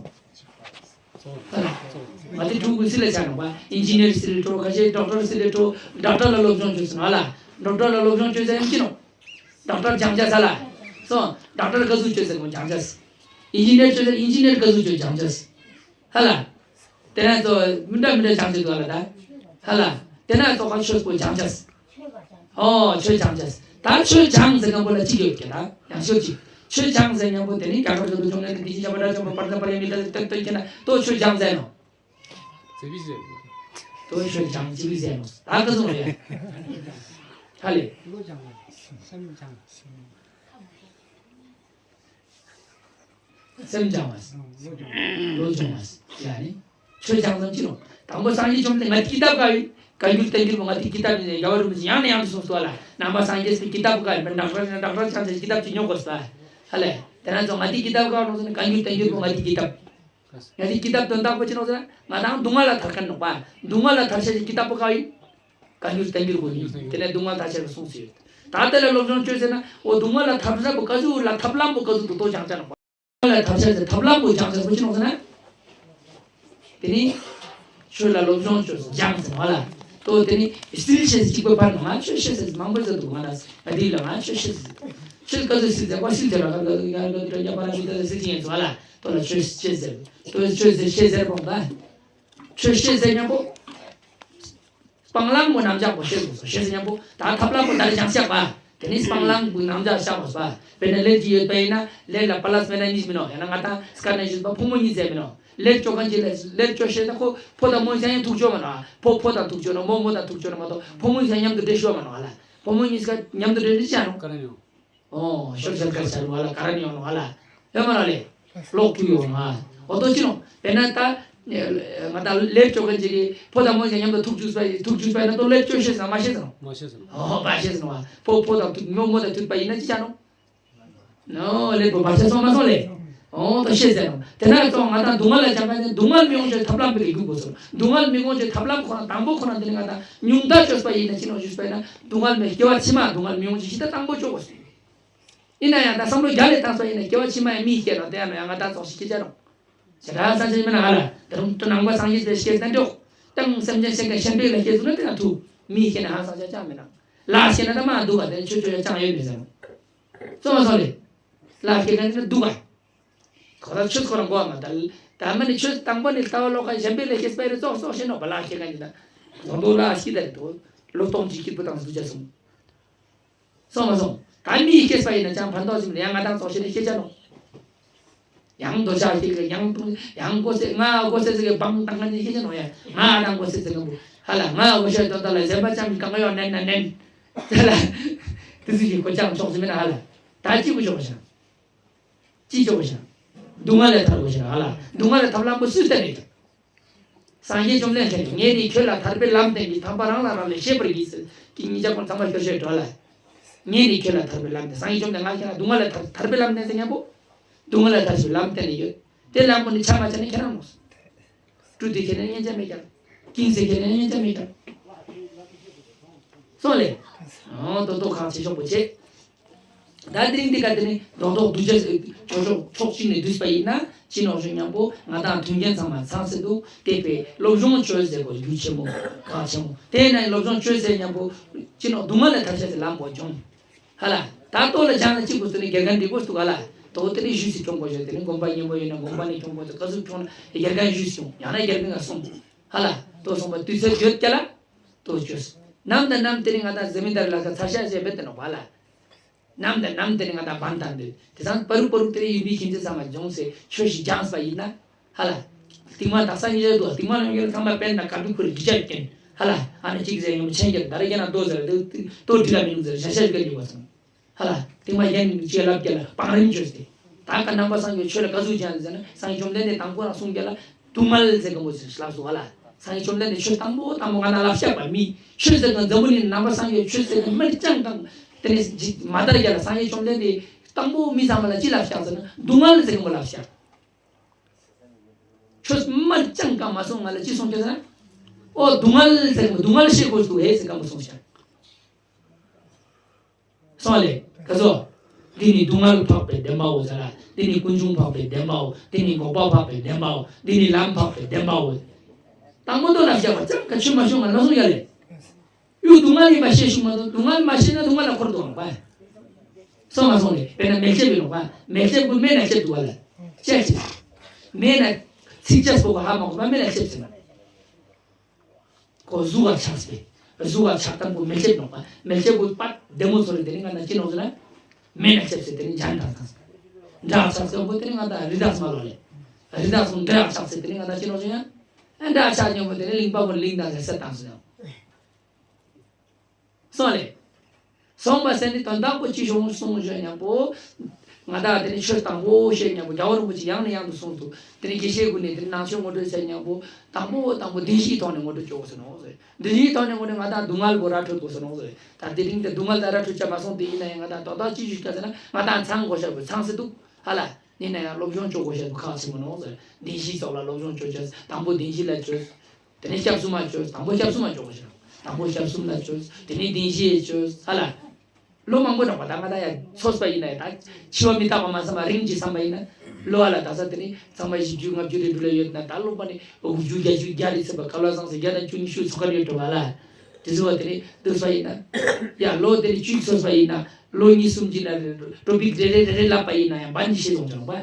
ང་དེ་ཕྲུ་གུ་སི་ལ་ཆ་ནོ་བ། ཨིན་ཇི་ནིར་སི་ལི་ཕྲུ་གུ་ཁ་ཤས་ཌོག་ཊར་སི་ལི་ཕྲུ་གུ་ཌོག་ཊར་ལ་སློབ་སྦྱོང་ཆོས་ཟེར་ནོ་ལ། ཌོག་ཊར་ལ་སློབ་སྦྱོང་ཆོས་ཟེར་ཡང་ཅི་ནོ། ཌོག་ཊར་སྦྱང་ཆ་ས་ལ། སོ། ཌོག་ཊར་ག་ཟུག་ཆོས་ཟེར་གོ་སྦྱང་ཆ་ས། ཨིན་ཇི་ནིར་ཆོས་ཟེར་ཨིན་ཇི་ནིར་ག་ཟུག་ཆོས་སྦྱང་ཆ་ས། ཧ་ལ། དེ་ན་ཚོ་མི་འདྲ་མི་འདྲ་སྦྱང་ཆ་འདུག་ལ་ད། ཧ་ལ། དེ་ན་ཚོ་ཁ་ཆོས་པོ་སྦྱང་ཆ་ས། ཨོ་ཆོས་སྦྱང་ཆ་ས། ད་ཆོས་སྦྱང་ཟེར་མཁན་པོ་ལ་གཅིག་ཡོད་ཀྱི་ད། ཡང་ཤོད་ཅིག་ཆོས་སྦྱང་ཟེར་མཁན་པོ་དེ་ནི་རྒྱ་གར་གྱི་འདུ་བྱུང་ནས་དེ་ཅི་བྱ་བ་འདྲ་བྱུང་བ་པར་ད་པར་ཡ་མི་ད་ཏོག་ཏོག་ཁྱེད་ན་ཏོ་ཆོས་སྦྱང་ཟེར་ནོ། ཙི་བི་ཟེར། ཏོ་ཆོས་སྦྱང་ཙི་བི་ཟེར་ནོ། ད་ག་ཚོད་ཡ། ཧ་ལས། སེམས་སྦྱང་བ། ལོ་སྦྱོང་བ། ཡ་ནི། ཆོས་སྦྱང་ཙམ་ཅི་རུང་། དང་པོ་སངས་རྒྱས་བྱུང་སྟེ་ང་དེ་ཀི་ཏབ་ག་ཡིན། བཀའ་འགྱུར་བསྟན་འགྱུར་པོ་ང་དེ་ཀི་ཏབ་ཡིན་ཟེར་རྒྱལ་བ་རིན་པོ་ཆེ་ཡང་ནས་ཡང་དུ་གསུངས་སོ་ལ། ནང་པ་སངས་རྒྱས་སི་ཀི་ཏབ་ག་ཡིན་པ་ཌོག་ཊར་ཡིན་ན་ཌོག་ཊར་ཆགས་ཚེ་ཀི་ཏབ་ཅིག་ཉོ་དགོས་སོ། ཧ་ལས། དེ་ན་ཚོ་ང་དེ་ཀི་ཏབ་ག་རུང་ཟེར་ན་བཀའ་འགྱུར་བསྟན་འགྱུར་པོ་ང་དེ་ཀི་ཏབ། ང་དེ་ཀི་ཏབ་དོན་དག་པོ་ཅི་རུང་ཟེར་ན་ང་དང་སྡུག་བསྔལ་ལ་ཐར་མཁན་ནོག་པ། སྡུག་བསྔལ་ལ་ཐར་ཤེས་ཀྱི་ཀི་ཏབ་པོ་ག་ཡིན། བཀའ་འགྱུར་བསྟན་འགྱུར་པོ་ཡིན། དེ་ནས་སྡུག་བསྔལ་ཐར་ཤེས་ལ་གསུངས་སུ་ཡོད། ད་དེ་ལ་སློབ་སྦྱོང་བྱོས་ཟེར་ན་འོ་སྡུག་བསྔལ་ལ་ཐར་ས་པོ་ག་ཟུག་ལ་ཐབས་ལམ་པོ་ག་ཟུག་ཏུ་ཏོ་སྦྱང་བྱ་ནོག་པ། ལ་ཐབས་ཤེས་ཟེར་ཐབས་ལམ་པོ་སྦྱང་བྱ་པོ་ཅི་ནོག་ཟེར་ན། དེ་ནི། ཆོས་ལ་སློབ་སྦྱོང་བྱོས་སྦྱང་ཟེར་བ་ལ། ཏོ་དེ་ནི་སིལ་ཤེས་གཅིག་པོ་ཕར་ནོག་ང་ཆོས་ཤེས་ཟེར་མང་པོ་ཟེར་འདུག་ང་ལ་ང་དེ་ལ་ང་ཆོས་ཤེས་ཟེར། ཆོས་ག་ཚོད་སིལ་ཟེར་བ་སིལ་ཟེར་བ་ག་ག་ག་ག་ག་ག་པ་ར་མི་ད་ཟེར་གྱི་ཡིན་ཟེར་བ་ལ། ཏོ་ལ་ཆོས་ཤེས་ཟེར། ཏོ་ཆོས་ཟེར་ཤེས་ཟེར་པོ་ད། ཆོས་ཤེས་ཟེར་མཉམ་པོ། སྤང་བླང་པོ་རྣམ་གཞག་པོ་ཤེས་དགོས་སོ་ཤེས་ཟེར་མཉམ་པོ་ད་ཐབས་ལམ་པོ་ད་རེ་སྦྱང་བཤགས་པ། དེ་ནི་སྤང་བླང་པོའི་རྣམ་གཞག་བཤགས་དགོས་པ། དཔེར་ན་ལས་ཀྱི་ཡོད་པ་ཡིན་ན་ལས་ལ་པ་ལ་སྨན་སྣ་གཉིས་མིན་ནོ། ཡང་ན་ང་དང་སྐར་ནས་བཞུགས་པ་ཕོ་མོ་གཉིས་ཟེར་མིན་ནོ། ལས་བཅོ་མཁན་གྱི་ལས་ལས་བཅོ་ཤེས་ན་ཁོ་ཕོ་དང་མོ་ཡང་ཡང་ཐུག་ཆོག་མ་ནོ། ཕོ་ཕོ་དང་ཐུག་ཆོག་ནོ་མོ་མོ་དང་ཐུག་ཆོག་ནོ་མ་གཏོགས་ཕོ་མོ་ཡང་མཉམ་དུ་འདྲེས་ཤོག་མ་ནོ་ཧ་ལ། ཕོ་མོ་གཉིས་ཀ་མཉམ་དུ་འདྲེས་ནི་ཅི་ཡང་ནོ། ཨོ་ཤོར་ཤར་ཁ་ཤར་བ་ལ་ག་ར་ནི་ཡོང་ནོ་ཧ་ལ། ཡོད་མ་ར་ལེ། ལོག་ཐུག་ཡོང་ང་། འོ་ཏོ་ཅི་ནོ། དཔེར་ན་ད། ང་ད་ལས་བཅོ་མཁན་ཅིག་གིས་ཕོ་དང་མོ་ཞིག་མཉམ་དུ་ཐུག་བཅུག་པ་ཐུག་བཅུག་པ་ན་ཏོ་ལས་བཅོ་ཤེས་སམ་མ་ཤེས་སམ། མ་ཤེས་སམ། ཨོ་མ་ཤེས་སམ་བ། ཕོ་ཕོ་དང་ཐུག་མོ་མོ་དང་ཐུག་པ་ཡིན་ན་ཅི་ཆ་ནོ། ནོ་ལས་པོ་བར་ཆད་སོང་མ་སོང་ལེ། ཨོ་ཏོ་ཤེས་ཟེར་ནོ། དེ་ན་ཙོ་ང་ད་སྡུག་བསྔལ་ལ་སྦྱང་མཁན་ནི་སྡུག་བསྔལ་མི་ཡོང་ཆེད་ཐབས་ལམ་པོ་ལས་རྒྱུག་དགོས་སོ། སྡུག་བསྔལ་མི་ཡོང་ཆེད་ཐབས་ལམ་ཁོ་ན་དང་པོ་ཁོ་ན་འདི་ནི་ང་ད་ཉུང་མཐའ་ཆོས་པ་ཡིན་ན་ཅི་ནོ་ཞུས་པ་ཡིན་ན་སྡུག་བསྔལ་མི་སྐྱེ་བ་ཕྱི་མ་སྡུག་བསྔལ་མི་ཡོང་ཆེད་ཞི་བདེ་དང་པོ་ཆོག་དགོས་སོ། ཡིན་ན་ཡང་ད་བསམ་བློ་རྒྱ་ལས་བཏང་སོང་ཡིན་ན་སྐྱེ་བ་ཕྱི་མ་ཡང་མིའི་སྐྱེ་ནོ་དེ་ཡང་ནོ་ཡང་ང་ད་ཙོགས་ཤིག་སྐྱེ་ཆ་རུང་། ཇི་ལྟར་སངས་རྒྱས་མིན་ན་ཧ་ལ་དེ་རུང་ཏུ་ནང་པ་སངས་རྒྱས་པའི་སྐྱེ་བསྟན་འགྲོ། དང་སེམས་ཅན་སེམས་ཀྱི་ཤན་པའི་ལ་སྐྱེ་ཚུལ་ནི་དེ་ན་ཐུ། མིའི་སྐྱེ་ན་ཧང་སང་ཆ་ཅང་མི་ན། ལ་སྐྱེ་ན་ད་མ་འདུག་ག་དེ་ཆོས་ཆོས་ཡ་ཅང་ཡོད་མི་ཟེར་ནོ། སོ་མ་སོ་ལེ། ལ་སྐྱེ་ན་དེ་ན་འདུག་ག་ཁོ་ད་ཆོས་ཁོ་རང་གོ་བ་མ་ད། ད་ ད་མ་ནི་ཆོས་དང་པོ་ནི་ལྟ་བ་ལོག་ག་གཞན་པའི་ལས་སྐྱེས་པ་རེ་ཙོག་ཙོག་ཤེས་ནོག་པ་ལ་ཁྱེད་ག་ནི་ད་དོན་དུ་ལ་ཤི་ད་རེ་དོ་ལོ་སྟོང་གཅིག་སྐྱིད་པོ་དང་སུ་ཆ་སོང་། སོང་མ་སོང་། ད་མིའི་སྐྱེས་པ་ཡིན་ན་ཅང་ཕན་ཐོགས་ཟིན་ཡང་ང་དང་ཙོག་ཤེས་ནི་ཤེས་ཆ་ནོག་ཡང་འདོད་ཆགས་ཤིག་ཡང་ཡང་མགོ་སེ་ང་མགོ་སེ་ཟེར་གི་བང་བཏང་ང་ནི་ཤེས་ཆ་ནོག་ཡ། ང་དང་མགོ་སེ་ཟེར་གི་འབུ་ཧ་ལ་ང་མགོ་ཤ་དོ་ད་ལ་གཞན་པ་ཅང་གི་གང་ཡོད་ནན་ན་ནན། ད་ལ་དེ་ཚོ་ཞིག་གོ་ཅང་ཆོག་ཟིན་མེད་ན་ཧ་ལ། ད་ཅི་གོ་ཆོག་ཤ། ཅི་ཆོག་ཤ། སྡུག་བསྔལ་ལས་ཐར་དགོས་ཤ་ཧ་ལ། སྡུག་བསྔལ་ལས་ཐར་ལམ་པོ་སུས་བསྟན་ནས་ཀྱང་། སངས་རྒྱས་བཅོམ་ལྡན་འདས་ཀྱིས་ངས་ནི་ཁྱོད་ལ་ཐར་པའི་ལམ་བསྟན་གྱི་དམ་པ་རང་ལ་རག་ལས་ཤེས་པར་གྱིས་ཟེར་གྱི་ཉིད་ཀྱང་ཁོང་ཚང་མ་ཤོར་ཤོར་འགྲོ་ལ། ངས་ནི་ཁྱོད་ལ་ཐར་པའི་ལམ་བསྟན་སངས་རྒྱས་བཅོམ་ལྡན་ང་ཁྱེད་ལ་སྡུག་བསྔལ་ལས་ཐར་ཐར་པའི་ལམ་བསྟན་ཟེར་མཉམ་པོ། སྡུག་བསྔལ་ལས་ཐར་ཞིག་ལམ་བསྟན་ནས་ཡོད། དེ་ལམ་པོ་ནི་ཆ་མ་ཆ་ནི་ཁྱེད་རང་མོ། སྤྲུལ་དུས་ཁྱེད་རང་མཉན་ཆ་མེད་ཀྱང་། ཀིང་ཟེར་ཁྱེད་རང་མཉན་ཆ་མེད་ཀྱང་། སོང་ལེ། ཨོ་ཏོ་ཏོ་ཁག་ཆེ་ཤོག་པོ་ཆེ། ད་དེ་རིང་འདི་ག་དེ་ནི་རྡོག་རྡོག་འདུ་བྱེད་ཕྱོགས་ཕྱོགས་ཕྱོགས་གཅིག་ནས་བསྡུས་པ་ཡིན་ན་ཅི་ནོག་ཞུ་མཉམ་པོ་ང་དང་མཐུན་རྐྱེན་ཚང་མ་ཚང་སྲིད་དུ་དེ་པའི་སློབ་སྦྱོང་བཅོས་ཟེར་གོ་རྒྱུ་ཆེན་མོ་ཁག་ཆེན་མོ་དེ་ནས་སློབ་སྦྱོང་བཅོས་ཟེར་མཉམ་པོ་ཅི་ནོག་སྡུག་བསྔལ་ལས་ཐར་ཤ་ཟེར་ལམ་པོ་སྦྱོང་། ཧ་ལ། ད་ལྟོ་ལ་སྦྱང་ལ་གཅིག་པུ་ཚུ་ནི་དགེ་རྒན་འདི་པོ་སུ་ག་ལ། ཏོ་དེ་ནི་ཞུས་སུ་སྐྱོང་དགོས་ཤོག་དེ་ནི་དགོན་པ་མཉན་པོ་ཡོད་ན་དགོན་པ་ནས་སྐྱོང་དགོས་ཤོག་ཀ་ཟུག་སྐྱོང་ན་དགེ་རྒན་ཞུས་སུ་སྐྱོང་ཡང་ན་དགེ་རྒན་ལ་གསུང་། ཧ་ལ། ཏོ་སོང་པ་དུས་ཚོད་ཡོད་ཀྱ་ལ། ཏོ་བཅོས། ནམ་དང་ནམ་དེ་ནི་ང་དང་ཟི་མི་དར་ལ་ཁ་ཚ་ཤ་ཞེས་བེད་དེ་ནོག་པ་ལ། ནམ་དང་ནམ་དེ་ནི་ང་དང་བན་དང་འདོད་དེ་སང་པ་རུ་པ་རུ་དེ་ནི་ཡུལ་མི་ཁྱིམ་མཚེས་ཚང་མ་སྦྱོང་སེ་ཆོས་ཤིག་སྦྱངས་པ་ཡིན་ན། ཧ་ལ། རྟིང་མ་དག་ས་ཉིད་ལ་འདུག་རྟིང་མ་ལ་ཡོང་ཡོད་ཚང་མ་པན་དང་ཀ་བི་ཁུར་འདི་ཅར་ཀྱིན། ཧ་ལ། ཨ་ནི་གཅིག་ཟེར་ཡོང་ཆེན་ཀྱིན་ད་རེ་ཀྱེ་ན་ལྟོ་ཟེར་ལྟོ་ལྟོ་འདི་ལ་མི་ཡོང་ཟེར་ཞ་ཞ་ཀྱི་ཡོད་པ་སོང་། ཧ་ལ། རྟིང་མ་གཞན་ནི་ཅི་ལབ་ཀྱ་ལ་བང་རིམ་བཅོས་ཏེ། ད་ཀ་ནང་པ་སངས་རྒྱས་ཆོས་ལ་ཀ་ཟུག་ཅན་ཟེར་ན་སངས་རྒྱས་བཅོམ་ལྡན་འདས་དང་པོ་རང་གསུང་ཀྱ་ལ་སྡུག་བསྔལ་ཟེར་ག་མོ་ཟེར་ལབ་སོང་། ཧ་ལ། སངས་རྒྱས་བཅོམ་ལྡན་འདས་ཆོས་དང་པོ་དང་པོ་ང་ན་ལབ་བཤད་པ་མི་ཆོས་ཟེར་ག་འཛམ་བུ་གླིང་ནང་པ་སངས་རྒྱས་ཆོས་ཟེར་ག་མི་ཅང་གང་དེ་ནས་མ་དར་ཀྱ་ལ་སངས་རྒྱས་བཅོམ་ལྡན་འདས་དང་པོ་མི་ཚང་མ་ལ་ཅི་ལབ་བཤད་ཟེར་ན་སྡུག་བསྔལ་ཟེར་ག་མོ་ལབ་བཤད། ཆོས་མར་ཅང་གང་མ་སོང་ང་ལ་ཅི་སོང་ཀྱང་ཟེར་ན། ཨོ་སྡུག་བསྔལ་ཟེར་གི་སྡུག་བསྔལ་ཤེས་དགོས་འདུག་ཧེ་ཟེར་ག་མ་སོང་ཤག་སོང་ལེ་ག་ཚོ། འདི་ནི་སྡུག་བསྔལ་འཕགས་པའི་བདེན་པའོ་ཟེར་ལ། འདི་ནི་ཀུན་འབྱུང་འཕགས་པའི་བདེན་པའོ། འདི་ནི་འགོག་པ་འཕགས་པའི་བདེན་པའོ། འདི་ནི་ལམ་འཕགས་པའི་བདེན་པའོ། དང་པོ་དོ་ལ་བཤད་པ་ཅང་ག་ཆོས་མ་ཤོང་ང་ལ་སོང་ཡ་ལེ། གཡུ་སྡུག་བསྔལ་ཡིན་པ་ཤེས་ཤུགས་མ་གཏོགས་སྡུག་བསྔལ་མ་ཤེས་ན་སྡུག་བསྔལ་ལ་འཁོར་འདུག་ཨང་པ། སོང་མ་སོང་ལེ་དཔེར་ན་མེ་ལྕེབ་ཡིན་ནོག་པ། མེ་ལྕེབ་ཀུན་མེ་ན་ལྕེབ་འདུག་བ་ལ། ལྕེབ་ཅིག་མེ་ན་ཚིག་ཅེས་པོ་ག་ཧ་མ་གོ་བ་མེ་ན་ལྕེབ་ཟེར་ན། ཁོ་གཟུགས་ལ་ཆགས་པས། གཟུགས་ལ་ཆགས་དང་པོ་མེ་ལྕེབ་ནོག་པ། མེ་ལྕེབ་ཀུན་པ་བདེ་མོ་ཚོ་རེ་དེ་ནི་ང་ན་ཅི་ནོག་ཟེར་ན། མེ་ན་ལྕེབ་ཟེར་དེ་ནི་ལྗང་དང་དང་། འདྲ་ཆགས་ཟེར་པོ་དེ་ནི་ང་ད་རི་དྭགས་མ་ལོ་ལེ། རི་དྭགས་སོང་འདྲ་ཆགས་ཟེར་དེ་ནི་ང་ད་ཅི་ནོག་ཟེར་ན། འདྲ་ཆགས་ཉོན་པོ་དེ་ནི་གླིང་པ་པོ་གླིང་དང་ཟེར་ཟེར་དང་ཟེར་ན། སོང་ལེ། སོང་པ་ཟེར་ནི་དོན་དག་པོ་ཅི་བྱུང་གསུངས་བྱོན་མཉམ་པོ། ང་དང་དེ་ནི་ཆོས་དང་པོ་བཤད་མཉམ་པོ་རྒྱལ་བ་རིན་པོ་ཆེ་ཡང་ནས་ཡང་དུ་གསུངས་འདུག་དེ་ནི་དགེ་བཤེས་ཀུན་ནས་དེ་ནི་ནང་ཆོས་ངོ་སྤྲོད་བྱས་མཉམ་པོ་དང་པོ་དང་པོ་བདེན་བཞིའི་ཐོག་ནས་ངོ་སྤྲོད་བྱོས་དགོས་ཟེར་ནོ་ཟེར། བདེན་བཞིའི་ཐོག་ནས་ངོ་སྤྲོད་ང་དང་སྡུག་བསྔལ་པོ་ར་འཕྲོད་དགོས་ཟེར་ནོ་ཟེར། ད་དེ་རིང་དེ་སྡུག་བསྔལ་དང་ར་འཕྲོད་བྱ་མ་སོང་དེ་ཡིན་ན་ཡང་ང་དང་དོན་དག་ཅི་ཞིག་བྱ་ཟེར་ན་ང་དང་ཚང་དགོས་ཤ་དགོས་ཚང་སྲིད་འདུག་ཧ་ལ། ཡིན་ན་ཡང་སློབ་སྦྱོང་བྱོས་དགོས་ཤ་དགོས་ཁག་ཆེན་པོ་ནོ་ཟེར། བདེན་བཞིའི་ཐོག་ལ་སློབ་སྦྱོང་བྱོས་བྱས་དང་པོ་བདེན་བཞི་ལ་བྱོས། དེ་ནས་སྐྱབས་གསུམ་མ་བྱོས། དང་པོ་སྐྱབས་གསུམ་མ་བྱོས་དགོས་ཤ། དང་པོ་སྐྱབས་གསུམ་ལ་བྱོས། དེ་ནས་བདེན་བཞི་བྱོས་ཧ་ལ། ལོ་མང་པོ་ནང་པ་ད་ང་ད་ཡ་ཚོས་པ་ཡིན་ན་ཡ་ད་འཆི་བ་མི་རྟག་པ་མ་བསམ་པ་རིང་གི་བསམ་པ་ཡིན་ན་ལོ་ཧ་ལ་ད་ས་དེ་ནས་ཚང་མ་བཞི་བཅུ་ལྔ་བཅུ་རེ་འགྲུལ་ལ་ཡོད་ན་ད་ལོ་པ་ནས་དགུ་བཅུ་བརྒྱད་ཅུ་བརྒྱ་རེ་ཚེ་བ་ག་ལ་བཟང་ཟེར་བརྒྱ་དང་བཅུ་ཉི་ཤུ་ཚོ་ག་རེ་འགྲོ་བ་ལ། དེ་ཚོ་བ་དེ་ནས་སྡུག་ས་ཡིན་ན། ཡ་ལོ་དེ་ནས་བཅུ་ཚོས་པ་ཡིན་ན་ལོ་གཉིས་གསུམ་གྱི་ན་རེ་ཊོ་པིག་རེ་རེ་རེ་རེ་ལབ་པ་ཡིན་ན་ཡང་བན་གྱི་ཤེས་སོང་ཅང་པ།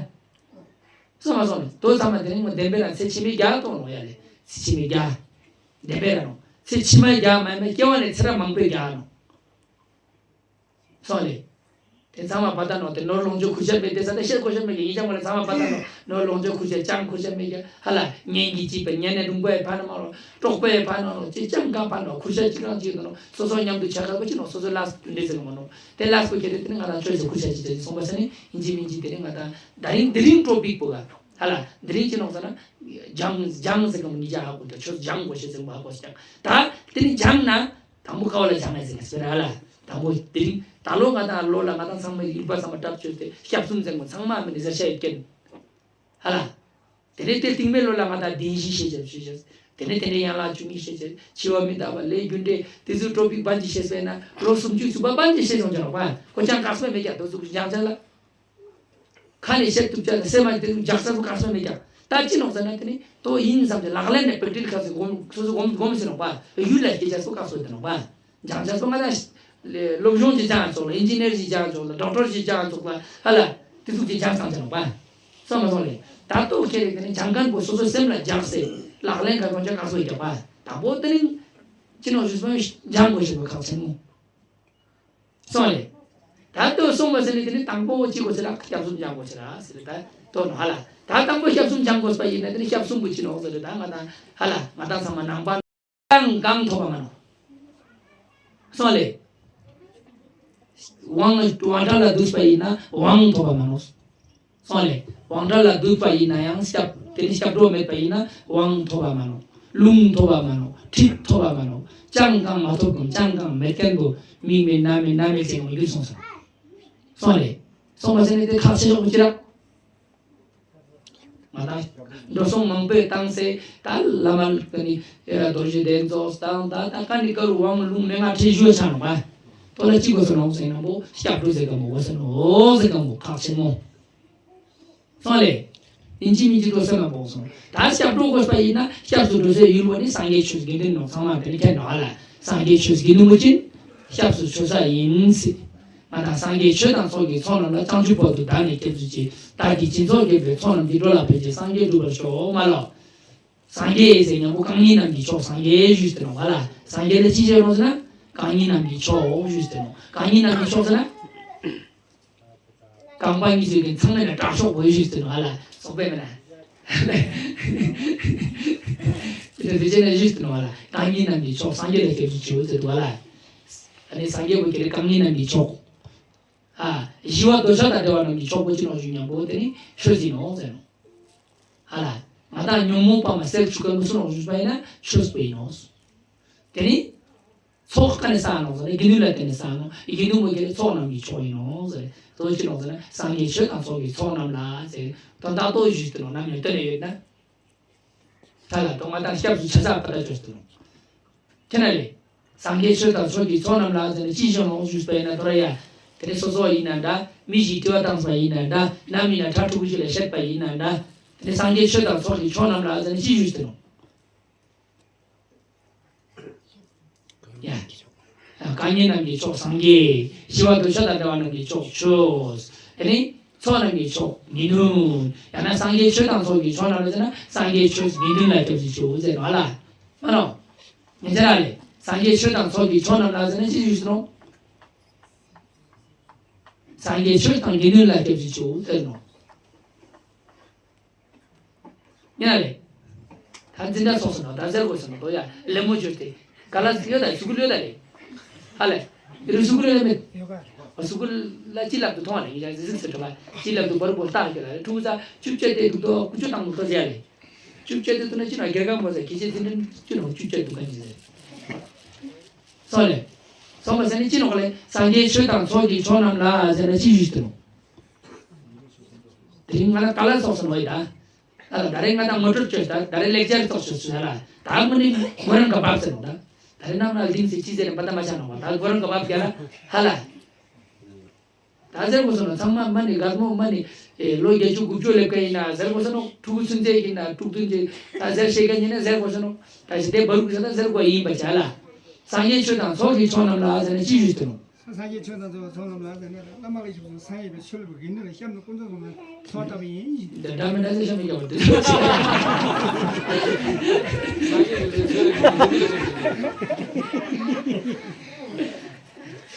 སོང་མ་སོང་ནས་དོ་ཚང་མ་དེ་རིང་མ་བདེན་པའི་རང་ཚེ་ཕྱི་མའི་རྒྱ་གཏོང་རོགས་ཡ་ལེ། ཚེ་ཕྱི་མའི་རྒྱ། བདེན་པའི་རང་ཚེ་ཕྱི་མའི་རྒྱ་མ་ཡིན་པའི་སྐྱེ་བ་ནས་ཚེ་རབས་མང་པོའི་རྒྱ་ནོ། སོང་ལེ། དེ་ཚང་མ་བ་ད་ནོ་དེ་ནོར་ལོངས་སྤྱོད་ཁུར་ཆ་མེད་དེ་ས་དེ་ཤེས་ཁུར་ཆ་མེད་ཀྱི་ཡིན་ཀྱང་མ་ལེ་ཚང་མ་བ་ད་ནོ་ནོར་ལོངས་སྤྱོད་ཁུར་ཆ་ཅང་ཁུར་ཆ་མེད་ཀྱི་ཧ་ལ་ཉན་གྱི་ཅིག་པ་ཉན་ནས་རུང་པའི་ཕ་ན་མ་རོ་ཀྲོག་པའི་ཕ་ན་རོ་ཅི་ཅང་གང་ཕ་ནོ་ཁུར་ཆ་ཅི་གང་ཅི་ནོ་སོ་སོ་མཉམ་དུ་ཆ་ཁ་པ་ཅི་ནོ་སོ་སོ་ལ་འདྲེ་ཟེར་མ་ནོ། དེ་ལ་སྐུ་ཁྱེད་དེ་ནི་ང་རང་ཆོས་སུ་སྐུ་ཆ་ཅི་ཆ་ཅི་སོང་པ་ས་ནི་ཡིན་གཅིག་མིན་གཅིག་དེ་ནི་ང་དང་དེ་རིང་དེ་རིང་སྤྲོ་པིག་པོ་ག་ཧ་ལ་དེ་རིང་ཅི་ནོག་ཟེར་ན། སྦྱང་སྦྱང་ཟེར་གམ་ངེད་ཅག་ཧ་གོ་ད་ཆོས་སྦྱང་དགོས་ཤེས་ཟེར་མ་ཧ་གོ་ཀྱང་ད་དེ་ནི་སྦྱང་ན་དང་པོ་ཀ་བ་ལ་སྦྱང་ངེས་ཟེར་ངེས་སྤེ་ར་ཧ་ལ་དང་པོ་དེ་རིང་ད་ལོ་ང་དང་ལོ་ལ་ང་དང་ཚང་མ་ཡིན་པ་ཚང་མ་གྲབས་ཆོས་ཏེ་སྐྱབས་གསུམ་ཟེར་ངོ་ཚང་མ་མི་ནི་ཟེར་ཤ་ཡོད་ཀྱེན་ཧ་ལ། དེ་ནས་དེ་རྟིང་མའི་ལོ་ལ་ང་དང་བདེན་བཞི་ཤེས་བྱ་ཤེས་བྱ། དེ་ནས་དེ་ནས་ཡན་ལག་བཅུ་གཉིས་ཤེས་བྱ། འཆི་བ་མི་རྟག་པ་ལས་རྒྱུ་འབྲས་དེ་ཚོའི་སྤྲོ་པིག་བན་གྱི་ཤེས་པས་ན་ལོ་སུམ་ཅུ་སུམ་པ་བན་གྱི་ཤེས་སོང་ཀྱང་རོགས་པ་ཁོ་ཅང་དཀའ་སྤེ་མེད་ཀྱང་དོ་ཚུགས་སྦྱང་བྱ་ལ། ཁ་ནས་བཤད་ཐུབ་བྱ་ལ་སེམས་མ་དེ་ཚོ་རྒྱག་ས་ཚོ་དཀའ་སྤེ་མེད་ཀྱང་ད་ཅི་ནོག་ཟེར་ན་དེ་ནི་དོ་ཡིན་བསམ་གྱི་ལག་ལེན་ནས་པེ་ཏྲིལ་ཁ་སོ་སོ་སྒོམ་སོ་སོ་སྒོམ་སྒོམ་ཟེར་ནོག་པ་ཡུལ་ལ་སྐྱེ་བྱ་སོ་དཀའ་སྤེ་དེ་ནོག་པ། སྦྱང་བྱ་སོ་ང་ད་སློབ་སྦྱོང་ཅིག་སྦྱང་ཚོགས་ལ་ཨིན་ཇི་ནེར་ཅིག་སྦྱང་ཚོགས་ལ་ཌོག་ཊར་ཅིག་སྦྱང་ཚོགས་ལ་ཧ་ལ་དེ་ཚུགས་ཅིག་སྦྱང་ཚང་ཅི་ནོག་པ། སོང་མ་སོང་ལེ། ད་ལྟོ་ཁྱེད་རེ་དེ་ནི་སྦྱང་མཁན་པོ་སོ་སོའི་སེམས་ལ་རྒྱག་སེ་ལག་ལེན་ག་གོན་ཆ་ག་སོ་རྒྱག་པ་དང་པོ་དེ་ནི་ཅི་ནོ་ཞུས་པ་སྦྱང་དགོས་ཞེས་པ་ཁག་ཆེན་མོ། སོང་ལེ། ད་ལྟོ་སོང་བ་ཟེར་ནི་དེ་ནི་དང་པོ་ཅི་དགོས་ཟེར་ལ་སྐྱབས་གསུམ་སྦྱང་དགོས་ཟེར་ལ་ཟེར་ད་ལྟོ་ནོ་ཧ་ལ། ད་དང་པོ་སྐྱབས་གསུམ་སྦྱང་དགོས་པ་ཡིན་ན་དེ་ནི་སྐྱབས་གསུམ་པོ་ཅི་ནོ་ཟེར་ད་ང་དང་ཧ་ལ་ང་དང་ཚང་མ་ནང་པ། གང་གང་ཐོབ་པ་མ་ནོ། སོང་ལེ། དབང་དབང་གྲལ་ལ་འདུས་པ་ཡིན་ན་དབང་ཐོབ་པ་མ་ནོ། སོང་ལེ། དབང་གྲལ་ལ་འདུས་པ་ཡིན་ན་ཡང་སྐྱབས་དེ་ནི་སྐྱབས་འགྲོ་མེད་པ་ཡིན་ན་དབང་ཐོབ་པ་མ་ནོ། ལུང་ཐོབ་པ་མ་ནོ། ཁྲིད་ཐོབ་པ་མ་ནོ། ཅང་གང་མ་ཐོབ་ཀུན་ཅང་གང་མེད་མཁན་པོ་མིག་མེད་རྣ་མེད་སྣ་མེད་ཅན་མ་གྱུར་སོང་ས། སོང་ལེ། སོང་བ་ཟེར་ནི་དེ་ཁག་ཆེ་ཤོས་ཅི་ར། ང་དང་འགྲོ་སོང་མང་པོས་བཏང་སེ་ད་བླ་མ་ཀ་ནི་རྡོ་རྗེ་གདན་རྫོགས་དང་ད་ད་ཀ་ནི་ཀ་རུ་དབང་ལུང་མན་ངག་ཁྲིད་ཞུ་ཆ་ནོ་བ། ཏོ་ལ་ཅི་དགོས་སོ་ནོ་ཟེར་ན་པོ་སྐྱབས་འགྲོ་ཟེར་ག་མོ་དགོས་སོ་ནོ་ཟེར་ག་མོ་ཁག་ཆེན་མོ། སོང་ལེ། ཡིན་གཅིག་མིན་གཅིག་འགྲོ་སེ་མ་པོ་སོང་ད་སྐྱབས་འགྲོ་དགོས་པ་ཡིན་ན་སྐྱབས་སུ་འགྲོ་སའི་ཡུལ་བ་ནི་སངས་རྒྱས་ཆོས་དགེ་འདུན་ནོ་ཚང་མ་དེ་ནི་ཁྱེད་ནོ་ཧ་ལ་སངས་རྒྱས་ཆོས་དགེ་འདུན་པོ་ཅིན་སྐྱབས་སུ་མཆི་ས་ཡིན་སི། ང་དང་སངས་རྒྱས་ཆོས་དང་ཚོགས་ཀྱི་མཆོག་རྣམས་ལ། བྱང་ཆུབ་བར་དུ་བདག་ནི་སྐྱབས་སུ་མཆི། བདག་གིས་སྦྱིན་སོགས་བགྱིས་པའི་ཚོགས་རྣམས་ཀྱིས། འགྲོ་ལ་ཕན་ཕྱིར་སངས་རྒྱས་འགྲུབ་པར་ཤོག་མ་ལོ། སངས་རྒྱས་ཟེར་མཉམ་པོ་རྐང་གཉིས་རྣམས་ཀྱི་མཆོག་སངས་རྒྱས་ཞུས་ཏེ་ནོ་ཧ་ལ། སངས་རྒྱས་ལ་ཅི་བྱས་རོགས་ཟེར་ན་རྐང་གཉིས་རྣམས་ཀྱི་མཆོག་ཞུས་ཏེ་ནོ། རྐང་གཉིས་རྣམས་ཀྱི་མཆོག་ཟེར་ན། རྐང་པ་གཉིས་ཟེར་གི་ཚང་མས་ན་དྲག་ཤོག་བོད་ཞུས་ཏེ་ནོ་ཧ་ལ། སོག་པས་མེད་ན། དེ་བྱས་ན་ཞུས་ཏེ་ནོ་ཧ་ལ། རྐང་གཉིས་རྣམས་ཀྱི་མཆོག་སངས་རྒྱས་ལ་སྐྱབས་སུ་མཆིའོ་ཟེར་དུ་ཧ་ལ། ཨ་ནི་སངས་རྒྱས་པོ་ཁྱེད་རེ་རྐང་གཉིས་རྣམས་ཀྱི་མཆོག་ཨ། ཞི་བ་འདོད་ཆགས་དང་བྲལ་བ་རྣམས་ཀྱི་མཆོག་པོ་ཅི་ནོ་ཞུ་མཉམ་པོ་དེ་ནི་ཆོས་ཡིན་ནོ་ཟེར་ནོ། ཧ་ལ། ང་དང་ཉོན་མོངས་པ་མ་སེལ་ཆུ་ཀ་མུ་སུ་ནོ་ཞུས་པ་ཡིན་ན་ཆོས་པོ་ཡིན་ནོ། དེ་ནི། ཚོགས་ཀ་ནས་བསགས་ནོ་ཟེར་ནི་དགེ་འདུན་ལ་བརྟེན་ནས་བསགས་ནོ། དགེ་འདུན་པོ་ཁྱེད་རེ་ཚོགས་རྣམས་ཀྱི་མཆོག་ཡིན་ནོ་ཟེར། དོ་ཅི་ནོ་ཟེར་ན་སངས་རྒྱས་ཆོས་དང་ཚོགས་ཀྱི་མཆོག་རྣམས་ལ་ཟེར། དོན་དག་ཏོ་ཞུས་ཏེ་ནོ་ནམ་ཡང་བསྟན་ནས་ཡོད་ན། ད་ལ་དོ་ང་དང་སྐྱབས་སུ་ཆ་ས་པ་ད་ཆོས་ཏེ་ནོ། ཁྱེད་ན་ལེ། སངས་རྒྱས་ཆོས་དང་ཚོགས་ཀྱི་མཆོག་རྣམས་ལ་ཟེར་ནས་ཅི་ཞིག་ནོ་ཞུས་པ་ཡིན་ན་དོ་ར་ཡ། དེ་ནི་སོ་སོ་ཡིན་ན་འདྲ། མི་ཞིག་དྲི་བ་བཏང་བ་ཡིན་ན་འདྲ། ནམ་ཡིན་ན་ཕྲུ་གུ་ཞིག་ལ་བཤད་པ་ཡིན་ན་འདྲ། དེ་ནི་སངས་རྒྱས་ཆོས་དང་ཚོགས་ཀྱི་མཆོག་རྣམས་ལ་ཟེར་ནས་ཅི་ཞུས་ཏེ་ནོ། ཡ། རྐང་གཉིས་རྣམས་ཀྱི་མཆོག་སངས་རྒྱས། ཞི་བ་འདོད་ཆགས་དང་བྲལ་བ་རྣམས་ཀྱི་མཆོག་ཆོས། དེ་ནི་ཚོགས་རྣམས་ཀྱི་མཆོག་དགེ་འདུན། ཡང་ན་སངས་རྒྱས་ཆོས་དང་ཚོགས་ཀྱི་མཆོག་རྣམས་ལ་ཟེར་ན་སངས་རྒྱས་ཆོས་དགེ་འདུན་ལ་སྐྱབས་སུ་མཆིའོ་ཟེར་བ་ལ། མ་ནོ། ཉན་ཆ་ར་ལེ། སངས་རྒྱས་ཆོས་དང་ཚོགས་ཀྱི་མཆོག་རྣམས་ལ་ཟེར་ན་ཅི་ཞུས་ནོ། སངས་རྒྱས་ཆོས་དང་དགེ་འདུན་ལ་སྐྱབས་སུ་མཆིའོ་ཟེར་ནོ། ཡ་རེད། ད་འཛིན་གྲྭ་ཚོགས་སུ་ནོ་ད་ཟེར་དགོས་སོ་ནོ་དོ་ཡ་ལེ་མོ་བརྗོད་དེ་ག་ལ་ཡོད་ད་གཟུགས་ལོས་ད་རེད། ཧ་ལས། ཡོད་རེད་གཟུགས་ལོས་མེད། གཟུགས་ལ་ཅི་ལབ་ཏུ་མཐོང་བ་ནི་ཡ་ཟི་ཟིག་ཟེར་གྲོ་བ་ཅི་ལབ་ཏུ་བར་བོ་ལྟ་གི་ལ་ཕྲུ་གུ་ཚ་ཅུབ་ཅེ་དེ་འདུག་དོ་ཀུ་ཅོ་བཏང་འདུག་དོ་ཟེར་ཡ་རེད། ཅུབ་ཅེ་དེ་འདུག་ན་ཅི་ན་དགེ་རྒན་མོ་ཟེར་ཁྱི་ཅེ་དེ་འདྲ་ཅི་ནོ་ཅུབ་ཅེ་འདུག་ག་ཉི་ཟེར། སོང་ལེ། སོང་བ་ཟེར་ནི་ཅི་ནོ་ག་ལེ་སངས་རྒྱས་ཆོས་དང་ཚོགས་ཀྱི་མཆོག་རྣམས་ལ་ཟེར་ན་ཅི་ཞུས་ཏེ་ནོ། དེ་རིང་ང་ལ་ག་ལ་སོགས་སོ་ནོ་ཡི་ད། ད་ལ་ད་རེས་ང་དང་ངོ་སྤྲོད་བྱོས་ད་ད་རེས་ལེགས་སྦྱར་སོགས་སོ་སོ་ཡ་ལ་ད་མི་ནི་ངོ་རང་ག་བབ་ཟེར་ནོ་ད། ད་རེས་ནམ་ལ་ལྡིང་སེ་ཅི་ཟེར་ནས་མ་ད་མ་ཆ་ནོ་བ་ད་ངོ་རང་ག་བབ་རྒྱ་ལ་ཧ་ལ། ད་ཟེར་དགོས་སོ་ནོ་ཚང་མ་མ་ནི་གར་མོ་མ་ནི་ཨེ་ལོ་བརྒྱད་ཅུ་དགུ་བཅུ་སླེབས་ཀ་ཡིན་ན་ཟེར་དགོས་སོ་ནོ་ཕྲུ་གུ་ཚུན་ཚད་ཡིན་ན་ཕྲུ་གུ་ཚུན་ཚད་ད་ཟེར་ཤེས་ཀ་ཡིན་ན་ཟེར་དགོས་སོ་ནོ་ད་ཞི་བདེ་བར་དུ་ཟེར་ན་ཟེར་དགོས་ཡིན་པ་བྱ་ལ། སངས་རྒྱས་ཆོས་དང་ཚོགས་ཀྱི་མཆོག་རྣམས་ལ་ཟེར་ན་ཅི་ཞུས་ཏེ་ནོ། སངས་རྒྱས་ཆོས་དང་ཚོགས་མཆོག་རྣམས་ལ་ཟེར་ན་བླ་མ་ལ་ཞུགས་སུ་སངས་རྒྱས་པའི་ཆོས་ལ་དགེ་འདུན་ལ་སྐྱབས་ནི་ཀུན་རྫོབ་ནི་ཚོགས་བཏབ་ཡིན། འདི་འདྲ་མི་འདྲ་ཟེར་ཤ་མི་རྒྱག་པ་འདི་ཚོ་ཆེ།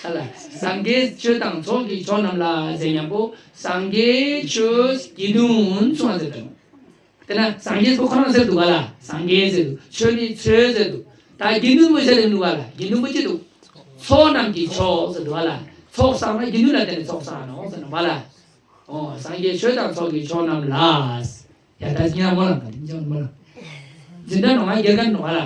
ཨ་ལ། སངས་རྒྱས་ཆོས་དང་ཚོགས་ཀྱི་མཆོག་རྣམས་ལ་ཟེར་མཉམ་པོ་སངས་རྒྱས་ཆོས་དགེ་འདུན་གསུངས་ཟེར་དང་། དེ་ན་སངས་རྒྱས་པོ་ཁོ་རང་ཟེར་འདུག་ག་ལ། སངས་རྒྱས་ཟེར་འདུག་ཆོས་ནི་ཆོས་ཟེར་འདུག་ད་དགེ་འདུན་པོ་ཟེར་འདུག་ག་ལ། དགེ་འདུན་པོ་ཅི་འདུག་ཚོགས་རྣམས་ཀྱི་མཆོག་ཟེར་འདུག་ག་ལ། ཚོགས་བསགས་ན་དགེ་འདུན་ལ་བརྟེན་ནས་ཚོགས་བསགས་ནོ་ཟེར་འདུག་ག་ལ། ཨོ་སངས་རྒྱས་ཆོས་དང་ཚོགས་ཀྱི་མཆོག་རྣམས་ལ། ཡ་ད་ཉ་མོ་ལ་ག་དེ་ཉ་མོ་ལ། འཛིན་གྲྭ་ནང་ང་དགེ་རྒན་ནང་ང་ལ།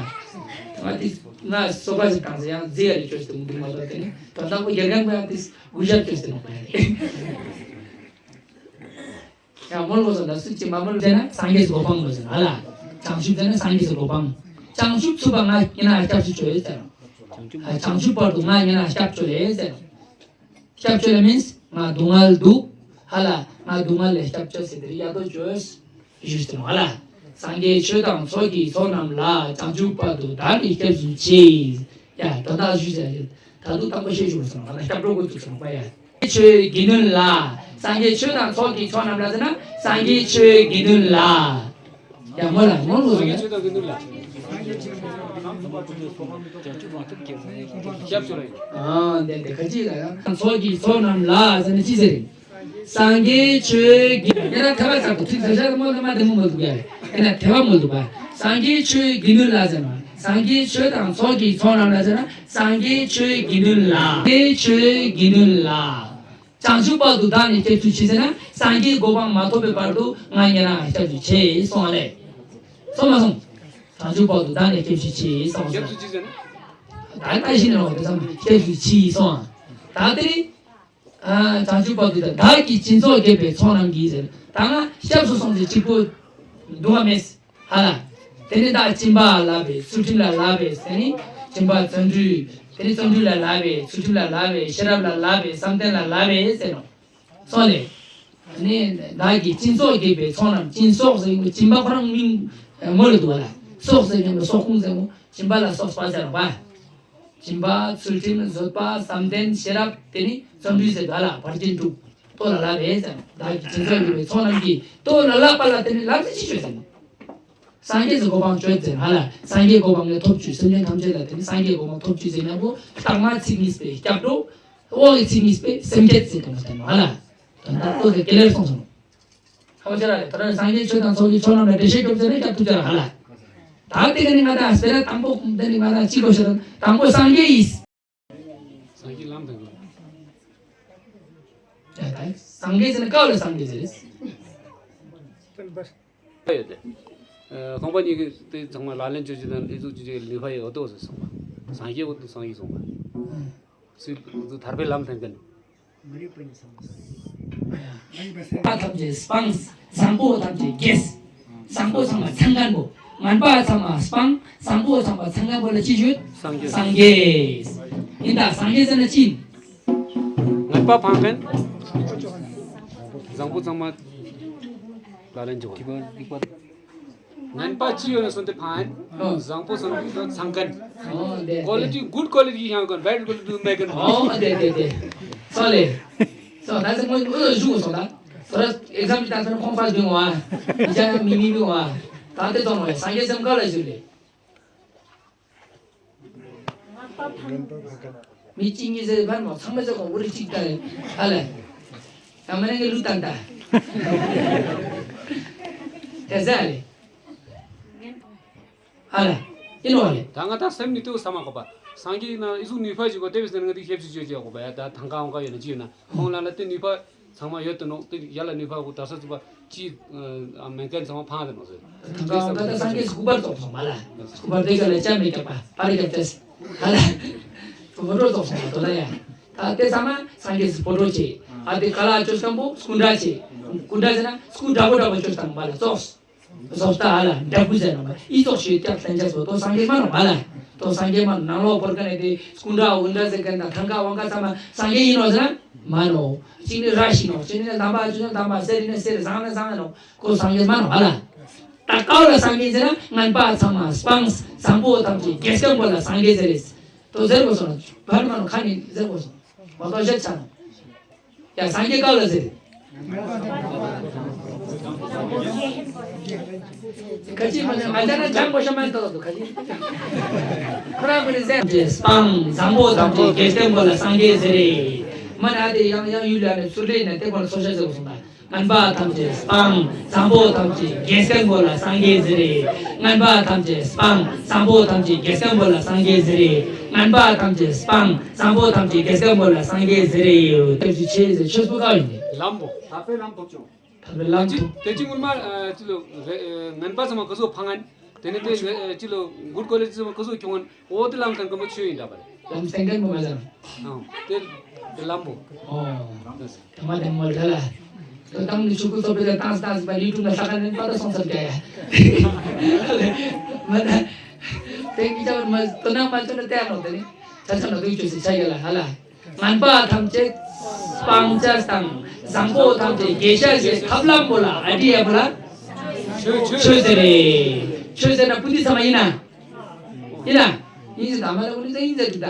ང་དེ་ང་སོ་པ་ཞིག་བཏང་ཟེར་ཡང་རྫི་ཡ་རེ་བཅོས་ཏེ་འདུག་མ་གཏོགས་དེ་ནི་དོན་དག་པོ་དགེ་རྒན་པོ་ཡང་དེ་གུ་ཞབས་བཅོས་ཏེ་ནོ་པ་ཡ་རེད། ཡང་མོལ་གོ་སོང་ད་སུ་ཅི་མ་མོལ་ཟེར་ན་སངས་རྒྱས་སུ་གོ་འཕང་མོལ་ཟེར་ན་ཧ་ལ། བྱང་ཆུབ་ཟེར་ན་སངས་རྒྱས་སུ་གོ་འཕང་། བྱང་ཆུབ་ཚུགས་པ་ང་ཡིན་ན་སྐྱབས་སུ་མཆིའོ་ཟེར། བྱང་ཆུབ་བར་དུ་ང་ཡིན་ན་སྐྱབས་བཅོལ་ལེ་ཟེར། སྐྱབས་བཅོལ་ལེ་མིན་ང་སྡུག་བསྔལ་འདུག་ཧ་ལ། ང་སྡུག་བསྔལ་ལས་སྐྱབས་བཅོལ་ཟེར་དེ་ཡ་དོ་བཅོས་ཞུས་ཏེ་ཧ་ལ། སངས་རྒྱས་ཆོས་དང་ཚོགས་ཀྱི་མཆོག་རྣམས་ལ། བྱང་ཆུབ་བར་དུ་བདག་ནི་སྐྱབས་སུ་མཆི། ཡ་དོན་དག་ཞུས་ཟེར། ད་དུང་དང་པོ་ཤེས་ཞུ་སོང་ང་ལ་སྐྱབས་འགྲོ་དགོས་འདུག་སོང་པ་ཡ། ཆོས་དགེ་འདུན་ལ། སངས་རྒྱས་ཆོས་དང་ཚོགས་ཀྱི་མཆོག་རྣམས་ལ་ཟེར་ན་སངས་རྒྱས་ཆོས་དགེ་འདུན་ལ། ཡ་མོ་ལ་མོ་ལ་ཟེར་ན། ཨ་འདི་འདི་ཁ་ཅིག་ལ་ཡང་ཚོགས་ཀྱི་མཆོག་རྣམས་ལ་ཟེར་ན་ཅི་ཟེར་རེད། སངས་རྒྱས་ཆོས་དགེ་ཡ་ར་ཐ་བ་ཚར་དུ་ཐིག་ཟེར་ཤ་མོ་ལ་མ་དེ་མོ་མོ་འདུག་ཡ། ཡ་ར་ཐ་བ་མོ་འདུག་པ། སངས་རྒྱས་ཆོས་དགེ་འདུན་ལ་ཟེར་ན་སངས་རྒྱས་ཆོས་དང་ཚོགས་ཀྱི་མཆོག་རྣམས་ལ་ཟེར་ན་སངས་རྒྱས་ཆོས་དགེ་འདུན་ལ། སངས་རྒྱས་ཆོས་དགེ་འདུན་ལ། བྱང་ཆུབ་བར་དུ་བདག་ནི་སྐྱབས་སུ་མཆི་ཟེར་ན་སངས་རྒྱས་གོ་འཕང་མ་ཐོབ་པའི་བར་དུ་ང་ཉེ་རང་སྐྱབས་སུ་མཆི་གསུངས་པ་ལས། སོང་མ་སོང་། བྱང་ཆུབ་བར་དུ་བདག་ནི་སྐྱབས་སུ་མཆི་གསུངས་སོང་། སྐྱབས་སུ་མཆི་ཟེར་ན། ད་ལྟ་བཞིན་ནོ་དེ་ཙམ་སྐྱབས་སུ་མཆི་གསུངས། ད་དེ་ནི། བྱང་ཆུབ་བར་དུ་བདག་གིས་སྦྱིན་སོགས་བགྱིས་པའི་ཚོགས་རྣམས་ཀྱིས་ཟེར། ད་ང་སྐྱབས་སུ་སོང་ཚེ་གཅིག་པོ་འདུག་བ་མེད། ཧ་ལ། དེ་ནི་བདག་སྦྱིན་པ་ལ་བླ་བའི་ཚུལ་ཁྲིམས་ལ་བླ་བའི་ཟེར་ནི། སྦྱིན་པ་བརྩོན་འགྲུས། དེ་ནི་བརྩོན་འགྲུས་ལ་བླ་བའི་ཚུལ་ཁྲིམས་ལ་བླ་བའི་ཤེས་རབ་ལ་བླ་བའི་བསམ་གཏན་ལ་བླ་བའི་ཟེར་ནོ། སོགས་ལས། ནི་བདག་གིས་སྦྱིན་སོགས་བགྱིས་པའི་ཚོགས་རྣམས། སྦྱིན་སོགས་ཟེར་ཡིན་སྦྱིན་པ་ཁོ་རང་མིང་ངོ་ལ་འདུག་བ་ལ། སོགས་ཟེར་ཡིན་སོགས་ཁུངས་ཟེར་ངོ་སྦྱིན་པ་ལ་སོགས་པ་ཟེར་བ། སྦྱིན་པ་ཚུལ་ཁྲིམས་བཟོད་པ་བསམ་གཏན་ཤེས་རབ་དེ་ནི་བརྩོན་འགྲུས་ཟེར་བ་ལ་བར་ཆད་དྲུག་ལྟོ་ལ་བླ་བས་ཟེར། བདག་གིས་སྦྱིན་སོགས་བགྱིས་པའི་ཚོགས་རྣམས་ཀྱིས་ལྟོ་ལ་བླ་བ་ལ་དེ་ནི་ལབ་ཟེར་ཅི་བྱོས་ཟེར། སངས་རྒྱས་སུ་གོ་འཕང་བྱོས་ཟེར་ཧ་ལ། སངས་རྒྱས་གོ་འཕང་ལས་ཐོབ་བྱོས་སེམས་ཅན་ཐམས་ཅད་ལ་དེ་ནི་སངས་རྒྱས་གོ་འཕང་ཐོབ་བྱོས་ཟེར་ཉམ་པོ་རྟགས་མ་ཚིག་གཉིས་པའི་སྐྱབས་འགྲོ། འོག་གི་ཚིག་གཉིས་པའི་སེམས་བསྐྱེད་ཟེར་དེ་མ་བསྟན་ནོ་ཧ་ལ། དོན་དག་ཏོ་དེ་ཀེ་ལེར་སོང་སོང་། ཧ་ལ་ཅི་ར་རེད། ད་རང་སངས་རྒྱས་ཆོས་དང་ཚོགས་ཀྱི་མཆོག་རྣམས་ལ་འགྲེལ་བཤད་སྐྱོབ་ཟེར་ནས་སྐྱབས་ཐུབ་ཅི་ར་ཧ་ལ། ད་དེ་ག་ནི་ང་དང་སྤེ་ར་དང་པོ་དེ་ནི་ང་དང་ཅི་གོ་ཤེས་ར་དང་པོ་སངས་རྒྱས་ཡིས། སངས་རྒྱས་ལམ་དང་གོ། ད་སངས་རྒྱས་ཟེར་ན་ཀ་བ་ལ་སངས་རྒྱས་ཟེར་རེད། ཡོད་དེ། ཁོང་པ་གཉིས་ཀྱིས་དེ་ཚང་མ་ལག་ལེན་བཅོས་རྒྱུ་དང་ཨེ་ཟུག་བཅོས་རྒྱུ་ལུས་པ་ཡོད་དོ་ཟེར་སོང་བ། སངས་རྒྱས་འོ་དུ་སངས་རྒྱས་སོང་བ། སུས་དུ་ཐར་པའི་ལམ་ཐེན་ཀན། མ་རིག་པ་ནི་སངས་རྒྱས། པ་ཐམས་ཅད་སྤངས། བཟང་པོ་ཐམས་ཅད་རྒྱས། བཟང་པོ་ཚང་མ་ཚང་མཁན་པོ། ངན་པ་ཚང་མ་སྤངས། བཟང་པོ་ཚང་མ་ཚང་མཁན་པོ་ལ་ཅི་ཞུ། སངས་རྒྱས། སངས་རྒྱས། ཡིན་ད་སངས་རྒྱས་ཟེར་ན་ཅི་ཡིན། ངན་པ་སྤང་མཁན། བཟང་པོ་ཚང་མ་ལག་ལེན་འཇོག་པ། ངན་པ་ཅི་ཡོད་ན་སོང་དེ་ཕན། ཨོ། བཟང་པོ་སོང་དེ་ཚང་མཁན། ཨོ་དེ་དེ། Quality good quality ཡང་གོ་bad quality མེད་མཁན། ཨོ་དེ་དེ་དེ། སོ་ལེ། སོ་ད་ཚེ་ངོ་ངོ་ཞུ་སོང་ད། སོ་ར་exam ད་ཚེ་ཁོང་ཕར་བྱུང་བ། ཡང་མི་མི་བྱུང་བ། ད་དེ་ཚོ་ནོ་སངས་རྒྱས་སེམས་ག་ལ་ཞུ་ལེ། མི་གཅིག་གཉིས་ཟེར་ཕན་མོ་ཚང་མ་ཟེར་གོང་བུ་རི་གཅིག་ལྟ་རེད་ཧ་ལས། ད་མ་ནས་ཀྱི་ལུས་བཏང་ད། དེ་ཟེར་རེད། ཧ་ལས། ཡིན་ནོ་རེད། ད་ང་ད་སེམས་ནི་ཏུ་ས་མ་གོ་པ། སངས་རྒྱས་ན་ཨི་ཟུག་ནུས་པ་ཞིག་གོ་དེ་བས་ཟེར་ང་དེ་ཤེབ་ཅིག་བཅོས་ཀྱི་གོ་པ་ཡ་ད་ཐང་ཀ་འོང་ཀ་ཡོད་ན་ཅི་ཡོད་ན་ཁོང་ལ་ལ་དེ་ནུས་པ། ཚང་མ་ཡོད་དུ་ནོ་དེ་ཡ་ལ་ནུས་པ་གུ་དྲག་ས་ཚུགས་པ་ཅི་མེད་མཁན་ཚང་མ་ཕང་དུ་ནོ་ཟེར། ད་ད་སངས་རྒྱས་སྐུ་པར་རྫོགས་སོང་མ་ལ། སྐུ་པར་དེ་ག་ལ་ཅ་མེད་རྒྱབ་པ་པར་རྒྱབ་ཏེ། ཧ་ལ། ཕོ་བྲོ་རྫོགས་སོང་མ་དོ་ལ་ཡ། ད་དེ་ཚང་མ་སངས་རྒྱས་ཕོ་བྲོ་བྱེད། ཨ་དེ་ག་ལ་བཅོས་སྐམ་པོ་སྐུ་འདྲ་བྱེད། སྐུ་འདྲ་ཟེར་ན་སྐུ་འདྲ་པོ་འདྲ་པོ་བཅོས་དང་མ་ལ་རྫོགས། རྫོགས་ད་ཧ་ལ་འདྲ་པོ་ཟེར་ནོ་མ་ཨི་ཙོགས་ཤོད་སྐྱབས་ལྷན་རྒྱས་སོ་དོ་སངས་རྒྱས་མ་ནོ་མ་ལ། དོ་སངས་རྒྱས་མ་ནོ་ནང་ལོགས་བོར་ཀ་ནས་དེ་སྐུ་འདྲ་འོ་འདྲ་ཟེར་མཁན་དང་ཐང་ཀ་དབང་ཀ་ཚང་མ་སངས་རྒྱས་ཡིན་ནོ་ཟེར་ན་མ་ནོ། གཅིག་ནི་ར་ཤི་ནོ། གཅིག་ནི་དམ་པ་ཆུ་ནི་དམ་པ་ཟེར་ནི་ཟེར་བཟང་ནི་བཟང་ནོ། ཁོ་སངས་རྒྱས་མ་ནོ་ཧ་ལ། ད་ཀའོ་ལ་སངས་རྒྱས་ཟེར་ན་ངན་པ་ཚང་མ་སྤངས། བཟང་པོ་ཐམས་ཅད་རྒྱས་སྐྱོང་པོ་ལ་སངས་རྒྱས་ཟེར་རེད། དོ་ཟེར་དགོས་སོང་ན་བར་མ་ནོ་ཁ་ནི་ཟེར་དགོས་སོང་། མ་གཏོགས་བཤད་ཆ་ནོ། ཡ་སངས་རྒྱས་ཀའོ་ལ་ཟེར། ཁ་ཅིག་མ་ནི་མ་ལྟ་ན་ཅང་གོ་ཤ་མ་ཏོ་ཏོ་ཁ་ཅིག་ཁོ་རང་ཁོ་ནི་ཟེར། སྤངས། བཟང་པོ་ཐམས་ཅད་རྒྱས་སྐྱོང་པོ་ལ་སངས་རྒྱས་ཟེར་རེད། མ་ན་དེ་ཡང་ཡང་ཡུལ་ལ་ནི་ཚུར་ལེན་ནས་དེ་ཁོ་ལ་སོ་ཤ་ཟེར་གོ་སོང་ད། ངན་པ་ཐམས་ཅད་སྤངས། བཟང་པོ་ཐམས་ཅད་རྒྱས་སྐྱོང་པོ་ལ་སངས་རྒྱས་ཟེར་རེད། ངན་པ་ཐམས་ཅད་སྤངས། བཟང་པོ་ཐམས་ཅད་རྒྱས་སྐྱོང་པོ་ལ་སངས་རྒྱས་ཟེར་རེད། ངན་པ་ཐམས་ཅད་སྤངས། བཟང་པོ་ཐམས་ཅད་རྒྱས་སྐྱོང་པོ་ལ་སངས་རྒྱས་ཟེར་རེད་ཡོད། དེ་བཞིན་ཆོས་ཟེར་ཆོས་སུ་དཀའ་ཡིན་ཏེ། ལམ་པོ། ཐར་པའི་ལམ་ཐོབ་བྱུང་། ཐར་པའི་ལམ་ཐོབ། དེ་ཅི་སྔོན་མ་ཅི་ལོ་ངན་པ་ཚང་མ་ག་ཚོད་ཕང་ངན། དེ་ནས་དེ་ཅི་ལོ་good quality་ཚང་མ་ག་ཚོད་སྐྱོང་ངན། འོ་དེ་ལམ་སྟོན་མཁན་པོ་ཆོས་ཡིན་འདྲ་པ་རེད། ལམ་སྟོན་མཁན་པོ་མ་ཟེར། ཨང་། དེ་དེ་ལམ་པོ། ཨོ། དེ་མ་དེ་མོ་ལ་ལ། དོ་དམ་ནི་ཆུ་ཁུ་ཚོ་པེ་ལ་ཏང་སི་ཏང་སི་པ་ཡུ་ཊུབ་ན་ལྷག་ནས་པ་ད་སོང་ཚར་རྒྱ་ཡ། མ་ད། དེ་གི་ཅག་མ་དོ་ན་མ་ཚོ་ན་ཏེ་ཨ་ནོ་དེ་ནི། ཆ་ཆ་ན་དུ་ཆུ་སི་ཆ་ཡ་ལ་ཧ་ལ། ངན་པ་ཐམས་ཅད་སྤང་བྱ་དང་། བཟང་པོ་ཐམས་ཅད་རྒྱས་བྱ་ཞེས་ཐབས་ལམ་པོ་ལ་ཨ་ཏི་ཡ་པོ་ལ། ཆོས་ཟེར་རེད། ཆོས་ཟེར་ན་པུ་ཏི་ཚང་མ་ཡིན་ན། ཡིན་ན། ཡིན་ཟེར་ད་མ་ལ་པུ་ཏི་ཚང་ཡིན་ཟེར་གི་ད།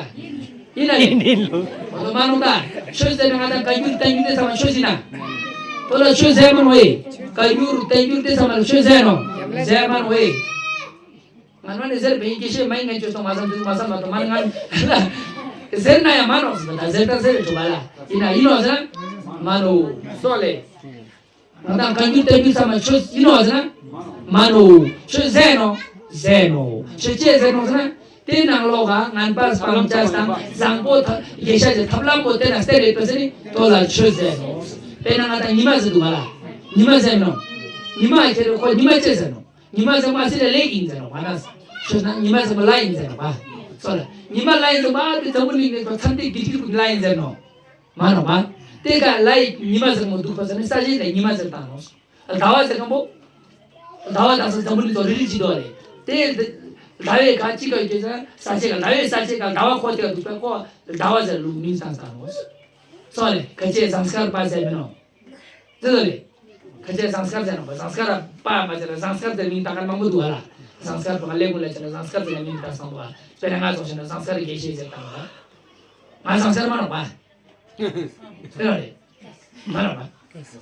ཡིན་ན་ཡིན། ཡིན་ལོ། འོ་དོ་མ་ནོ་ད། ཆོས་ཟེར་ན་ང་ད་བཀའ་འགྱུར་བསྟན་འགྱུར་དེ་ཚང་མ་ཆོས་ཡིན་ན། དོ་ལ་ཆོས་ཟེར་མ་ནོ་ཨེ། བཀའ་འགྱུར་བསྟན་འགྱུར་དེ་ཚང་མ་ལ་ཆོས་ཟེར་ནོ། ཟེར་མ་ནོ་ཨེ། ང་ནོ་ནི་ཟེར་བའི་སྐྱེ་ཤེས་མ་ཡིན་ངན་ཆོས་སོང་མ་བསམ་དུས་མ་བསམ་མ་གཏོགས་མ་ནི་ང་། ཟེར་ན་ཡང་མ་ནོ་ཟེར་བ་ད་ཟེར་ད་ཟེར་རེ་གྲུབ་པ་ལ། ཡིན་ན་ཡིན་ནོ་ཟེར། མ་ནོ། སོ་ལེ། ང་དང་བཀའ་འགྱུར་བསྟན་འགྱུར་ཚང་མ་ཆོས་ཡིན་ནོ་ཟེར་ན། མ་ནོ། ཆོས་ཟེར་ནོ། ཟེར་ནོ། ཆོས་ཅེས་ཟེར་ནོ་ཟེར་ན། དེ་ནང་ལོགས་ཀ་ངན་པ་སྤང་བྱ་དང་བཟང་པོ་ཐ་དགེ་བཤེས་ཀྱི་ཐབས་ལམ་པོ་དེ་ན་སྟེར་རེད་པ་ཟེར་ནི་དོ་ལ་ཆོས་ཟེར་ནོ། དཔེར་ན་ང་དང་ཉི་མ་ཟེར་འདུག་ག་ལ། ཉི་མ་ཟེར་ནོ། ཉི་མ་ཁྱེད་རེ་ཁོ་ཉི་མ་ཅེས་ཟེར་ནོ། ཉི་མ་ཟེར་མ་སི་ལ་ལེགས་ཡིན་ཟེར་ནོ་བ་ན། ཆོས་ན་ཉི་མ་ཟེར་མ་ལ་ཡིན་ཟེར་ནོ་བ། སོ་ལ་ཉི་མ་ལ་ཡིན་ཟེར་མ་དེ་འཛམ་བུ་གླིང་ནས་ཁོ་ཚན་ཏེ་དགེ་སྡིག་ལ་ཡིན་ཟེར་ནོ། མ་ནོ་བ། དེ་ག་ལ་ཡི་ཉི་མ་ཟེར་མོ་འདུག་པ་ཟེར་ནི་ས་ཆེན་ལ་ཉི་མ་ཟེར་བཏང་ནོ། ཟླ་བ་ཟེར་གང་པོ། ཟླ་བ་དང་ས་འཛམ་བུ་གླིང་ཚོ་རི་རི་བྱི་དོ་རེད། དེ་ཟླ་བའི་ག་ཅི་ག་སྐྱེ་ས་ས་ཆེན་ག་ཟླ་བའི་ས་ཆེན་ག་ཟླ་བ་ཁོ་དེ་ག་འདུག་པ་ཁོ་ཟླ་བ་ཟེར་ལུགས་མིང་བཏང་བཏང་ནོ། སོ་ལེ་ག་ཅེ་ཟངས་དཀར་པ་ཟེར་མི་ནོ། དེ་ལ་ལེ། ཁ་ཆེ་ཟངས་དཀར་ཟེར་ནོ་པ། ཟངས་དཀར་པ་མ་ཟེར་ན་ཟངས་དཀར་ཟེར་མིང་བཏགས་མཁན་མང་པོ་འདུག་ཨ་ལ། ཟངས་དཀར་པ་ལས་ཀུན་ལ་བྱས་ན་ཟངས་དཀར་ཟེར་ན་མིང་བཏགས་སོང་འདུག་ཨ། དཔེར་ན་ང་ཚོ་བྱས་ན་ཟངས་དཀར་དགེ་བཤེས་ཟེར་བཏང་བ། ང་ཟངས་དཀར་མ་ནོ་པ། དེ་ལ་ལེ། མ་ནོ་པ།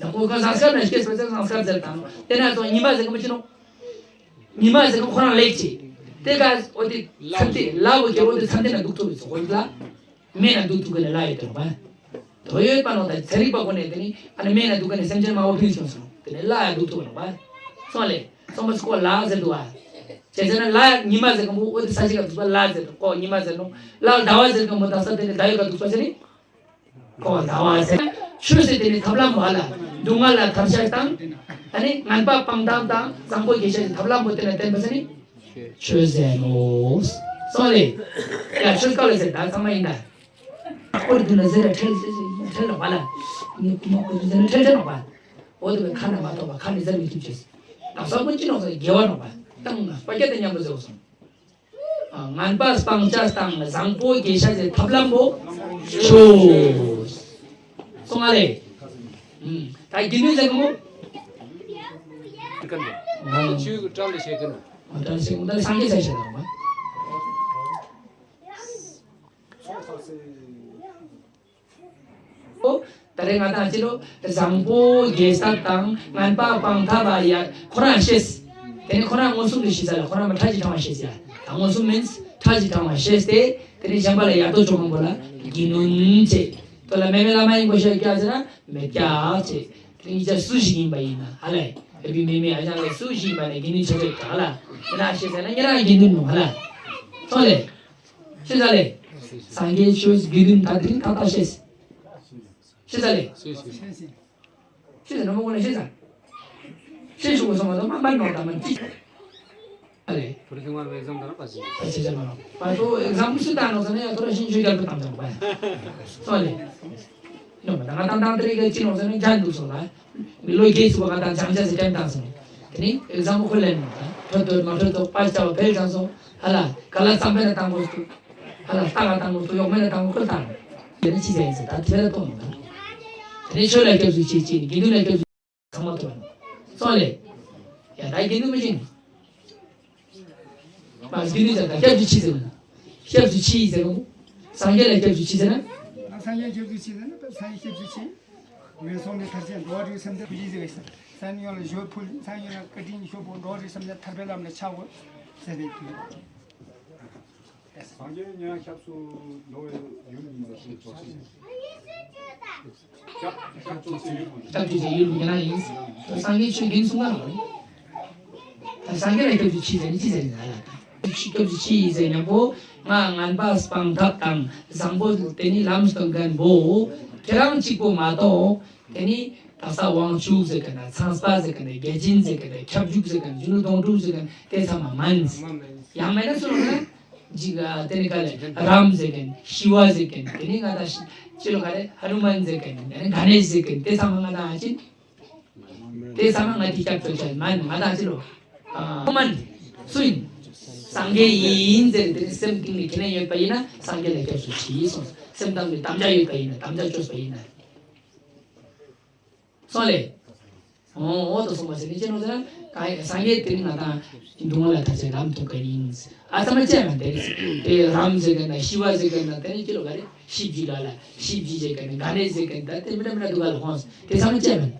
ཡང་ཁོ་ཁོ་ཟངས་དཀར་ན་སྐྱེས་པ་ཟེར་ཟངས་དཀར་ཟེར་བཏང་། དེ་ན་ཚོ་ཉི་མ་ཟེར་གི་མ་ཅི་ནོ། ཉི་མ་ཟེར་གི་ཁོ་རང་ལེགས་ཅི། དེ་ག་འོ་དེ་ཚན་ཏེ་ལ་འོ་ཀྱི་འོ་དེ་ཚན་ཏེ་ན་འདུག་ཐུབ་པའི་ཚོ་འོ་དེ་ལ། མེད་ན་འདུག་ཐུབ་གི་ལ་ལ་ཡོད་དོ་པ། དོ་ཡོད་པ་ནོ་ད་ཚན་རིག་པ་ཀུན་ནས་དེ་ནི་ཨ་ནི་མེད་ན་འདུག་གི་ནི་སེམས་ཅན་མང་པོ་ཕུལ་སོང་སོང་དེ་ནི་ལ་ཡ་འདུག་ཐུབ་ནོ་པ། སོང་ལེ། སོང་པ་སྐོ་ལ་ཟེར་འདུག་ཨ། བྱས་ཟེར་ན་ལ་ཉི་མ་ཟེར་གི་མོ་འོ་དེ་ས་ཆེན་ག་འདུག་པ་ལ་ཟེར་འདུག་གོ། ཉི་མ་ཟེར་ནོ། ལ་ཟླ་བ་ཟེར་གི་མོ་ད་ས་དེ་ནི་ཟླ་ཡོད་ག་འདུག་པ་ཟེར་ནི། གོ་ཟླ་བ་ཟེར། ཆོས་ཟེར་དེ་ནི་ཐབས་ལམ་བ་ལ། སྡུག་བསྔལ་ལ་ཐར་ཤེས་དང་། ཨ་ནི་ངན་པ་སྤང་ཐབས་དང་བཟང་པོ་སྐྱེ་ཤེས་ཀྱི་ཐབས་ལམ་པོ་དེ་ལ་བརྟེན་པ་ཟེར་ནི། ཆོས་ཟེར་ནོ། སོང་ལེ། ཡ་ཆོས་སྐབས་ལ་ཟེར་ད་ཚང་མ་ཡིན་ད། ཨོ་རི་དུ་ན་ཟེར་ར་ཁྲེལ་ཁྲེལ་ཁྲེལ་ལ་བ་ལ། ངས་ཀུ་མ་ཀུ་ཟེར་ན་ཁྲེལ་ཁྲེལ་ལ་བ། འོ་དེ་བས་ཁ་ན་མ་ཐོགས་པ་ཁ་ནས་ཟེར་མི་ཐུབ་ཅེས། ད་སོག་པོ་ཅི་ནོ་ཟེར་དགེ་བ་ནོ་བ། ཏང་ན་སྤ་རྒྱ་དེ་མཉམ་པོ་ཟེར་བ་སོང་། ངན་པ་སྤང་བྱ་དང་བཟང་པོ་སྐྱེ་ཤེས་ཀྱི་ཐབས་ལམ་པོ་ཆོས། སོང་ང་ལེ། ད་དགེ་འདུན་ཟེར་གི་མོ། ཆོས་ཀྱི་གྲལ་ལ་བཤད་ཀྱི་ནོ། གྲལ་ལ་བཤད་གི་ནོ། ད་སངས་རྒྱས་ཟེར་བཤད་དང་མ། ཨོ། ད་རེས་ང་དང་ཅི་ལོ། བཟང་པོ་དགེ་རྩ་དང་ངན་པ་སྤང་ཐབས་ཡ་ཁོ་རང་ཤེས། དེ་ནི་ཁོ་རང་མངོན་སུམ་དུ་ཤེས་ས་ལ་ཁོ་རང་མ་ཁྲ་ཅིག་དྲང་བ་ཤེས་ཡ། ད་མངོན་སུམ་མིན་ཁྲ་ཅིག་དྲང་བ་ཤེས་ཏེ། དེ་ནི་གཞན་པ་ལ་ཡ་དོ་ཅོག་མང་པོ་ལ་དགེ་འདུན་བྱེད། དོ་ལ་མེ་མེ་བླ་མ་ཡིན་གོ་ཤེས་ཀྱ་ཟེར་ན་མེད་ཀྱ་བྱེད། དེ་ནི་ཅ་སུ་ཞིག་ཡིན་པ་ཡིན་ན་ཧ་ལ། བོད་པའི་མེ་མེ་ཨ་ཅང་ལ་སུ་ཞིག་ཡིན་པ་ནས་དགེ་འདུན་ཆ་ཆ་ཀྱ་ལ། དེ་ན་ཤེས་ཟེར་ན་ཉེ་རང་དགེ་འདུན་ནོ་ཧ་ལ། ཐོ་ལེ། ཤེས་ས་ལེ། སངས་རྒྱས་ཆོས་དགེ་འདུན་ད་དེ་རིང་ཏག་ཏག་ཤེས། ཤེས་ས་ལེ། ཤེས་ས་ལེ། ཤེས་ས་ནོ་མོ་ཀུན་ལ་ཤེས་ས། ཤེས་ཤུགས་སོང་བ་དང་མ་མ་ནོར་དང་མ་ཅི། ཨ་ལེ། བུ་རི་ཁྱུང་བར་བའི་ཨེག་ཛམ་དང་པ་ཟིན། ཨ་ཆེ་ཆེ་མ་ནོར། པ་ཏོ་ཨེག་ཛམ་སུ་དང་ནོར་ས་ནས་ཡ་ཐོ་ར་ཤིང་ཆུ་རྒྱལ་པོ་དང་ཅང་པ། སོང་ལེ། ནོ་མ་ད་ང་དང་དང་དེ་རིང་གི་ཅི་ནོར་ས་ནས་རྒྱན་འདུག་སོང་ལ། མི་ལོ་རྒྱས་སུ་བ་ང་དང་སྦྱང་བྱ་ཟེར་དྲན་བཏང་སོང་། དེ་ནི་ཨེག་ཛམ་ཁོ་ལེན་ནོ་ད། ཁྲོད་དུ་མ་ཁྲོད་དུ་པ་ཅ་བ་ཕེལ་དྲན་སོང་། ཧ་ལ། ག་ལ་གཙང་པས་ན་བཏང་དགོས་སུ། ཧ་ལ་རྟ་ག་བཏང་དགོས་སུ་གཡོག་མེད་ན་བཏང་དགོས་ཁོ་བཏང་། དེ་ནི་ཅི་ཟེར་ཡིན་ཟེར་ད་དེ་ལ་གཏོང་ནོ་ད། དེ་ནི་ཆོས་ལ་སྐྱབས་སུ་མཆི་ཅིག་དགེ་འདུན་ལ་སྐྱབས་སུ་ཚང་མ་ཐོབ་ནོ། སོང་ལེ། ཡ་ད་དགེ་འདུན་མི་ཤེས་ནི། མ་དགེ་འདུན་ཟེར་ད་སྐྱབས་སུ་མཆི་ཟེར་ནོ། སྐྱབས་སུ་མཆི་ཟེར་ནོ། སངས་རྒྱས་ལ་སྐྱབས་སུ་མཆི་ཟེར་ན། ང་སངས་རྒྱས་སྐྱབས་སུ་མཆི་ཟེར་ན་སངས་རྒྱས་སྐྱབས་སུ་མཆི། ངན་སོང་ལས་ཐར་ཅན་འགྲོ་བ་རིགས་སམ་དེ་བུ་ཡིན་ཟེར་བས་ཟེར། སང་ཉིན་ལ་ཞོ་ཕུལ་སང་ཉིན་ལ་བཀའ་དྲིན་ཞོ་པོ་འགྲོ་བ་རིགས་སམ་དེ་ཐར་པའི་ལམ་ལ་ཆགས་འོ་ཟེར་བས་དུས། སངས་རྒྱས་ཉ་སྐྱབས་སུ་འགྲོ་བའི་ཡུལ་ཡིན་པ་ཞིག་གྲོགས་ཤིག་སྐྱབས་སྐྱབས་སུ་མཆི་ཡུལ་ཡིན་ན་ཡིན། སངས་རྒྱས་ཆོས་དགེ་གསུང་ག་ལ་རེད། ད་སངས་རྒྱས་ལ་སྐྱབས་སུ་མཆི་ཟེར་ནས་ཅི་ཟེར་ནས་ལ་ད། སྐྱབས་སུ་མཆི་ཡིན་ཟེར་ཉམ་པོ་ང་ངན་པ་སྤང་ཐབས་དང་བཟང་པོ་དེ་ནི་ལམ་སྟོན་མཁན་པོ་ཁྱེད་རང་གཅིག་པོ་མ་གཏོགས། དེ་ནི་དག་ས་དབང་ཕྱུག་ཟེར་གི་ན་ཚངས་པ་ཟེར་གི་ན་བརྒྱ་བྱིན་ཟེར་གི་ན་ཁྱབ་འཇུག་ཟེར་གི་ན་རྒྱུ་ནོར་དོང་སྤྲུགས་ཟེར་གི་ན་དེ་ཚང་མ་མིན། ཡང་མིན་ན་སུ་རུང་ན་འཇིག་དེ་ནི་ག་ལས་རམ་ཟེར་གི་ན་ཤི་བ་ཟེར་གི་ན་དེ་ནི་ང་དང་ཅི་ལོ་ག་ལས་ཧ་ནུ་མན་ཟེར་གི་ན་ག་ནེ་ཟེར་གི་ན་དེ་ཚང་མ་ང་དང་ཨ་ཅི། དེ་ཚང་མ་ང་དེ་སྐྱབས་བཅོལ་བྱ་མིན་ང་དང་ཅི་ལོ། ཨ་མིན་སུ་ཡིན། སངས་རྒྱས་ཡིན་ཟེར་དེ་ནི་སེམས་གཏིང་ནས་ཁས་ལེན་ཡོད་པ་ཡིན་ན་སངས་རྒྱས་ལ་སྐྱབས་སུ་མཆི་སོང་། སེམས་གཏིང་ནས་དམ་བཅའ་ཡོད་པ་ཡིན་ན་དམ་བཅའ་བཅོས་པ་ཡིན་ན། སོང་ལེ། འོ་འོ་དོ་སོང་བ་ཟེར་ནི་ཅི་ནོ་ཟེར་ན་གང་ཡིན་སངས་རྒྱས་དེ་ནི་ང་དང་སྡུག་བསྔལ་ལ་ཐར་ཆེད་རམ་ཐུག་ག་ཡིན། ཨ་ཚང་མ་བཅད་མ་དེ་རེད། དེ་རམ་ཟེར་ག་ན་ཤི་བ་ཟེར་ག་ན་དེ་ནི་ཅི་ལོ་ག་རེ་ཤི་བགྱི་ལ་ལ་ཤི་བགྱི་ཟེར་ག་ན་ག་ནས་ཟེར་ག་ན་དེ་མི་འདྲ་མི་འདྲ་འདུག་ག་ལ་ཧོན་དེ་ཚང་མ་བཅད་མ།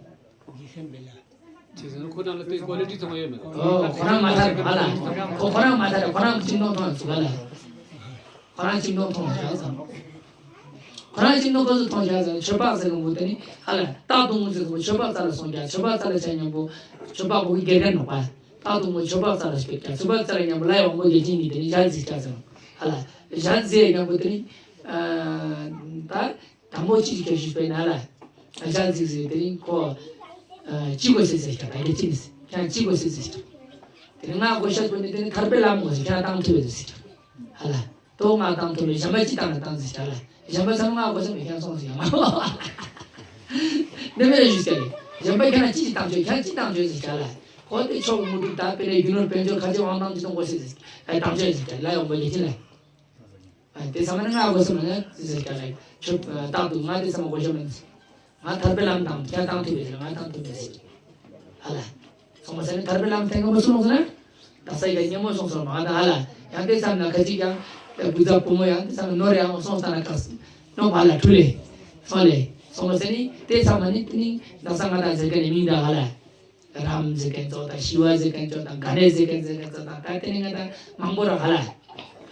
ཅེས་ཟེར་ན་ཁོ་རང་ལ་དེ་ཀོ་ལི་ཊི་ཚང་མ་ཡོད་མེད། ཨོ་ཁོ་རང་མ་ཐར་མ་ལ་ཁོ་ཁོ་རང་མ་ཐར་ཁོ་རང་གཅིག་མཐོང་མཐོང་ཚུགས་ག་ལ། ཁོ་རང་གཅིག་མཐོང་མཐོང་བཞག་ཙང་། ཁོ་རང་གཅིག་མཐོང་ཁོ་ཚོ་མཐོང་བཞག་ཙང་ཆོས་འཕགས་ཟེར་གི་མོ་དེ་ནི་ཧ་ལ་རྟག་ཏུ་ངུ་ཟེར་གི་མོ་ཆོས་འཕགས་རྩ་ལ་སོང་རྒྱ་ཆོས་འཕགས་རྩ་ལ་ཆ་མཉམ་པོ་ཆོས་འཕགས་པོ་གི་དགེ་རྒན་ནོག་པ། རྟག་ཏུ་ངུ་ཆོས་འཕགས་རྩ་ལ་སྐྱོད་རྒྱ་ཆོས་འཕགས་རྩ་ལ་མཉམ་པོ་ལ་ཡ་དབང་པོ་བརྒྱ་བྱིན་གཉིས་དེ་ནི་ཞལ་གཟིགས་རྒྱ་ཟེར་ཧ་ལ་ཞལ་གཟིགས་མཉམ་པོ་དེ་ནི་ད། དང་པོ་གཅིག་གི་སྐྱོ་ཤུལ་པའི་ནང་ལ་ཨ་ཅག་ཚིག་ཟེར་དེ་རིང་ཁོ་ཅི་དགོས་ཟེར་ཟེར་ཀྱང་ད་གེ་ཅི་ནི་ཟེར་ཀྱང་ཅི་དགོས་ཟེར་ཟེར་ཀྱང་དེ་རིང་ང་དགོས་ཤ་དགོས་ནི་དེ་ནི་ཐར་པའི་ལམ་དགོས་ཟེར་ཀྱང་བཏང་ཐུབ་པའི་ཟེར་ཀྱང་ཧ་ལ་དོ་ང་བཏང་ཐུབ་པའི་གཞན་པ་ཅི་བཏང་ན་བཏང་ཟེར་ཀྱང་ལ་གཞན་པ་ཚང་ང་དགོས་ས་མེད་ཀྱང་སོང་ཟེར་ཡང་མ་ནི་མེད་རེ་ཞུས་ཀྱང་གཞན་པ་ཁྱེད་རང་ཅི་ཅི་བཏང་ཆོག་ཁྱེད་རང་ཅི་བཏང་ཆོག་ཟེར་ཀྱང་ལ་ཁོ་དེ་ཆོག་མུ་ཏུ་ད་དཔེ་ནས་རྒྱུ་ནོར་དཔལ་འབྱོར་ཁ་ཆེ་དབང་ཐང་ཅི་གཏོང་དགོས་ཟེར་ཟེར་ཀྱང་ལ་ཡོང་དགོས་ཀྱི་ཅི་ལ། དེ་ཚང་མ་ནི་ང་དགོས་སོང་ན་ཟེར་ཀྱང་ལ་ཆོས་རྟག་ཏུ་ང་དེ་ཚང་མ་དགོས་ཤོག་མིན། ང་ཐར་པའི་ལམ་དང་ཁྱེད་བཏང་ཐུབ་པའི་ཟེར་ང་བཏང་ཐུབ་པའི་ཟེར། ཧ་ལ། སོང་བ་ཟེར་ནས་ཐར་པའི་ལམ་ཐེངས་གང་པོ་སོང་ཟེར་ན། ད་ས་ཡི་ག་སྙན་མོ་སོང་ཟེར་མ་ད་ཧ་ལ། ཡང་དེ་ཚང་མ་ཁ་ཅིག་ཀྱང་བུ་ཚ་བུ་མོ་ཡང་དེ་ཚང་མ་ནོར་ཡང་སོང་ས་ན་ཁ་སི་ནོ་བ་ལ་ཁྲུ་ལེ། སོང་ལེ། སོང་བ་ཟེར་ནས་དེ་ཚང་མ་ནི་དེ་ནི་ད་ས་ང་ད་ཟེར་ག་ནས་མིང་ད་ཧ་ལ། རམ་ཟེར་མཁན་ཚོ་དང་ཤི་བ་ཟེར་མཁན་ཚོ་དང་ག་ནས་ཟེར་མཁན་ཟེར་མཁན་ཚོ་དང་ད་དེ་ནི་ང་དང་མང་པོ་ར་ཧ་ལ།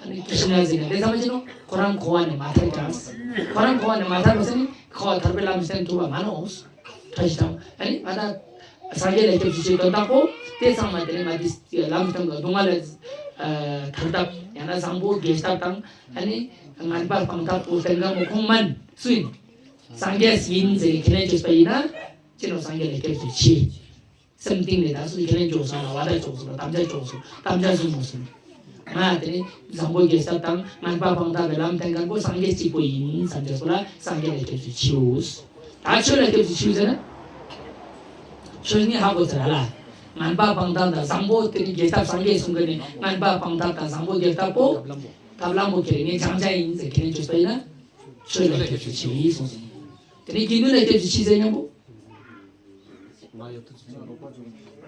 ཨ་ནི་ཀི་ཤི་ན་ཟེར་མཁན་དེ་ཚང་མ་ཅི་ནོ་ཁོ་རང་འཁོར་བ་ནས་མ་ཐར་ཀྱང་། ཁོ་རང་འཁོར་བ་ནས་མ་ཐར་བ་ཟེར་ནི་ཁོ་བ་ཐར་པའི་ལམ་སྟོན་ཐུབ་པ་མ་ནོ། ཁྲ་ཞིག་དང་ཨ་ནི་ང་དང་སངས་རྒྱས་ལ་སྐྱབས་སུ་མཆི་དོན་དག་པོ་དེ་ཚང་མ་དེ་ནི་ང་དེ་ལམ་སྟོན་གྱི་སྡུག་བསྔལ་ལས་ཐར་ཐབས་ཡང་ན་བཟང་པོ་རྒྱས་ཐབས་དང་ཨ་ནི་ངན་པ་སྤང་ཐབས་པོ་སྟོན་མཁན་པོ་ཁོང་མན་སུ་ཡིན། སངས་རྒྱས་ཡིན་ཟེར་ཁས་ལེན་བྱས་པ་ཡིན་ན། ཅི་ནོ་སངས་རྒྱས་ལ་སྐྱབས་སུ་མཆི། སེམས་གཏིང་ནས་ད་སུ་ཁས་ལེན་བྱོས་སོང་ལ་བ་ད་བྱོས་སོང་ལ་དམ་བཅའ་བྱོས་སོང་དམ་བཅའ་བཟུང་མོ་སོང་། ང་དེ་ནི་བཟང་པོ་རྒྱས་ཐབས་དང་ངན་པ་སྤང་ཐབས་ཀྱི་ལམ་སྟོན་མཁན་པོ་སངས་རྒྱས་གཅིག་པོ་ཡིན་བསམ་བྱས་སོང་ལ་སངས་རྒྱས་ལ་སྐྱབས་སུ་མཆིའོ། ད་ཆོས་ལ་སྐྱབས་སུ་མཆིའོ་ཟེར་ན། ཆོས་ནི་ཧ་གོ་ཚར་ལ། ངན་པ་སྤང་ཐབས་དང་བཟང་པོ་དེ་ནི་རྒྱས་ཐབས་སངས་རྒྱས་གསུང་གི་ནི་ངན་པ་སྤང་ཐབས་དང་བཟང་པོ་རྒྱས་ཐབས་པོ། ཐབས་ལམ་པོ་ཁས་ལེན་ངས་སྦྱང་བྱ་ཡིན་ཟེར་ཁས་ལེན་བྱས་པ་ཡིན་ན། ཆོས་ལ་སྐྱབས་སུ་མཆི་གསུངས་སོང་། དེ་ནི་དགེ་འདུན་ལ་སྐྱབས་སུ་མཆི་ཟེར་སྙམ་པོ།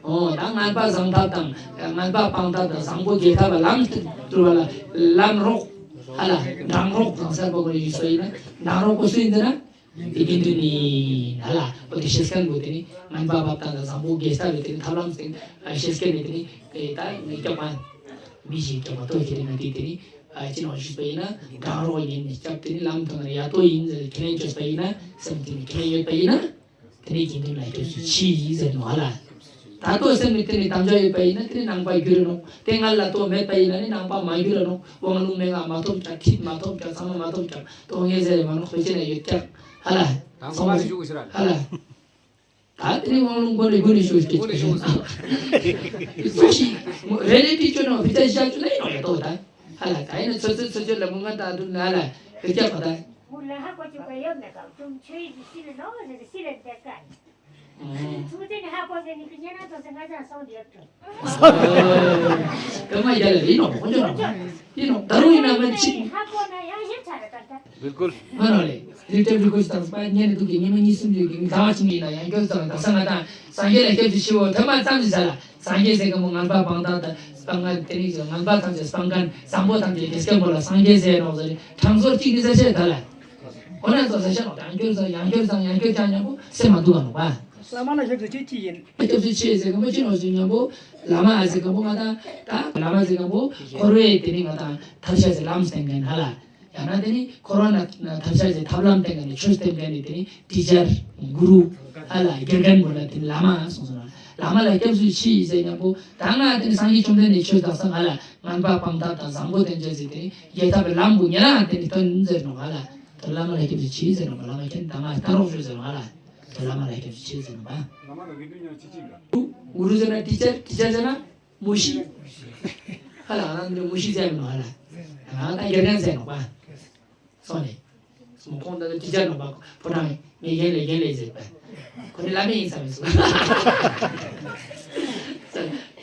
ཨོ་ད་ངན་པ་བཟང་ཐབས་དང་ངན་པ་སྤང་ཐབས་དང་བཟང་པོ་རྒྱས་ཐབས་ལ་ལམ་སྟོན་ལ་ལམ་རོགས་ཧ་ལ་འབྲང་རོགས་གང་ཟེར་པ་གོ་ཡིན་སོ་ཡིན་ན་འབྲང་རོགས་པོ་སུ་ཡིན་ཟེར་ན་དེ་དགེ་འདུན་ནི་ཧ་ལ་འོ་དེ་ཤེས་མཁན་པོ་དེ་ནི་ངན་པ་སྤང་ཐབས་དང་བཟང་པོ་རྒྱས་ཐབས་ལ་དེ་ནི་ཐབས་ལམ་ཟེར་ཤེས་མཁན་ནི་དེ་ནི་ད་ངས་སྐྱོབ་པ་མི་ཞིག་སྐྱོབ་པ་ཐོག་ཁྱེར་ནི་དེ་དེ་ནི་ཅི་ནང་ཞུས་པ་ཡིན་ན་འབྲང་རོགས་ཡིན་ནི་སྐྱབས་དེ་ནི་ལམ་དང་ཡ་ཏོ་ཡིན་ཟེར་ཁས་ལེན་བཅོས་པ་ཡིན་ན་སེམས་དེ་ནི་ཁས་ལེན་ཡོད་པ་ཡིན་ན། དེ་ནས་དགེ་འདུན་ལ་སྐྱབས་སུ་མཆི་ཟེར་ནོ་ཧ་ལ། ད་ལྟོ་སེམས་ནི་དེ་ནི་དམ་བཅའ་ཡོད་པ་ཡིན་ན་དེ་ནི་ནང་པ་འགྱུར་ར་ནོ། དེ་ང་ལ་ལྟོ་མེད་པ་ཡིན་ན་ནི་ནང་པ་མ་འགྱུར་ར་ནོ། དབང་ལུང་མན་ངག་མ་ཐོབ་ཀྱང་ཁྲིད་མ་ཐོབ་ཀྱང་ཚང་མ་མ་ཐོབ་ཀྱང་ལྟོ་ངས་ཟེར་མ་ནོ་དཔེ་ཅན་ལ་ཡོད་ཀྱང་ཧ་ལ། དང་པོ་མ་ནི་བཞུགས་ཤིག་ར། ཧ་ལ། ད་དེ་ནི་དབང་ལུང་མགོ་ནས་མགོ་ནས་ཞུ་ཞིག་མགོ་ནས་ཞུ་ཞིག་སོ་ཞིག་རེ་རེ་དེ་ཅོ་ནོ་བི་ཅ་ཞག་ཅོ་ན་ཡིན་ནོ་ཡ་ཏོ་ད། ཧ་ལ་ད་ཡིན་ན་ཚོད་ཚོད་ཚོད་ཚོད་ལ་མུ་ང་ད་འདུག་ན་ཧ་ལ་བི་ཅ་ག་ད། མུ་ལ་ཧ་གོ་ཅིག་པ་ཡོད་མེད་ག་ཅུང་ཆོས་ཡིན་སི་ལ་ནོ་ཟེར་སི་ལ་འདེབས་ཀ། ཚུར་དེ་ནི་ཧ་གོ་ཟེར་ནི་གི་ཉེ་ན་ཚོ་ཟེར་ང་ཚང་སོང་དེ་ཡོད་དོ། ཀ་མ་ཡ་ལ་ཡིན་ནོ་ཁོང་ཅོ་ནོ་ཡིན་ནོ་ད་རུང་ཡིན་ན་མ་ཅི། ཧ་གོ་ན་ཡང་ཡིན་ཚ་ར་ད་ད། بلڪل. ཧ་ནོ་ལེ། རི་ཏེབ་རི་ཀོ་ཤི་དང་སྤ་ཉེ་ནི་དུ་གི་ཉི་མ་གཉིས་གསུམ་ཡོད་ཀྱི་ཟླ་བ་གཅིག་ཡིན་ན་ཡང་སྐྱོ་ཙམ་དག་ས་ང་དང་སངས་རྒྱས་ལ་སྐྱབས་སུ་མཆིའོ་ཐོས་མ་ཙམ་ཞིག་ཟ་ལ། སངས་རྒྱས་ཟེར་མཁན་པོ་ངན་པ་སྤང་ཐབས་དང་སྤང་ང་དེ་ནི་ངན་པ་ཐམས་ཅད་སྤང་མཁན་བཟང་པོ་ཐམས་ཅད་རྒྱས་མཁན་པོ་ལ་སངས་རྒྱས་ཟེར་ནོ་ཟེར་དྲང་ཚོར་གཅིག་ནི་ཟེར་ཆེ་ད་ལ། འོ་ན་ཚོ་ཟེར་ཆེ་ནོ་ཡང་སྐྱོར་ཙང་ཡང་སྐྱོར་ཙང་ཡང་སྐྱོར་ཀྱང་ཉམ་པོ་སེམས་མ་འདུག་ག་ནོ་པ། བླ་མ་ལ་ཞབས་ཀྱི་ཆོས་ཅི་ཡིན། སྐྱབས་སུ་མཆི་ཟེར་མཁན་པོ་ཅི་ནོ་ཟེར་ཉམ་པོ་བླ་མ་ཨ་ཟེར་མཁན་པོ་ང་དང་ད་བླ་མ་ཟེར་མཁན་པོ་འཁོར་བའི་དེ་ནི་ང་དང་ཐར་ཤ་ཟེར་ལམ་སྟོན་མཁན་ཧ་ལ། ཡང་ན་དེ་ནི་འཁོར་བ་ན་ཐར་ཤ་ཟེར་ཐབས་ལམ་སྟོན་མཁན་ནི་ཆོས་སྟོན་མཁན་ནི་དེ་ནི་ཊི་ཅར་གུ་རུ་ཧ་ལ་དགེ་རྒན་པོ་ལ་དེ་ནི་བླ་མ་གསུངས་སོང་ལ། བླ་མ་ལ་སྐྱབས་སུ་མཆི་ཟེར་མཉམ་པོ་ད་ང་དེ་ནི་སངས་རྒྱས་བཅོམ་ལྡན་འདས་ཆོས་བདག་ས་ང་ལ་ངན་པ་སྤང་ཐབས་དང་བཟང་པོ་སྟོན་བྱེད་ཟེར་དེ་ནི་རྒྱལ་ཐབས་ལམ་པོ་ཉེ་ལ་དེ་ནི་སྟོན་ཟེར་ནོ་ང་ལ། དེ་བླ་མ་ལ་སྐྱབས་སུ་མཆི་ཟེར་ནོ་བླ་མ་ཁྱེད་ད་ང་ལྟ་རོགས་ཞུ་ཟེར་ནོ་ང་ལ། དེ་བླ་མ་ལ་སྐྱབས་སུ་མཆི་ཟེར་ནོ་བ། བླ་མ་ལ་གི་དུས་ཉག་ཅི་ཅི་ག་གུ་རུ་ཟེར་ན་ཊི་ཅར་ཊི་ཅར་ཟེར་ན། མུ་ཤི། ཧ་ལ་ང་རང་འདི་མུ་ཤི་ཟེར་མི་ནོ་ཧ་ལ། ང་ད་རྒྱལ་ཁན་ཟེར་ནོ་པ། སོང་ནས། སོང་ཁོང་ད་ཊི་ཅར་ནོ་པ་ཕོ་བྲང་ངས་རྒན་ལས་རྒན་ལས་ཟེར་པ། ཁོ་ནི་བླ་མ་ཡིན་ས་མི་སོང་།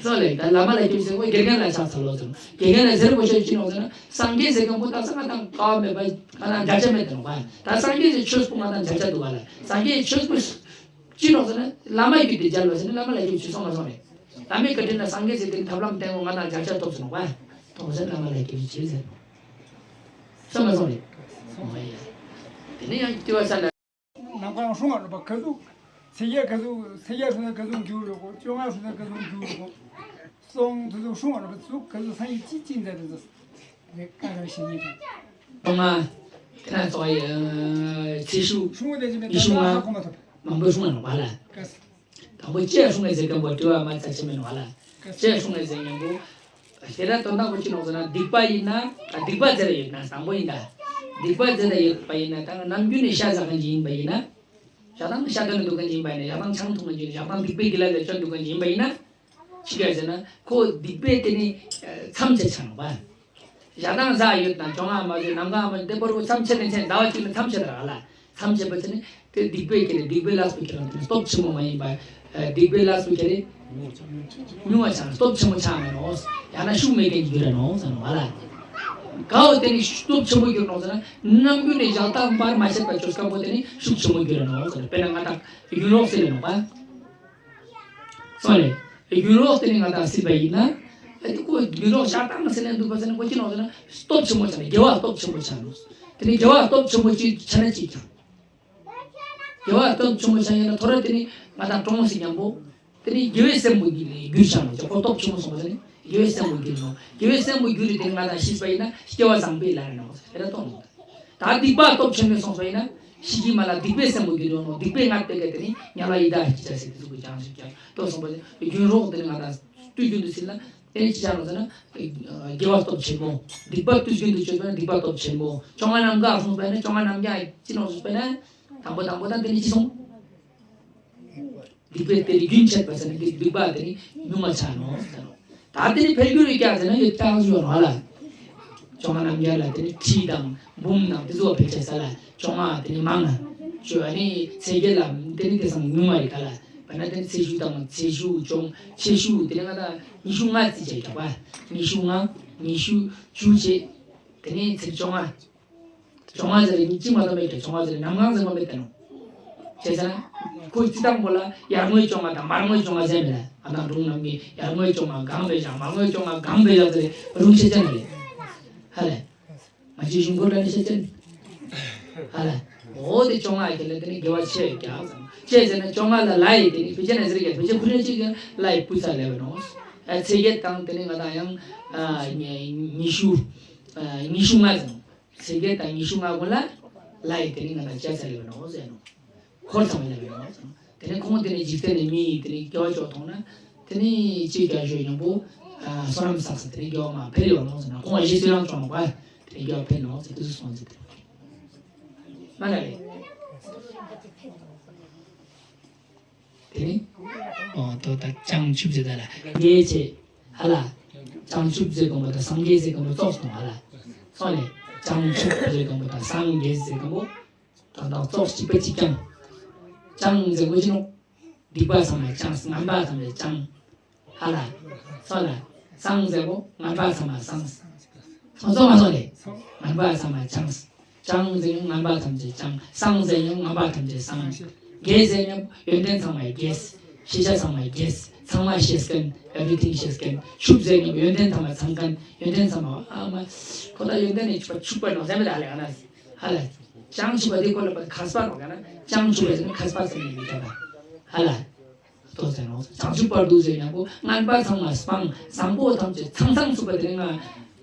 སོང་ལས་ད་བླ་མ་ལ་སྐྱབས་སུ་མཆི་ཁོ་རྒྱལ་ཁན་ལ་ཆགས་ཚར་ལོ་ཙམ། རྒྱལ་ཁན་ལ་ཟེར་དགོས་ཤེས་ཅི་ནོ་ཟེར་ན་སངས་རྒྱས་ཟེར་མཁན་པོ་ད་ས་ང་དང་ཀ་བ་མེད་པ་ང་དང་འདྲ་ཆ་མེད་དེ་ནོ་པ། ད་སངས་རྒྱས་ཟེར་ཆོས་པོ་ང་དང་འདྲ་ཆ་འདུག་པ་ལ་སངས་རྒྱས་ཆོས་པོ། ཅི་ནོག་ཟེར་ན་བླ་མ་རྒྱུད་དེ་སྦྱར་བ་ཟེར་ན་བླ་མ་ལ་རྒྱུད་ཅི་སོང་མ་སོང་རེད། བླ་མའི་བཀའ་དྲིན་ལ་སངས་རྒྱས་ཟེར་དེ་ཐབས་ལམ་བསྟན་གོ་ང་དང་རྒྱ་ཆ་ཐོབ་སོང་བ། ཐོབ་ཟེར་བླ་མ་ལ་རྒྱུད་ཅི་ཟེར། སོང་མ་སོང་རེད། དེ་ནས་ཡང་ལྟེ་བ་ས་ལ། ནམ་མཁའ་ཡང་སྲུང་བ་རེད་པ། ག་ཚོད་ཚེས་བརྒྱད་ག་ཚོད་ཚེས་བརྒྱད་སོང་ན་ག་ཚོད་འགྱུར་རེད་གོ། བཅོ་ལྔ་སོང་ན་ག་ཚོད་འགྱུར་རེད་གོ། སོང་དེ་ཚོ་སྲུང་བ་རེད་པ། ཚུགས་ག་ཚོད་སང་ཉིན་གཅིག་གཅིག་མཛད་དེ་ཚོ་རེད། ཀ་ར་ཞེ་ཉིན་རེད། སོང་ང་། དེ་ན་ཚོགས་ཡི་ཚེས་ཤུག་སྲུང་བ་དེ་ཅི་མེད་ཉི་ཤུ་ལྔ་ལ་ཧ་གོ་མ་ཐུབ། མང་པོ་སྲུང་བ་རེད་པ་ལ། ཀ་ས། དང་པོ་ལྕེ་སྲུང་ངེས་ཟེར་མཁན་པོ་དྲི་བ་མ་ཚ་ཆེ་མེད་ནོ་བ་ལ། ལྕེ་སྲུང་ངེས་ཟེར་མཁན་པོ། དེ་ལ་དོན་དག་པོ་ཅི་ནོག་ཟེར་ན་སྡིག་པ་ཡིན་ན་ཨ་སྡིག་པ་ཟེར་ཡོད་ན་བཟང་པོ་ཡིན་ད། སྡིག་པ་ཟེར་ཡོད་པ་ཡིན་ན་ད་ནམ་རྒྱུན་ནས་ཤ་ཟ་མཁན་ཅིག་ཡིན་པ་ཡིན་ན། ཞག་དང་ཤ་དོན་ལ་འདུག་མཁན་ཅིག་ཡིན་པ་ཡིན་ན། ཞག་དང་ཆང་འཐུང་མཁན་ཅིག་ཡིན་ན། ཞག་དང་སྡིག་པའི་དགེ་ལ་ལས་སྤྱོད་འདུག་མཁན་ཅིག་ཡིན་པ་ཡིན་ན། ཅི་ག་ཟེར་ན་ཁོ་སྡིག་པའི་དེ་ནི་མཚམས་ཆད་ཆགས་ནོག་པ། ཞག་དང་ཟ་ཡོད་དང་བཅོ་ལྔ་མ་ཟོས་ནམ་མཁའ་མ་ཟོས་དེ་བར་དུ་མཚམས་ཆད་ནས་ཚེ་ཟླ་བ་གཅིག་ནས་མཚམས་ཆད་དར་ག་ལ། མཚམས་ཆད་པ་ཚེ་ནི་དེ་སྡིག་པའི་ཁྱེར་སྡིག་པའི་ལས་པོ་ཁྱེར་ནས་སྟོབས་ཆེན་པོ་མ་ཡིན་པ། སྡིག་པའི་ལས་པོ་ཁྱེར་ཉུང་བ་ཆགས་སྟོབས་ཆེན་པོ་ཆགས་མེད་ནོ། ཡང་ན་ཤུགས་མེད་མཁན་གྱི་རྒྱུ་རེད་ནོ་ཟེར་ནོ་བ་ལ། གའོ་དེ་ནི་སྟོབས་ཆེན་པོ་གྱུར་ནོ་ཟེར་ན་ནམ་རྒྱུན་ནས་ཞག་དང་བར་མ་ཆད་པ་བཅོས་སྐམ་པོ་དེ་ནི་ཤུགས་ཆེན་པོ་གྱུར་རེད་ནོ་ཟེར། དཔེར་ན་ང་དང་ཡུན་རོགས་ཟེར་རེད་ནོ་བ། སོང་ལེ། རྒྱུན་རོགས་དེ་ནི་ང་དང་སྲིད་པ་ཡིན་ན། ཨ་དེ་ཁོ་རྒྱུན་རོགས་ཤ་སྟག་ཟེར་ནས་འདུག་པ་ཟེར་ན་ཁོ་ཅི་ནོག་ཟེར་ན་སྟོབས་ཆེན་པོ་ཆགས་ནས་དགེ་བ་སྟོབས་ཆེན་པོ་ཆགས་ནོག་དེ་ནི་དགེ་བ་སྟོབས་ཆེན་པོ་ཅིག་ཆགས་ན་ཅིག་ཀྱང་། དགེ་བ་སྟོབས་ཆེན་པོ་ཆགས་ཡིན་ན་ཐོ་རེ་དེ་ནི་ང་དང་གྲོངས་སྲིད་མཉམ་པོ། དེ་ནི་དགེ་བའི་སེམས་པོ་གྱུར་ཆགས་ནོག་ཁོ་སྟོབས་ཆེན་པོ་སོང་བ་ཟེར་ནས་དགེ་བའི་སེམས་པོ་གྱུར་ནོག་དགེ་བའི་སེམས་པོ་གྱུར་ཏེ་དེ་ནི་ང་དང་ཤི་བ་ཡིན་ན་སྐྱེ་བ་བཟང་པོའི་ལམ་རེད་ནོག་ཟེར་དེ་ལ་གཏོང་ནོག་ད་སྡིག་པ་སྟོབས་ཆེན་པོས་སོང་བ་ཡིན་ན་ཤི་གི་མ་ལ་སྡིག་པའི་སེམས་པོ་གྱུར་ཡོང་ནོག་སྡིག་པའི་ངར་དེ་ག་དེ་ནི་དམྱལ་བ་ཡི་དྭགས་ཀྱི་ཆ་ཟེར་དེ་ཚོ་གི་ཀྱང་ཞིག་ཀྱང་ལྟོས་སོང་བ་ཟེར་རྒྱུན་རོགས་དེ་ནི་ང་དང་དུས་རྒྱུན་དུ་ཕྱིན་ན། དེ་ནི་ཅི་ཆགས་ནོག་ཟེར་ན། དགེ་བ་སྟོབས་ཆེན་པོ། སྡིག་པ་དུས་རྒྱུན་དུ་སྤྱོད་པ་ན་སྡིག་པ་སྟོབས་ཆེན་པོ། བཅོ་ལྔ་ནམ་མཁའ་སོང་བས་ན་བཅོ་ལྔ་ནམ་མཁའ་ཅི་ནོག་སོང་བས་ན། དང་པོ་དང་པོ་དང་དེ་ནི་ཅི་སོང་། སྡིག་པའི་དེ་ནི་རྒྱུན་ཆད་པ་ཟེར་ན་སྡིག་སྡིག་པ་དེ་ནི་ཉུང་བ་ཆགས་ནོག་ཟེར་ནོག་ད་དེ་ནི་འཕེལ་འགྱུར་ཡོད་ཀྱང་ཟེར་ན་ཡོད་ཀྱང་ཞུ་བ་ལ། བཅོ་ལྔ་ནམ་མཁའ་ལ་དེ་ནི་ཁྲི་དང་འབུམ་དང་དེ་ཚོ་འཕེལ་ཆགས་ས་ལ་བཅོ་ལྔ་དེ་ནི་མང་ན། བཅོ་ཨ་ནི་ཚེས་བརྒྱད་ལ་དེ་ནི་དེ་སང་ཉུང་བ་རེད་ག་ལ། བ་ན་དེ་ནི་ཚེས་བཅུ་དང་ཚེས་བཅུ་བཅོ་ཚེས་བཅུ་དེ་ནི་ང་དང་ཉི་ཤུ་ལྔ་རྩིས་བྱས་ཀྱང་བ། ཉི་ཤུ་ལྔ་ཉི་ཤུ་བཅུ་བྱས། དེ་ནི་ཚེས་བཅོ་ལྔ། བཅོ་ལྔ་ཟེར་ནི་གཅིག་མ་གཏོགས་མེད་ཀྱང་བཅོ་ལྔ་ཟེར་ནི་ནམ་གང་ཟེར་མ་མེད་དེ་ནོ། བྱས་ཙང་ཁོ་སྤྱི་བཏང་པོ་ལ་ཡར་ངོའི་བཅོ་ལྔ་དང་མར་ངོའི་བཅོ་ལྔ་ཟེར་མེད་ལ། ང་དང་སྒྲུང་ནང་གི་ཡར་ངོའི་བཅོ་ལྔ་གང་བས་བཞག་མར་ངོའི་བཅོ་ལྔ་གང་བས་བཞག་ཟེར་རུང་ཤེས་ཅན་རེད། ཧ་ལས། ང་ཚོའི་གཞུང་སྐོར་ལ་ནི་ཤེས་ཅན། ཧ་ལས། འོ་དེ་བཅོ་ལྔ་ཁྱེར་ལ་དེ་ནི་དགེ་བ་ཆེ་ཡོད་ཀྱང་ཙང་། ཅི་ཟེར་ན་བཅོ་ལྔ་ལ་ལ་ཡི་དེ་ནི་བེ་ཅན་ན་ཟེར་ཀྱང་བེ་ཅན་ཁུ་རེ་གཅིག་གི་ལ་ཡི་སྤུས་ཚད་ལས་བ་ནོ། ཨ་ཚེས་བརྒྱད་དང་དེ་ནི་ང་དང་ཡང་ཨ་ཉི་ཉི་ཤུ་ཨ་ཉི་ཤུ་ལྔ་ཙམ། ཚེས་བརྒྱད་དང་ཉི་ཤུ་ལྔ་གུན་ལ་ལ་ཡི་དེ་ནི་ང་དང་བཅད་ཚར་ལེ་བ་ནོ་ཟེར་ནོ། འཁོར་ཚང་མ་ལེ་བ་ནོ་ཟེར་ནོ། དེ་ནི་ཁོང་དེ་ནི་འཇིག་རྟེན་ནས་མི་ཡི་དེ་ནི་དགེ་བ་ཅོག་མཐོང་ན། དེ་ནི་ཅིག་ཀྱང་ཞོ་ཡོང་པོ། བསོད་ནམས་བསགས་ས་དེ་ནི་དགེ་བ་མ་འཕེལ་ལེ་བ་ནོ་ཟེར་ན་ཁོང་གཞི་སྲོལ་ཡང་ཅོག་མ་པ། དེ་ནི་དགེ་བ་འཕེལ་ནོ་ཟེར་དུ་སོང་ཟེར་དེ། མ་ན་ལེ། དེ་ནི། ཨོ་ཏོ་ད་བྱང་ཆུབ་ཟེར་ད་ལ། དགེ་ཆེ། ཧ་ལ། བྱང་ཆུབ་ཟེར་གོ་མོ་ད་སངས་རྒྱས་ཟེར་གོ་མོ་ཙོགས་སོང་ཧ་ལ། སོང་ལེ། བྱང་ཆུབ་ཟེར་གོ་མོ་ད་སངས་རྒྱས་ཟེར་གོ་མོ། ད་ད་ཙོགས་གཅིག་པ་གཅིག་རྐྱང་། བྱང་ཟེར་གོ་ཅི་ནོ། སྡིག་པ་ཚང་མ་བྱང་། ངན་པ་ཚང་མ་བྱང་། ཧ་ལ། སོང་ལ། སངས་ཟེར་གོ་ངན་པ་ཚང་མ་སངས། སོང་སོང་མ་སོང་ལེ། ངན་པ་ཚང་མ་བྱང་། བྱང་ཟེར་ཡང་ངན་པ་ཐམས་ཅད་བྱང་། སངས་ཟེར་ཡང་ངན་པ་ཐམས་ཅད་སངས། རྒྱས་ཟེར་ཡང་ཡོན་ཏན་ཚང་མ་རྒྱས། ཤེས་བྱ་ཚང་མ་རྒྱས། ཚང་མ་ཤེས་མཁན། everything ཤེས་མཁན། ཕྱུག་ཟེར་ཡང་ཡོན་ཏན་ཚང་མ་ཚང་མཁན། ཡོན་ཏན་ཚང་མ་ཨ་མ། ཁོ་ད་ཡོན་ཏན་ནི་ཕྱུག་པ་ཕྱུག་པ་ནོ་ཟེར་མི་ད་ལེ་ང་ན། ཧ་ལ། བྱང་ཆུབ་པ་དེ་ཁོ་ལ་པ་མཁས་པ་ནོ་ཀ་ན། བྱང་ཆུབ་པ་ཟེར་ན་མཁས་པ་ཟེར་ནས་མི་འདྲ་བ། ཧ་ལ། ལྟོས་ཟེར་ནོ། བྱང་ཆུབ་བར་དུ་ཟེར་ཡང་པོ་ངན་པ་ཚང་མ་སྤངས། བཟང་པོ་ཐམས་ཅད་ཚང་ཚང་ཚུགས་པ་དེ་ང་།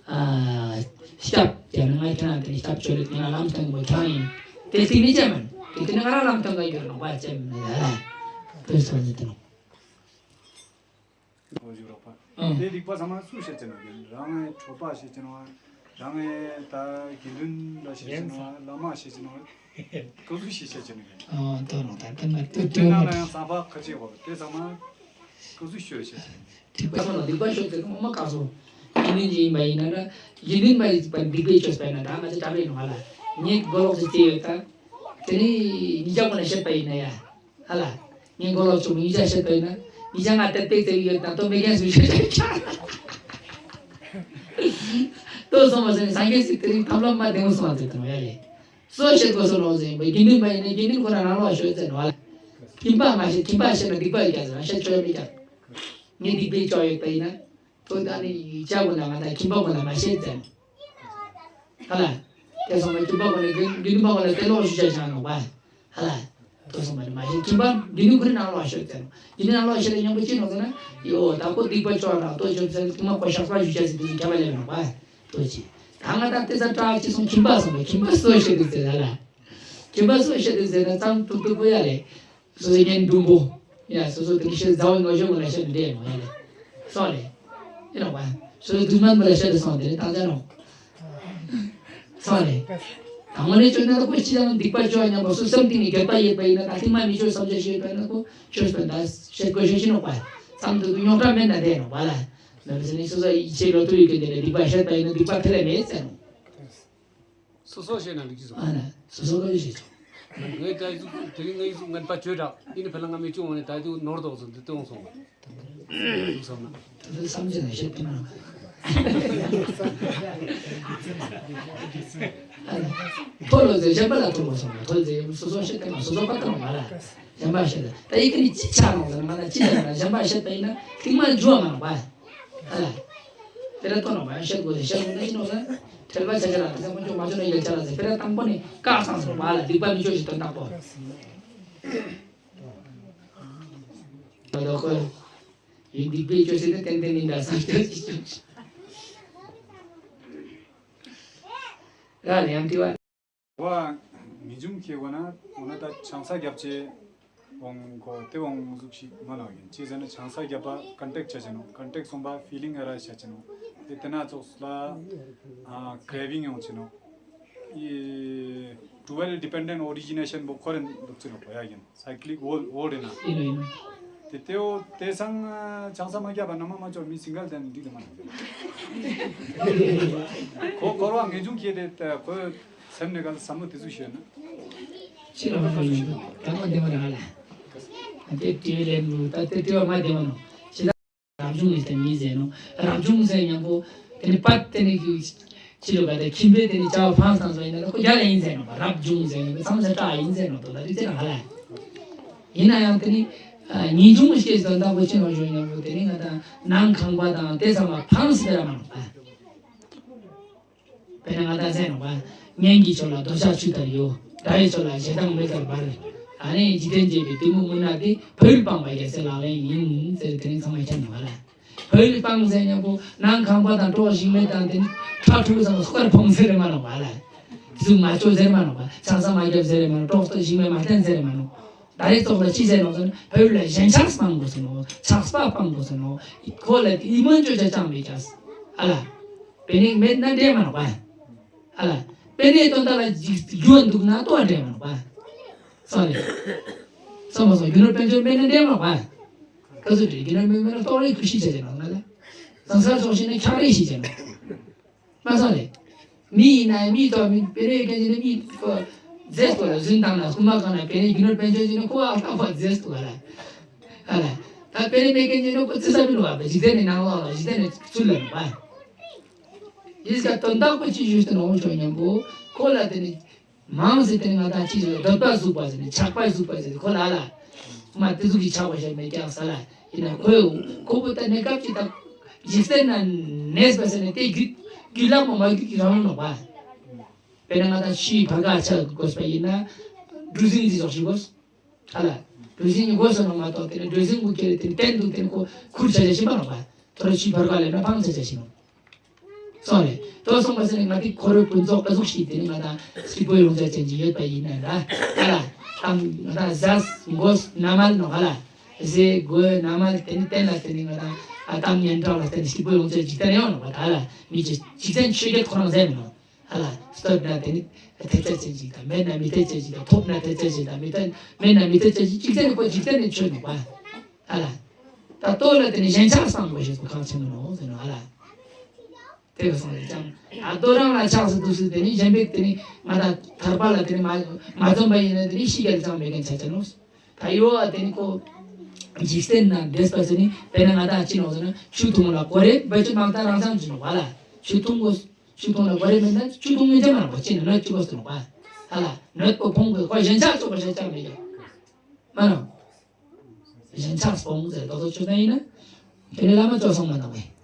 ཨ། སྐྱབས་ཀྱི་ང་ཁྱེད་རང་དེ་སྐྱབས་བཅོལ་ལེ་ང་ལམ་སྟོན་པ་ཁྱེད་རང་ཡིན། དེ་སྟེང་ནས་ཅི་མིན། དེ་སྟེང་ནས་ང་རང་ལམ་སྟོན་ག་ཡོད་ནོ་བ་ཅི་མིན་ལ། ལྟོས་ཟེར་ནས་དེ་ནོ། ཨོ་ཞུ་རོགས་པ། ཨང་། དེ་སྡིག་པ་ཚང་མ་སུ་ཤེས་ཀྱི་ནོ་ཀྱང་རང་ངའི་གྲོགས་པ་ཤེས་ཀྱི་ནོ། རང་ངའི་ད་དགེ་འདུན་ལ་ཤེས་ཀྱི་ནོ། བླ་མ་ཤེས་ཀྱི་ནོ། ག་ཚོད་ཤེས་ཤེས་ཀྱི་ནོ་ཀྱང་། ཨོ་ལྟོས་རོགས་ད་ལྟ་ང་ལྟོས་དེ་ལྟོས་ནང་མ་ལ་ཡང་བསམ་པ་ཁ་ཅིག་འོ་དེ་ཚང་མ་ག་ཚོད་ཤོད་ཤེས་ཀྱི་ནོ། སྡིག་པ་ཚང་མ་སྡིག་པ་ཤོད་ཚེ་ངོ་མ་བཀག་སོང་། དགེ་འདུན་ཅིག་ཡིན་པ་ཡིན་ན་ན་དགེ་འདུན་མ་ཡིན་པ་སྡིག་པའི་ཆོས་པ་ཡིན་ན་ད་ང་ཚོ་གྲྭ་པ་ཡིན་ནོ་ང་ལ་ངས་མགོ་ལོག་ཅིག་བལྟས་ཡོད་ད། དེ་ནས་ཉིན་ཞག་ཁོ་ན་བཤད་པ་ཡིན་ན་ཡ། ཧ་ལ། ངས་མགོ་ལོག་ཆུང་ཉིན་ཞག་བཤད་པ་ཡིན་ན། ཉིན་ཞག་ང་དེབ་ཏེག་ཏེ་ཡོད་དང་ཏོ་མེ་རྒན་སུ་བཤད་ཆ། ཏོ་སོང་བ་ཟེར་ནས་སངས་རྒྱས་སི་དེ་རིང་ཐབས་ལམ་མ་བདེ་མོ་སོང་བ་ཟེར་དང་ཡ་ལེ། སོ་བཤད་དགོས་སོ་ལོ་ཟེར་བའི་དགེ་འདུན་པ་ཡིན་ན་དགེ་འདུན་ཁོ་ན་རང་ལོག་ཤོད་ཟེར་ནོ་ལ། ཁྱིམ་པ་མ་བཤད། ཁྱིམ་པ་བཤད་ན་སྡིག་པ་ཡོད་ཀྱང་ཟེར་བཤད་ཆོག་ཡོད་མེད་ཀྱང་། ངས་སྡིག་པའི་ཕྱོགས་ཡོད་པ་ཡིན་ན། ཁོ་ད་ནི་ཅག་གུན་ལ་ང་དང་ཁྱིམ་པ་གུན་ལ་མ་བཤད་ཟེར་ནོ། ཧ་ལ། དེ་སོང་བ་ཁྱིམ་པ་གུན་ལ་དགེ་འདུན་པ་གུན་ལ་དེ་ལོག་ཞུ་བྱ་བྱ་ནོ་བ། ཧ་ལ། དེ་སོང་བ་ནི་མ་བཤད། ཁྱིམ་པ་དགེ་འདུན་གུན་ནང་ལོག་ཤོད་ཟེར་ནོ། དགེ་འདུན་ནང་ལོག་ཤོད་ལ་མཉམ་པོ་ཅི་ནོ་ཟེར་ན། ཡོ་ད་ཁོ་སྡིག་པ་ཅོ་ར་ལྟོ་ཅོ་ཟེར་ན་ཁྱིམ་པ་གོ་ཤག་པ་ཞུ་བྱ་ཟེར་དེ་ཚོ་ཁྱབ་པ་ལེན་ནོ་བ། ལྟོ་ཅི། ད་ང་དང་དེ་ཚ་དྲག་ཅི་སོང་ཁྱིམ་པ་སོང་བ་ཁྱིམ་པ་སོ་ཤོད་དེ་ཟེར་ཧ་ལ། ཁྱིམ་པ་སོ་ཤོད་དེ་ཟེར་ན་ཙམ་ཏུ་ཏུ་པོ་ཡ་ལེ། སོ་སོ་གཉེན་དྲུང་པོ། ཡ་སོ་སོ་དེ་ཤེས་ཟ་བའི་ངོ་ཤེས་མོ་ལ་ཤེས་འདྲེ་མོ་ཡ་ལེ། སོ་ལེ། ཡིན་ནོ་བ། སོ་སོ་དུས་མན་མོ་ལ་ཤེས་དུ་སོང་དེ་ནི་ཏང་ཅན་ནོ། སོ་ལེ། དང་མོ་ནས་ཅོ་ན་ཁོ་ཅི་ཡང་སྡིག་པ་ཅོ་ཡ་མཉམ་པོ་སོ་སེམས་གཏིང་ནས་འགྱོད་པ་ཡོད་པ་ཡིན་ན་ད་ཐེངས་མ་མི་ཅོ་བསམ་བྱ་ཞིག་ཡོད་པ་ཡིན་ན་ཁོ་ཅོས་པ་ད་ཤེས་དགོས་ཤེས་ཤིག་ནོ་བ། ཙམ་དུ་དུ་རྙོག་དྲ་མེད་ན་བསྡད་ནོ་བ་ལ། མེད་པ་ཟེར་ནས་སོ་སོ་ཡིད་ཆེས་ལོ་ཏོ་ཡོད་ཀྱི་དེ་ལས་སྡིག་པ་བཤད་པ་ཡིན་ན་སྡིག་པ་ཁེ་ལས་མེད་ཟེར་ནོ། སོ་སོ་བཤད་ན་འགྲིག་གི་སོང་། ཨ་ན། སོ་སོ་ག་ཡོད་བཤད་ཆོག་ངས་ད་ཡིག་གཟུགས་དེ་རིང་ངའི་གཟུགས་ངན་པ་བྱོས་དྲག་ཡིན་ནི་ཕལ་ང་མི་བཅུག་འོང་ནས་ད་དུ་ནོར་དོགས་སོང་འདི་ལྟོས་སོང་། གཟུགས་བསམ་ན། ད་དུ་བསམ་བྱས་ན་བཤད་ཐུབ་ན། ཨ་ན། ཐོ་ལོ་ཟེར་གཞན་པ་ལ་ཐུག་མ་སོང་ན་ཐོ་ལོ་ཟེར་སོ་སོ་བཤད་ཐུབ་ན་སོ་སོ་པ་ཐུབ་མ་ལ། གཞན་པ་བཤད་ད་ཡིག་གི་ནི་ཅི་ཆགས་ནོ་ཟེར་ན་ང་ལ་ཅི་ཆགས་ན་གཞན་པ་བཤད་པ་ཡིན་ན་ཐིག་མ་འཇུ་བ་མ་ནོ་བ། ཨ་ལ། དེ་ལ་ཐོག་ནས་མ་ཤེས་དགོས་ཏེ་ཤེས་དགོས་ན་ཤེས་ནོ་ལ། ཁྲེལ་བ་ཆ་ཆ་ལ་དེ་ཚོ་ཀུན་སྤྱོད་མ་བཅོས་ན་ཡོད་ཆ་ལ་ཟེར་དཔེ་ར་དང་པོ་ནི་བཀག་ཚང་ཟེར་བ་ལ་སྡིག་པ་མི་བཅོས་ཤིག་དོན་དག་པོ། ད་ལྟ་ཁོ་ཡིན་སྡིག་པའི་བཅོས་ཟེར་ཏེ་ཏན་ཏན་ཡིན་ད་བསམ་སྟེ་ཅི་བཅོས་ཤིག་ར་ལ་ཡང་དྲི་བ། བ། ངེས་འབྱུང་ཁྱེད་གོ་ན་འོ་ན་ད་ཆང་ས་བརྒྱབ་ཅེས་འོང་གོ་དེ་འོང་ཟུག་ཞིག་མ་ནོ་ཡིན་ཅེས་ཟེར་ན་ཆང་ས་བརྒྱབ་པ་ཀོན་ཊེག་ཆ་ཆེ་ནོ་ཀོན་ཊེག་སོང་པ་ཕི་ལིང་ཨེ་ར་ཆ་ཆེ་ནོ་དེ་དེ་ན་ཙོགས་ལ་ཀ་རེ་ཝིང་ཡོང་ཆེ་ནོ་ཡི་ཌུ་ཨལ་ཌི་པེན་ཌེན་ཊི་ཨོ་རི་ཇི་ནེ་ཤན་པོ་ཁོ་རེ་འདུག་ཅེ་ནོ་གོ་ཡ་ཡིན། Cyclic old old enough. ཡིན་ནོ་ཡིན་ནོ། དེ་དེའོ་དེ་སང་ཆང་ས་མ་རྒྱབ་པ་ན་མ་མ་ཅོ་མི་སིང་གལ་དེ་འགྲིག་དུ་མ་ན། ཁོ་འཁོར་བ་ངེས་འབྱུང་ཁྱེད་དེ་ཁོ་སེམས་ནས་ག་ལ་བསམ་བློ་དེ་ཚོ་ཤོད་ན། ཅི་ལ་མ་ཡིན་ད་མ་བདེ་བ་ར་ལ། དེ་དེ་ལས་མུ་ད་དེ་དེ་བ་མ་བདེ་བ་ནོ། ཅི་ད་རབ་བྱུང་ངེས་དེ་མི་ཟེར་ནོ། རབ་བྱུང་ཟེར་མཉམ་པོ་དེ་ནི་པད་དེ་ནི་གི་ཅི་ལོ་ག་དེ་ཁྱིམ་པས་དེ་ནི་ཅའོ་ཕང་སང་སོ་ཡིན་ན་ཁོ་རྒྱ་ལ་ཡིན་ཟེར་ནོ། རབ་བྱུང་ཟེར་ནོ་ཚང་ས་ཏྲ་ཡིན་ཟེར་ནོ་དོ་ད་དེ་ཚེ་རང་ཧ་ལ། ཡིན་ན་ཡང་དེ་ནི་ངེས་འབྱུང་སྐྱེས་དོན་དག་པོ་ཅི་ནོ་ཞུ་ཡང་པོ་དེ་ནི་ང་དང་ནང་ཁང་པ་དང་དེ་ཚང་མ་ཕང་སེ་ར་མ་ནོ་པ། དཔེར་ན་ང་དང་ཟེར་ནོ་པ། གཉེན་གྱི་ཕྱོགས་ལ་འདོད་ཆགས་ཆུ་ལྟར་གཡོ། དགྲ་ཡི་ཕྱོགས་ལ་ཞེ་སྡང་མེ་ལྟར་འབར། ཨ་ནི་འཇིག་རྟེན་བརྒྱད་པའི་གཏི་མུག་མུན་ནག་དེ་བོད་ཡུལ་སྤངས་པ་རྒྱལ་སྲས་ལག་ལེན་ཡིན་ཟེར་དེ་ནི་ཚང་མ་ཁྱབ་ནོ་པ་ལ། བོད་ཡུལ་སྤངས་ཟེར་མཉམ་པོ་ནང་ཁང་པ་དང་གྲོགས་ཞིང་མེད་དང་དེ་ནི་ཁྲ་ཁྲུག་ཚང་མ་སྐར་ཕོང་ཟེར་རེ་མ་ནོ་པ་ལ། དེ་ཚོ་མ་ཅོ་ཟེར་མ་ནོ་པ། ཆང་ས་མ་རྒྱབ་ཟེར་རེ་མ་ནོ། གྲོགས་ཏོ་ཞིང་མེད་མ་བསྟེན་ཟེར་རེ་མ་ནོ། ད་རེས་ཙོགས་ལ་ཅི་ཟེར་ནོ་ཟེར་ན་བོད་ལ་ཞེན་ཆགས་སྤང་དགོས་ཟེར་ནོ། ཆགས་པ་སྤང་དགོས་ཟེར་ནོ། ཁོ་ལ་ཡིད་སྨོན་ཅོ་ཆ་ཅང་མེད་ཀྱང་ཨ་ལ། པེ་ནེ་མེད་ན་འདྲེ་མ་ནོ་པ། ཨ་ལ། པེ་ནེ་དོན་དག་ལ་རྒྱུ་འདུག་ན་ལྟོ་འདྲེ་མ་ནོ་པ། སོ་རེ། སོ་མ་སོ་རྒྱུ་ནོར་དཔལ་འབྱོར་མེད་ན་འདྲེ་མ་ནོ་པ། ག་ཚོད་འདྲེ་རྒྱུ་ནོར་མེད་མེད་ན་ལྟོ་རེ་ཁུ་ཤི་ཆ་ཆ་ནོ་ང་ལ། སང་སར་ཚོགས་ཤི་ན་འཁྱག་རེ་ཤི་ཆ་ནོ། མ་སོང་རེད། མི་ཡིན་ན་མི་ཐོག་མི་པེ་རེ་སྐད་ཆ་ནི་མི་ཁོ་རྫས་ཐོག་ལ་རྫུན་བཏང་ན་སྐུ་མ་གང་ན་པེ་རེ་རྒྱུ་ནོར་དཔལ་འབྱོར་ཅིག་ནི་ཁོ་ཨ་ཁ་ཁོ་རྫས་ཐོག་ལ། ཨ་ལ། ད་པེ་རེ་མེ་སྐད་ཆ་ནི་ཁོ་ཙི་ས་མི་རུ་བ་པེ་འཇིག་རྟེན་ནི་ནང་ལོགས་ལ་འཇིག་རྟེན་ནི་ཚུལ་ལ་རུ་བ། ཡིས་ཀ་དོན་དག་པོ་ཅི་ཞུས་ཏེ་ནོ་ཆོ་མཉམ་པོ་ཁོ་ལ་དེ་ནི། མང་ཟེར་དེ་ང་དང་ཅི་ཟེར་འདོད་པ་ཟུག་པ་ཟེར་ནས་ཆགས་པ་ཟུག་པ་ཟེར་ཁོ་ལ་ལ། མ་དེ་ཟུག་གི་ཆགས་པ་ཞིག་མེད་ཀྱང་ས་ལ། ཡིན་ན་ཁོས་ཁོ་བོ་ད་གནས་སྐབས་ཀྱི་ད་འཇིག་རྟེན་ན་གནས་པ་ཟེར་ནས་དེ་རྒྱུད་རྒྱུད་ལ་མོ་མ་རྒྱུད་ཀྱི་རང་ལུགས་ནོག་པ། དཔེར་ན་ང་དང་ཆུའི་བར་ག་ཆ་དགོས་པ་ཡིན་ན། གྲུ་གཟིངས་ཟིག་ཟོག་ཞིག་དགོས། ཧ་ལ། གྲུ་གཟིངས་ཉིད་དགོས་སོ་ནོ་མ་གཏོགས་དེ་ནས་གྲུ་གཟིངས་གུ་ཁྱེར་དེ་ནས་བསྟན་འདུག་དེ་ནས་ཁོ་ཁུར་ཆ་ཆ་ཤེས་པ་ནོག་པ། ཐོ་རེ་ཆུའི་བར་ག་ལས་ན་ཕང་ཆ་ཆ་ཤེས་ནོ། སོང་རེད། དོ་སོང་བ་ཟེར་ནས་ང་དེ་ཁོ་རོའི་ཕུན་ཚོགས་ཀ་ཟུག་ཤིག་དེ་ནི་ང་དང་སྐྱིད་པོ་ཡོང་ཆ་ཅན་ཅིག་ཡོད་པ་ཡིན་ན་ར། ཧ་ལ། གཏམ་ང་དང་ཟས་གོས་ན་མལ་ནོ་ཧ་ལ། ཟས་གོས་ན་མལ་དེ་ནི་བསྟན་ལ་དེ་ནི་ང་དང་ཨ་གཏམ་སྙན་གྲགས་ལ་བརྟེན་ནས་སྐྱིད་པོ་ཡོང་ཆ་ཅིག་བསྟན་ཡོང་ནོ་ཧ་ལ། མི་ཅི་ཅིག་བསྟན་ཆོས་བརྒྱད་ཁོ་རང་ཟེར་མི་ནོ་ཧ་ལ། བསྟོད་ན་དེ་ནི་ཐེབས་ཆ་ཅན་ཅིག་དང་མེད་ན་མི་ཐེབས་ཆ་ཅིག་དང་ཐོབ་ན་ཐེབས་ཆ་ཅིག་དང་མི་ཐེབས་མེད་ན་མི་ཐེབས་ཆ་ཅིག་ཅིག་བསྟན་ནི་ཁོ་ཅིག་བསྟན་ནི་ཆོས་ནོ་ཧ་ལ། ཧ་ལ། ད་ལྟོ་ལ་དེ་ནི་ཞེན་ཆགས་སྤང་དགོས་ཞེས་སུ་ཁག་ཆེན་མོ་ནོ་ཟེར་ནོ་ཧ་ལ། དེ་ག་སོང་རེད་ཀྱང་། ད་ལྟོ་རང་ལ་ཆགས་སུ་འདུག་སུ་དེ་ནི་གཞན་པའི་དེ་ནི་ང་དང་ཐར་པ་ལ་དེ་ནི་མ་མ་འཛོམས་པ་ཡིན་ན་དེ་ནི་ཤི་རྒྱལ་ཙང་མེད་མཁན་ཆ་ཆ་ནོ། ད་ཡོ་བ་དེ་ནི་ཁོ། འཇིག་རྟེན་ན་འདྲེས་པ་ཟེར་ནི་དཔེར་ན་ང་དང་ཅི་ནོ་ཟེར་ན་ཆུ་འཐུང་ལ་གོ་རེ་བེ་ཆུ་མང་ད་རང་སང་ཅི་ནོ་བ་ལ། ཆུ་འཐུང་གོ་ཆུ་འཐུང་ལ་གོ་རེ་མེད་ན་ཆུ་འཐུང་མེད་ཅེ་མ་རང་པ་ཅི་ནི་ནོད་ཅི་གོ་སུ་ནོ་བ། ཧ་ལ་ནོད་པོ་ཕོང་གོ་ཁོ་ཞེན་ཆགས་ཆོག་པ་ཞེན་ཆགས་མེད་ཀྱང་། མ་རང་། གཞན་ཆགས་སྤོང་ཟེར་ད་གཟོད་ཆོས་ཚན་ཡིན་ན། དེ་ནས་བླ་མ་བཅུ་གསུམ་མ་གནང་བས།